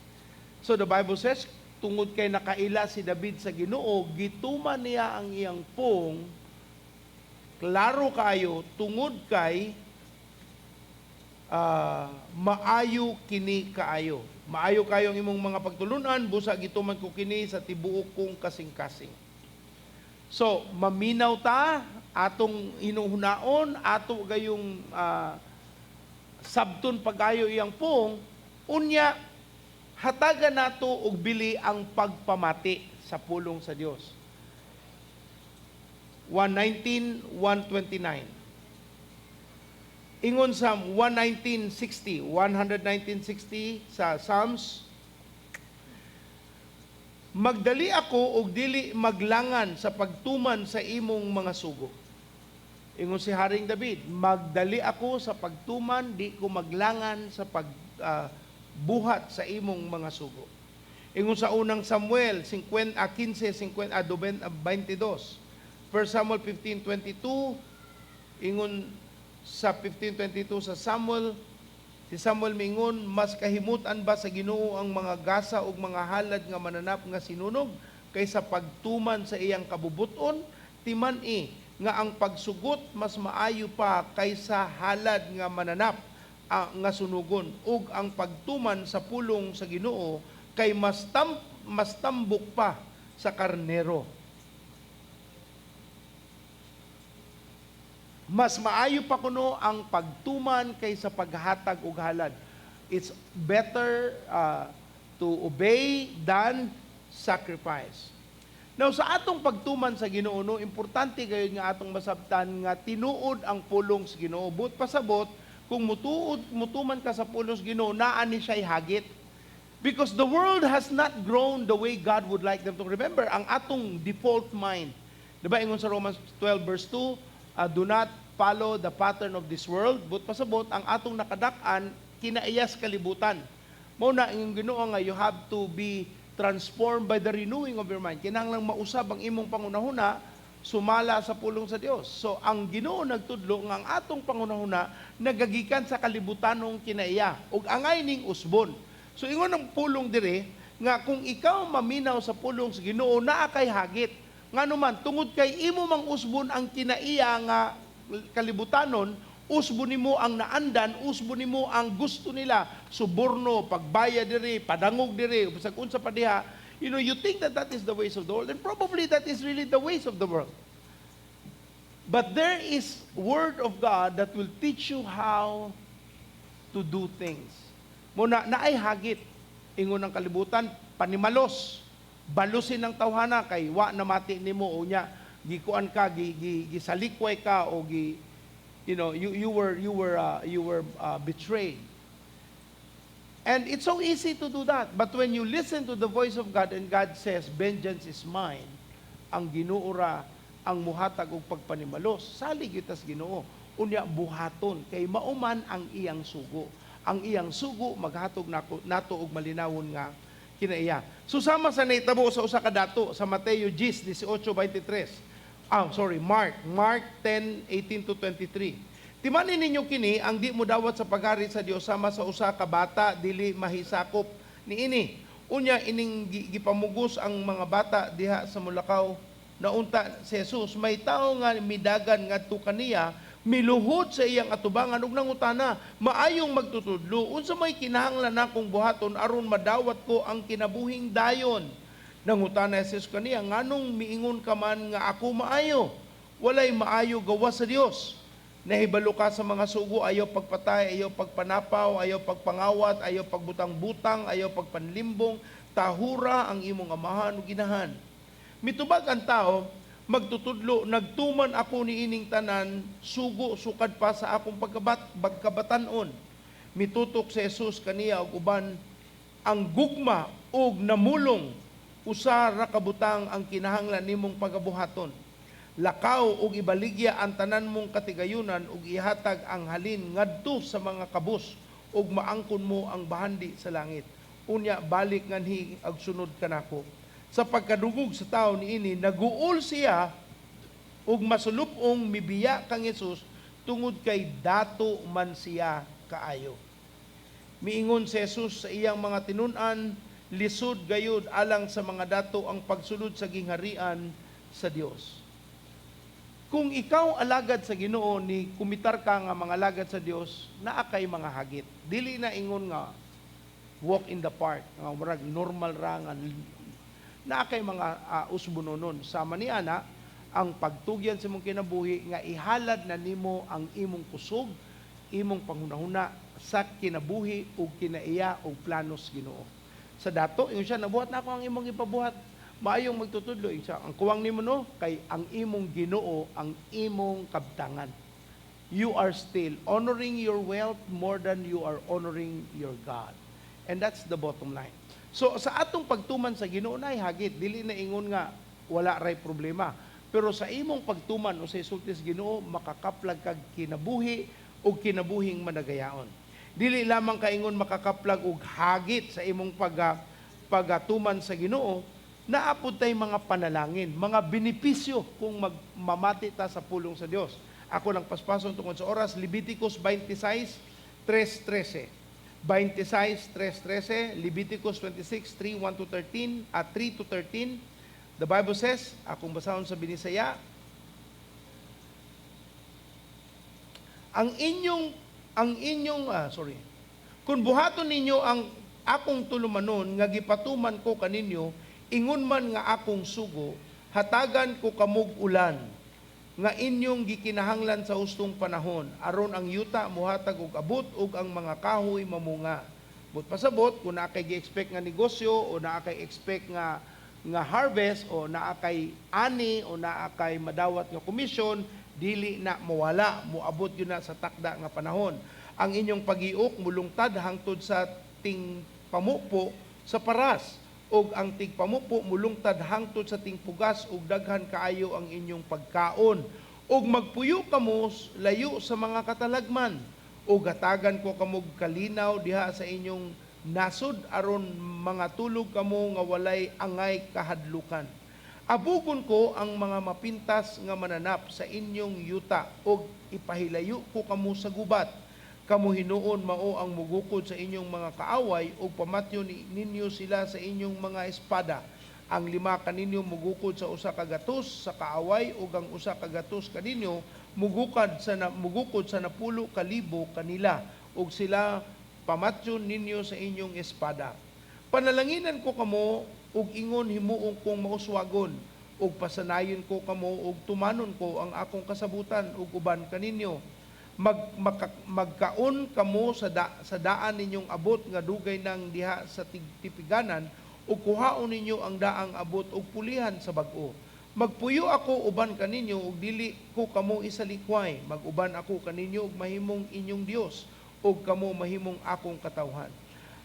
Speaker 6: So the Bible says, tungod kay nakaila si David sa Ginoo, gituman niya ang iyang pung, klaro kayo, tungod kay maayo kini kaayo. Maayo kayo ang imong mga pagtulunan, busa gituman ko kini sa tibuok kong kasing-kasing. So, maminaw ta, atong hinuhunaon, ato gayong Sabton pag-ayo iyang pung, unya hatagan nato og bili ang pagpamati sa pulong sa Dios. 119, 129. Ingon sa 119.60, 119.60 sa Psalms, "Magdali ako og dili maglangan sa pagtuman sa imong mga sugo." Ingon si Haring David, "Magdali ako sa pagtuman, di ko maglangan sa pagbuhat sa imong mga sugo." Ingon sa Unang Samuel 50, 15, 50, 22. 1 Samuel 15:22, ingon sa 15:22 sa Samuel, si Samuel mingon, "Mas kahimutan ba sa Ginoo ang mga gasa ug mga halad nga mananap nga sinunog kaysa pagtuman sa iyang kabubuton? Timan-i nga ang pagsugot mas maayo pa kaysa halad nga mananap nga sunugon, ug ang pagtuman sa pulong sa Ginoo kay mas tambok pa sa karnero." Mas maayo pa kuno ang pagtuman kaysa paghatag og halad. It's better to obey than sacrifice. Now, sa atong pagtuman sa Ginoo, no, importante gayud nga atong masabtan nga tinuod ang pulong sa Ginoo. Buot pasabot, kung mutuman ka sa pulong sa Ginoo, naa ni siya'y hagit. Because the world has not grown the way God would like them to. Remember, ang atong default mind. Diba, ingon sa Romans 12 verse 2, do not follow the pattern of this world. Buot pasabot, ang atong nakadak-an, kinaiyas kalibutan. Mao na ang Ginoo nga you have to be transformed by the renewing of your mind. Kinahanglang mausab ang imong pangunahuna sumala sa pulong sa Dios. So ang Ginoo nagtudlo nga ang atong pangunahuna nagagikan sa kalibutanong kinaiya ug angay ning usbon. So ingon ang pulong dire nga kung ikaw maminaw sa pulong sa Ginoo, naa kay hagit. Ngano man, tungod kay imo mang usbon ang kinaiya nga kalibutanon, usbon nimo ang naandan, usbon nimo ang gusto nila, suborno, pagbayad diri, padangog diri, bisag unsa pa diha. You think that that is the ways of the world, and probably that is really the ways of the world. But there is word of God that will teach you how to do things. Mao na naay hagit. Ingon ng kalibutan, panimalos. Balusin ng tawhana kay wa namati nimo, unya gikuan ka, gi, gi, gisalikway ka o gi you know you you were you were you were betrayed. And it's so easy to do that. But when you listen to the voice of God and God says, "Vengeance is mine," ang Ginoo ra ang muhatag og pagpanimalos, salig itas Ginoo. Unya buhaton kay mauman ang iyang sugo. Ang iyang sugo maghatog nato og malinawon nga kinaiya. So sama sa nahitabo sa usa ka dato sa Mateo 10, 18-23. Ah, sorry, Mark 10, 18 to 23. "Timani ninyo kini, ang di mo dawat sa paghari sa Dios sama sa usa ka bata dili mahisakop niini." Unya ining gipamugos ang mga bata diha sa mulakaw naunta si Jesus, may tawo nga midagan ngadto kaniya, miluhod sa iyang atubangan ug nangutana, "Maayong magtutudlo, unsa may kinahanglan nakong buhaton aron madawat ko ang kinabuhing dayon?" Nangutana si Jesus kaniya, "Nganong miingon ka man nga ako maayo? Walay maayo gawas sa Dios. Nahibalo ka sa mga sugo: ayaw pagpatay, ayaw pagpanapaw, ayaw pagpangawat, ayaw pagbutang-butang, ayaw pagpanlimbong, tahura ang imong amahan ug inahan." Mitubag ang tao, "Magtutudlo, nagtuman ako niining tanan sugo sukad pa sa akong pagkabatan-on." Mitutok si Jesus kaniya og uban ang gugma ug namulong, "Usa ra ka butang ang kinahanglan nimong pagabuhaton. Lakaw ug ibaligya ang tanan mong katigayunan ug ihatag ang halin ngadto sa mga kabus ug maangkon mo ang bahandi sa langit. Unya balik nganhi ag sunod kanako." Sa pagkadungog sa tao niini, naguol siya ug masulupong mibiya kang Jesus tungod kay dato man siya kaayo. Miingon si Jesus sa iyang mga tinun-an, "Lisod gayud alang sa mga dato ang pagsulod sa gingharian sa Dios." Kung ikaw alagad sa Ginoo, ni kumitar ka nga mga alagad sa Dios, naa kay mga hagit. Dili na ingon nga walk in the park, nga murag normal ra nga naa kay mga usbononon. Sama ni ana, ang pagtugyan sa imong kinabuhi nga ihalad na nimo ang imong kusog, imong panghunahuna. sa kinabuhi ug kinaiya ug planos Ginoo. Sa dato, ingon siya, "Nabuhat na ako ang imong ipabuhat." Maayong magtutudlo, ingon siya, ang kuwang nimo, no, kay ang imong Ginoo ang imong kabtangan. You are still honoring your wealth more than you are honoring your God. And that's the bottom line. So sa atong pagtuman sa Ginoo na hagit, dili na ingon nga wala ray problema. Pero sa imong pagtuman o sa isulti sa Ginoo, makakaplag kag kinabuhi o kinabuhing managayaon. Dili lamang kaingon makakaplag og hagit sa imong pagatuman sa Ginoo, naa pod tay mga panalangin, mga benepisyo kung magmamati ta sa pulong sa Dios. Ako lang paspason tungod sa oras, Leviticus 26:3-13. 26:3-13, Leviticus 26, 3, 1 to 13, at 3 to 13. The Bible says, akong basahon sa Binisaya, ang inyong, sorry, "Kung buhaton ninyo ang akong tulumanon nga gipatuman ko kaninyo, ingon man nga akong sugo, hatagan ko kamog ulan nga inyong gikinahanglan sa hustong panahon, aron ang yuta muhatag og abot ug ang mga kahoy mamunga." But pasabot kung naa kay gi-expect nga negosyo o naa kay expect nga harvest o naa kay ani o naa kay madawat nga komisyon, dili na mawala, moabot yun na sa takda nga panahon. "Ang inyong pag-iok mulungtad hangtod sa tingpamupo sa paras ug ang tigpamupo mulungtad hangtod sa tingpugas ug daghan kaayo ang inyong pagkaon ug magpuyo kamo layo sa mga katalagman, ug hatagan ko kamog kalinaw diha sa inyong nasod aron mga tulog kamo nga walay angay kahadlukan. Abugon ko ang mga mapintas nga mananap sa inyong yuta ug ipahilayo ko kamo sa gubat. Kamo hinuon mao ang mugukod sa inyong mga kaaway ug pamatyon ninyo sila sa inyong mga espada. Ang 5 kaninyo mugukod sa 100 sa kaaway ug ang 100 kaninyo mugukod sa 10,000 kanila ug sila pamatyon ninyo sa inyong espada. Panalanginan ko kamo ug ingon himuon kong mauswagon ug pasanayon ko kamo ug tumanon ko ang akong kasabutan ug uban kaninyo. Magkaon kamo sa daan ninyong abot nga dugay nang diha sa tipiganan ug kuhaon ninyo ang daang abot ug pulihan sa bag-o. Magpuyo ako uban kaninyo ug dili ko kamo isalikway. Mag-uban ako kaninyo ug mahimong inyong Dios ug kamo mahimong akong katawhan.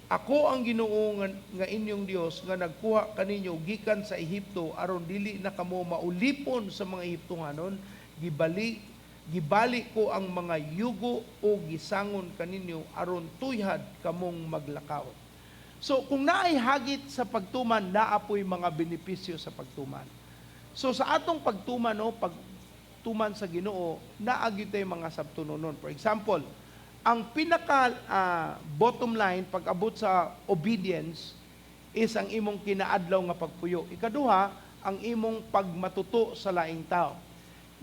Speaker 6: Ako ang Ginoo nga inyong Dios nga nagkuha kaninyo gikan sa Ehipto aron dili na kamo maulipon sa mga Ehiptohanon. Gibali ko ang mga yugo o gisangon kaninyo aron tuyhad kamong maglakaw." So kung naay hagit sa pagtuman, naa poy mga benepisyo sa pagtuman. So sa atong pagtuman, no, pagtuman sa Ginoo, naa gyud tay mga sabtunonon. For example, ang pinaka bottom line pag-abot sa obedience is ang imong kinaadlaw nga pagpuyo. Ikaduha, ang imong pagmatuto sa laing tao.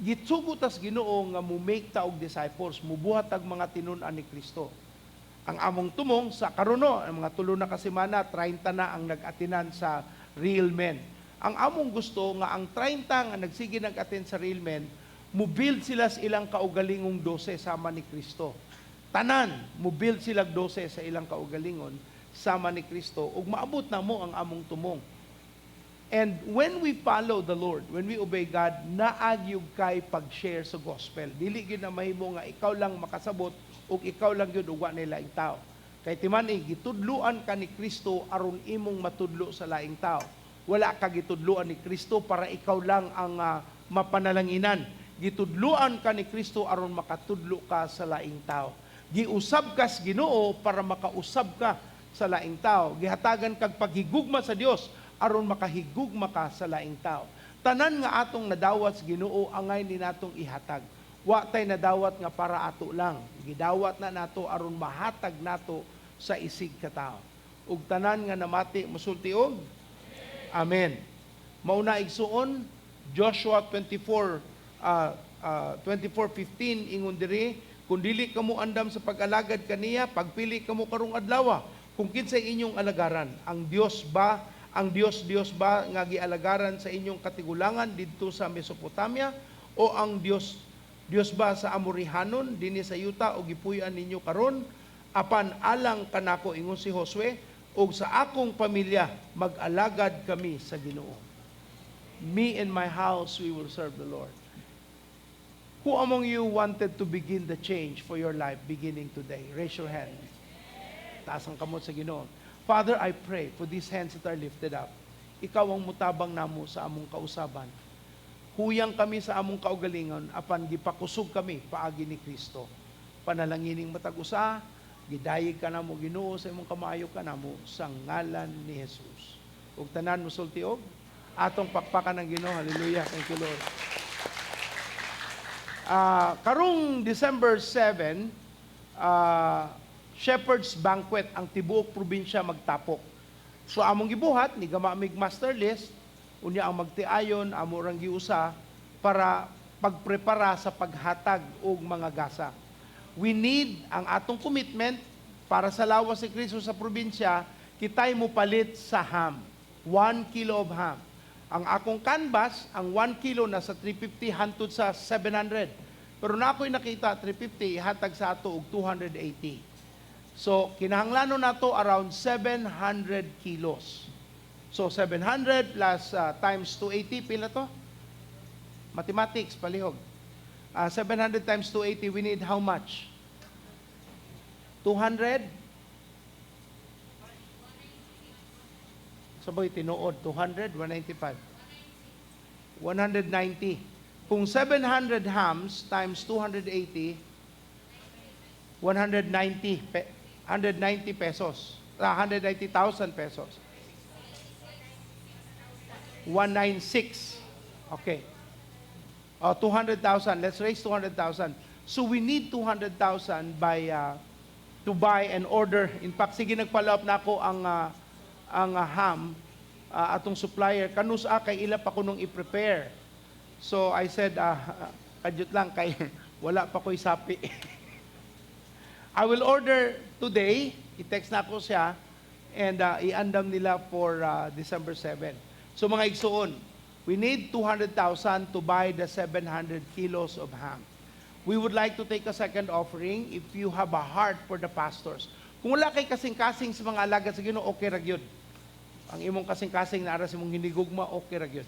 Speaker 6: Gitsugo tas Ginoo nga mo-make ta og disciples, mubuhat tag mga tinun-an ni Kristo. Ang among tumong sa karon, ang mga 3 na ka semana, 30 na ang nag-atinan sa Real Men. Ang among gusto nga ang 30 nga nagsige nag-attend sa Real Men, mo-build sila sa ilang kaugalingong 12 sama ni Kristo. Tanan, mo-build sila 12 sa ilang kaugalingon sama ni Kristo ug maabot na mo ang among tumong. And when we follow the Lord, when we obey God, naa gyud kay pag-share sa gospel. Dili gyud na mahimo nga ikaw lang makasabot ug ikaw lang gyud ug wa nay laing tao. Kay timan-i, gitudluan ka ni Kristo aron imong matudlo sa laing tao. Wala ka gitudluan ni Kristo para ikaw lang ang mapanalanginan. Gitudluan ka ni Kristo aron makatudlo ka sa laing tao. Giusab ka sa Ginoo para makausab ka sa laing tao. Gihatagan kag paghigugma sa Dios aron makahigugma ka sa laing tao. Tanan nga atong nadawat sa Ginoo angay ni natong ihatag. Wa tay nadawat nga para ato lang. Gidawat na nato aron mahatag nato sa isig ka tao. Ug tanan nga namati musulti og Amen. Mauna, igsuon, Joshua 24:15 ingon diri, "Kung dili kamo andam sa pag-alagad kaniya, pagpili kamo karong adlaw kung kinsay inyong alagaran. Ang Dios ba, ang Dios Dios ba nga gialagaran sa inyong katigulangan didto sa Mesopotamia, o ang Dios Dios ba sa Amorihanon dinhi sa yuta o gipuy-an ninyo karon? Apan alang kanako, ingon si Josue, ug sa akong pamilya, mag-alagad kami sa Ginoo. Me and my house, we will serve the Lord. Who among you wanted to begin the change for your life beginning today? Raise your hand. Taas ang kamot sa Ginoo. Father, I pray for these hands that are lifted up. Ikaw ang mutabang namo sa among kausaban. Huyang kami sa among kaugalingon, apan gipakusog kami paagi ni Kristo. Panalangining matag usa, gidayeg ka namo, Ginoo, sa imong kamaayo kanamo sa ngalan ni Jesus. Ug tanan mosulti og atong pakpakan ng Ginoo. Hallelujah. Thank you, Lord. Karong December 7, Shepherd's Banquet ang tibuok probinsya magtapok. So among gibuhat, ni gama mig master list, unya ang magtiayon amo rang giusa para pagprepara sa paghatag og mga gasa. We need ang atong commitment para sa lawas ni Kristo sa probinsya, kitay mo palit sa ham. 1 kilo of ham. Ang akong canvas, ang 1 kilo nasa 350 hantud sa 700. Pero na ako'y nakita 350 ihatag sa ato og 280. So kinahanglanon nato around 700 kilos. So 700 plus times 280, pila to? Mathematics, palihog. 700 times 280, we need how much? 200? Sabay tinuod, 200, 195. 190. Kung 700 hams times 280, 190 pesos. 190,000 pesos. 196. Okay. Oh, 200,000. Let's raise 200,000. So we need 200,000 by to buy and order. In fact, sige, nag-follow up na ako ang ham atong supplier kanus-a kay ila pa kunong i-prepare. So I said, "Kadyot lang kay wala pa ko'y sapi." I will order today. I-text na ako siya and i-andam nila for December 7. So mga igsuon, we need 200,000 to buy the 700 kilos of ham. We would like to take a second offering if you have a heart for the pastors. Kung wala kay kasing-kasing sa mga alagad sa Ginoo, okay ra gyud. Ang imong kasing-kasing naara sa imong hinigugma, okay ra gyud.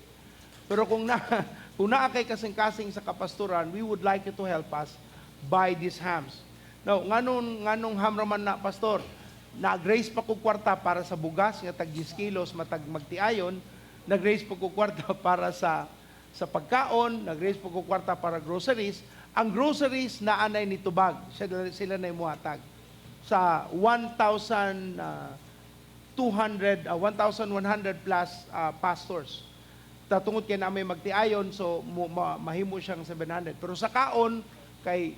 Speaker 6: Pero kung naa kay kasing-kasing sa kapastoran, we would like you to help us buy these hams. Now, nganong ham raman na, pastor? Nag-raise pa ko kwarta para sa bugas nga tag 10 kilos matag magtiayon, nag-raise pa ko kwarta para sa pagkaon, nag-raise pa ko kwarta para groceries. Ang groceries naa nay nitubag, sila na muhatag sa 1,200, 1,100 plus pastors. Tungod kay namin magtiayon, so mahimo siyang 700. Pero sa kaon, kay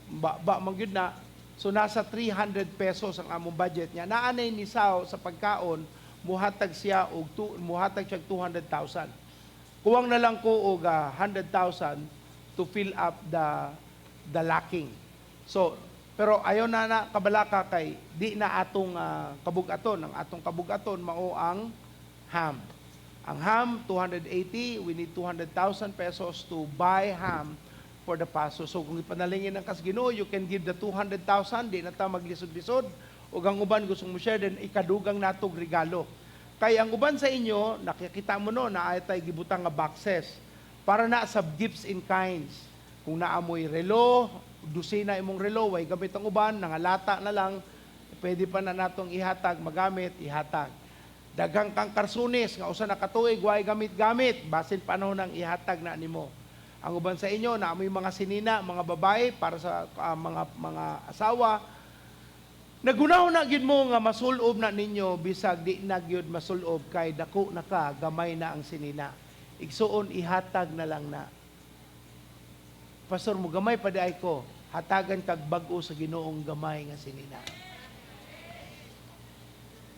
Speaker 6: ba man gyud na, so nasa 300 pesos ang among budget niya. Naanay ni Sao sa pagkaon, muhatag siya 200,000. Kuwang na lang ko og 100,000 to fill up the lacking. So, pero ayaw na na kabalaka kay di na atong kabugaton. Ang atong kabugaton mao ang ham. Ang ham, 280, we need 200,000 pesos to buy ham for the pastor. So kung ipanalingin ng kas Ginoo, you can give the 200,000, di na ta maglisod-lisod. O ang uban gusto mo share, then ikadugang natog regalo. Kay ang uban sa inyo, nakikita mo no, na ay tay gibutang nga boxes para na sa gifts in kinds. Kung naamoy relo, dosena imong relo, way gamit ang uban, nangalata na lang, pwede pa na natong ihatag, magamit, ihatag. Daghang kang karsunis, nga usa na katuig, way gamit-gamit, basin panahon nang ihatag na nimo. Ang uban sa inyo, naamoy mga sinina, mga babae, para sa mga asawa, nagunaw na gyud mo nga masulob na ninyo, bisag di na gyud masulob kay dako na ka, gamay na ang sinina. Igsuon, ihatag na lang na. "Pastor, mo gamay pa di ay ko." Hatagan kag bag-o sa Ginoong gamay nga sinina.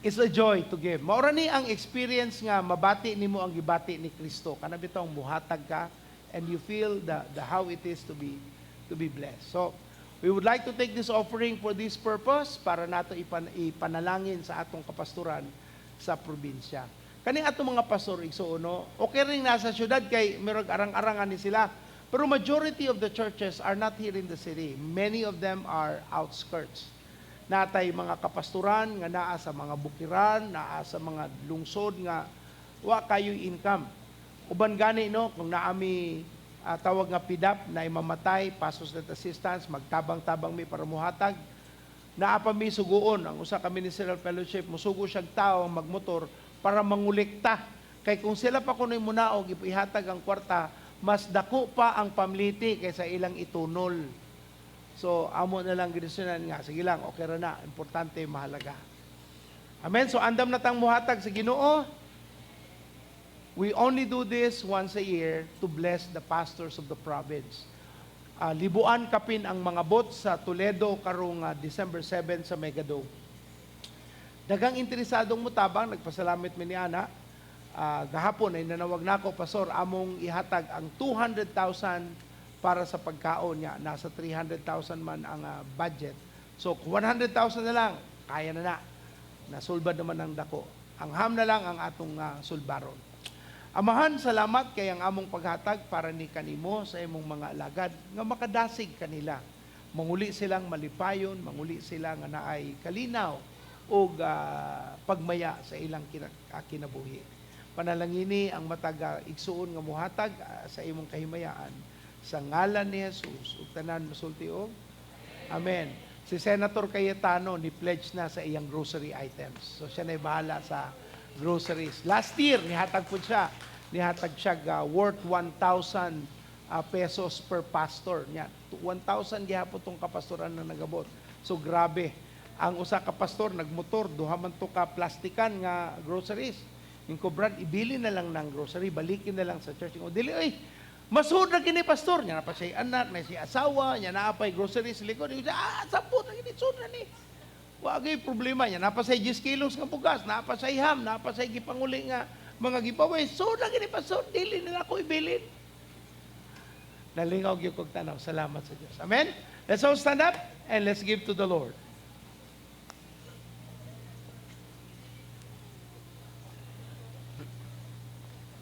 Speaker 6: It's a joy to give. Maura ni ang experience nga mabati nimo ang gibati ni Kristo. Kana bitawng muhatag ka and you feel the how it is to be blessed. So, we would like to take this offering for this purpose para nato ipanalangin sa atong kapastoran sa probinsya. Kani atong mga pastor, igsuon no, okay rin nasa syudad kay merong arang-arangan ni sila. Pero majority of the churches are not here in the city. Many of them are outskirts. Natay mga kapastoran nga naa sa mga bukiran, naa sa mga lungsod nga wa kayo'y income. Uban gani, no, kung naami tawag nga PDAP na mamatay, Pastor's Death Assistance, magtabang-tabang mi para muhatag. Naa pa mi suguon ang usa ka ministerial fellowship, musugo siyang tao ang magmotor para mangulekta. Kay kung sila pa kuno'y munaog ihatag ang kwarta, mas dako pa ang pamliti kaysa ilang itunol. So amo na lang gidesisyonan nga sige lang, okay ra na, importante, mahalaga. Amen. So andam na tang muhatag sa Ginoo. We only do this once a year to bless the pastors of the province. Libuan kapin ang mga bot sa Toledo karong December 7 sa Megadome. Daghang interesadong mutabang, nagpasalamit mi ni ana. Gahapon ay nanawag nako, "Pastor, among ihatag ang 200,000 para sa pagkaon niya." Nasa 300,000 man ang budget. So kung 100,000 na lang, kaya na na. Nasulbad naman ang dako. Ang ham na lang ang atong sulbaron. Amahan, salamat kay ang among paghatag para ni kanimo sa imong mga alagad nga makadasig kanila. Manguli silang malipayon, manguli sila nga naay kalinaw ug pagmaya sa ilang kinabuhi. Panalangini ang matag igsuon nga muhatag sa imong kahimayaan sa ngalan ni Jesus, ug tanan mosulti og Amen. Si Senator Cayetano ni pledge na sa iyang grocery items. So siya na bahala sa groceries. Last year nihatag po siya. Nihatag siya worth 1,000 pesos per pastor. Nya 1,000 gihapon tong kapastoran na nagabot. So grabe. Ang usa ka pastor nagmotor, duha man to ka plastikan nga groceries. Yung ko, "Brad, ibili na lang ng grocery, balikin na lang sa church." Yung, "Dili oy. Masud na kini, pastor." Nya na pa siya anak, na siya asawa, nya naa pay groceries sa likod. Yung, "Sapot na kini, sud na ni. Wa gyud problema niya. Naa pa say 10 kilos nga bugas, naa pa say ham, naa pa say gipanguli nga mga giveaway. Sud na kini, pastor, dili na ako ibilin." Nalingaw gyud kog tanaw. Salamat sa Dios. Amen. Let's all stand up and let's give to the Lord.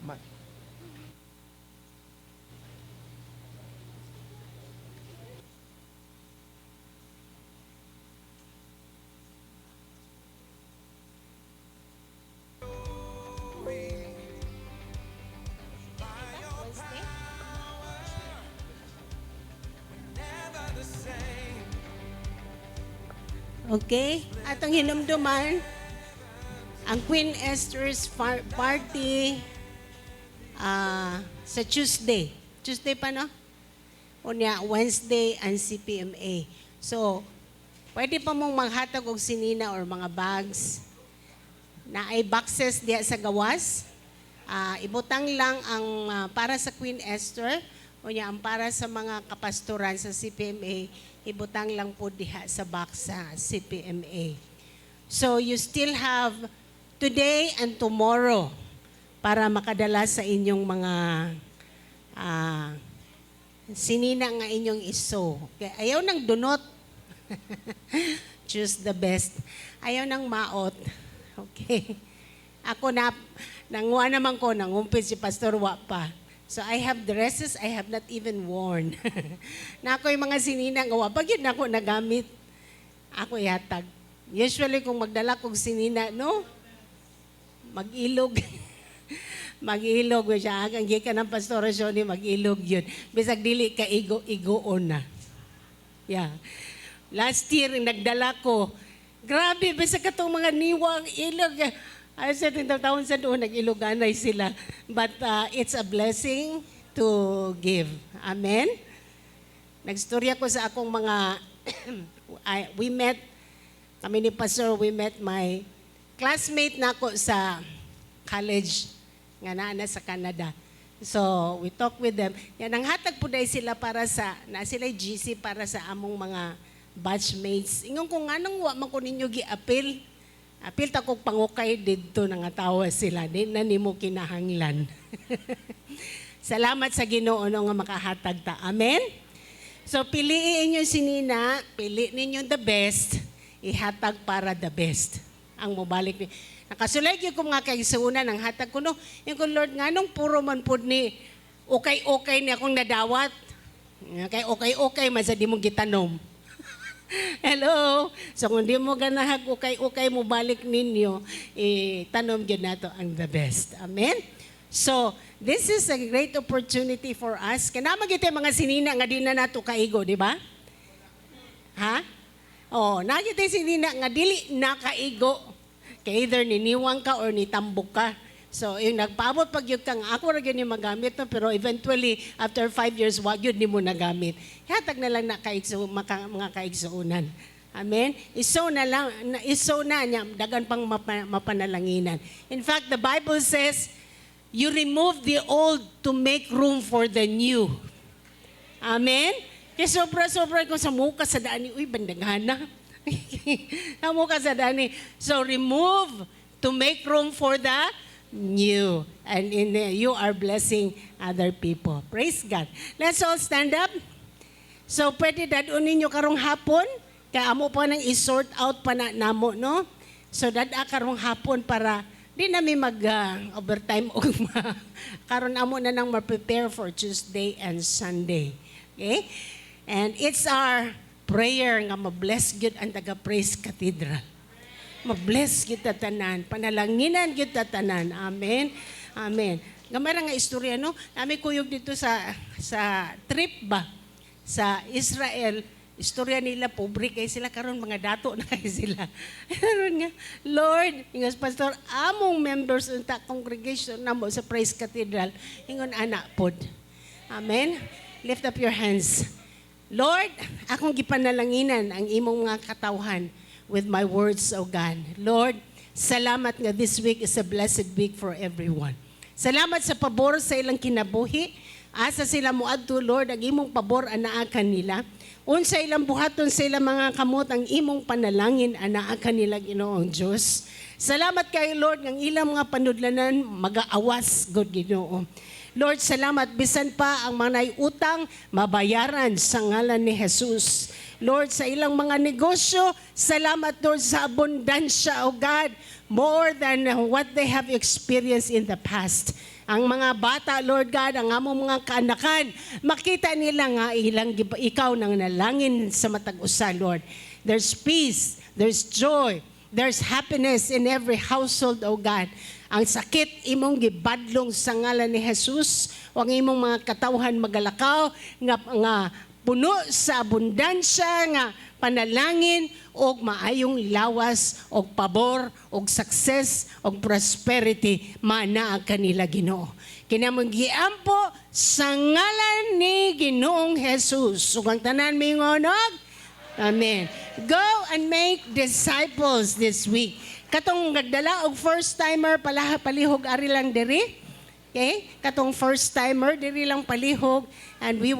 Speaker 6: Man.
Speaker 7: Wednesday?
Speaker 2: Never the same.
Speaker 7: Okay? Atong hinumduman, ang Queen Esther's party sa Tuesday. Tuesday pa, no? Unya, Wednesday ang CPMA. So, pwede pa mong maghatag og sinina or mga bags na ay boxes diya sa gawas. Ibutang lang ang para sa Queen Esther, unya ang para sa mga kapastoran sa CPMA, ibutang lang po diha sa box sa CPMA. So you still have today and tomorrow para makadala sa inyong mga sinina nga inyong iso. Okay, ayaw ng dunot. Choose the best. Ayaw ng maot. Okay. Ako na, nanguha naman ko, nangumpit si Pastor, wa pa. So I have dresses I have not even worn. Na ako yung mga sinina nga wa pa gyud na ako nagamit. Ako ihatag. Usually kung magdala kog sinina, no? Mag-ilog. Mag-ilog siya. Ang gikan ng Pastor Shoni, mag-ilog yun. Bisag dili ka igo, igoon na. Yeah. Last year, nagdala ko, grabe, bisag katong mga niwa ang ilog. Ay, sa taon sa doon, nag-iloganay sila. But it's a blessing to give. Amen? Nagstorya ko sa akong mga, we met, kami ni Pastor, we met my classmate na ako sa college nga naa na sa Canada. So, we talk with them. Yan, ang hatag po dahil sila para sa, na sila GC para sa among mga batchmates. Ingon ko, "Nganong wa man ko ninyo gi-apil? Apil ta kog pangukay didto." Nangatawa sila. "Di na nimo kinahanglan." Salamat sa Ginoo, no, nga makahatag ta. Amen? So piliin inyo sinina, pili ninyo the best, ihatag para the best. Ang mobalik ni. Nakasulay gyud ko mga kaigsuonan ang hatag ko, no. Yung ko, "Lord, nganong puro man pud ni okay-okay ni akong nadawat? Kay okay-okay man sa di mong gitanom." Hello. So kung di mo ganahag ukay-ukay mo balik ninyo, eh, tanom gyud nato ang the best. Amen. So, this is a great opportunity for us. Kana gyud mga sinina nga di na nato kaigo, di ba? Ha? Oh, naa gyud sinina nga dili nakaigo. Kay either niniwang ka or nitambok ka. So, yung nagpaabot pag yun kang ako ra gyud ni magamit no, pero eventually after 5 years wa gyud nimo nagamit. Hatag na lang na kaigso maka, mga kaigsuonan. Amen. Iso na lang na, iso na niya dagan pang mapanalanginan. In fact, the Bible says you remove the old to make room for the new. Amen? Kaya sobra-sobra ko sa muka sa daan ni, uy, bandaghana. Sa muka sa daan ni. So remove to make room for the new. And you are blessing other people. Praise God. Let's all stand up. So pwede dad-on ninyo karong hapon. Kaya amo pa nang i-sort out pa na namo, no? So dad-a karong hapon para di nami mag overtime ugma. Karon amo na nang ma-prepare for Tuesday and Sunday. Okay? And it's our prayer nga ma-bless gyud ang taga Praise Cathedral. Ma-bless kita tanan, panalanginan kita tanan. Amen. Amen. Gamay ra nga istorya, no. Nami kuyog dito sa trip ba sa Israel. Istorya nila, pobre kay sila, karon mga dato na kay sila. Karon nga, "Lord," ingon, "Pastor, among members unta congregation namo sa Praise Cathedral," ingon ana pod. Amen. Lift up your hands. Lord, akong gipanalanginan ang imong mga katawhan with my words, O God. Lord, salamat nga this week is a blessed week for everyone. Salamat sa pabor sa ilang kinabuhi. Asa sila moadto, Lord, ang imong pabor anaa kanila. Unsa ilang buhaton sa ilang mga kamot, ang imong panalangin anaa kanila, Ginoong Diyos. Salamat kay Lord ng ilang mga panudlanan magaawas, God Ginoo. Lord, salamat bisan pa ang mga utang mabayaran sa ngalan ni Jesus. Lord, sa ilang mga negosyo, salamat, Lord, sa abundansya, O God, more than what they have experienced in the past. Ang mga bata, Lord God, ang among mga kaanakan, makita nila nga ilang ikaw nang nalangin sa matag usa, Lord. There's peace, there's joy, there's happiness in every household, O God. Ang sakit imong gibadlong sa ngalan ni Jesus, o ang imong mga katawhan magalakaw nga puno sa abundansya nga panalangin og maayong lawas og pabor og success og prosperity maanaa kanila, Ginoo. Kinamong giampo sa ngalan ni Ginoong Jesus. Ug ang tanan mingon og Amen. Go and make disciples this week. Katong nagdala og first timer pala palihog ari lang diri. Okay? Katong first timer diri lang palihog and we will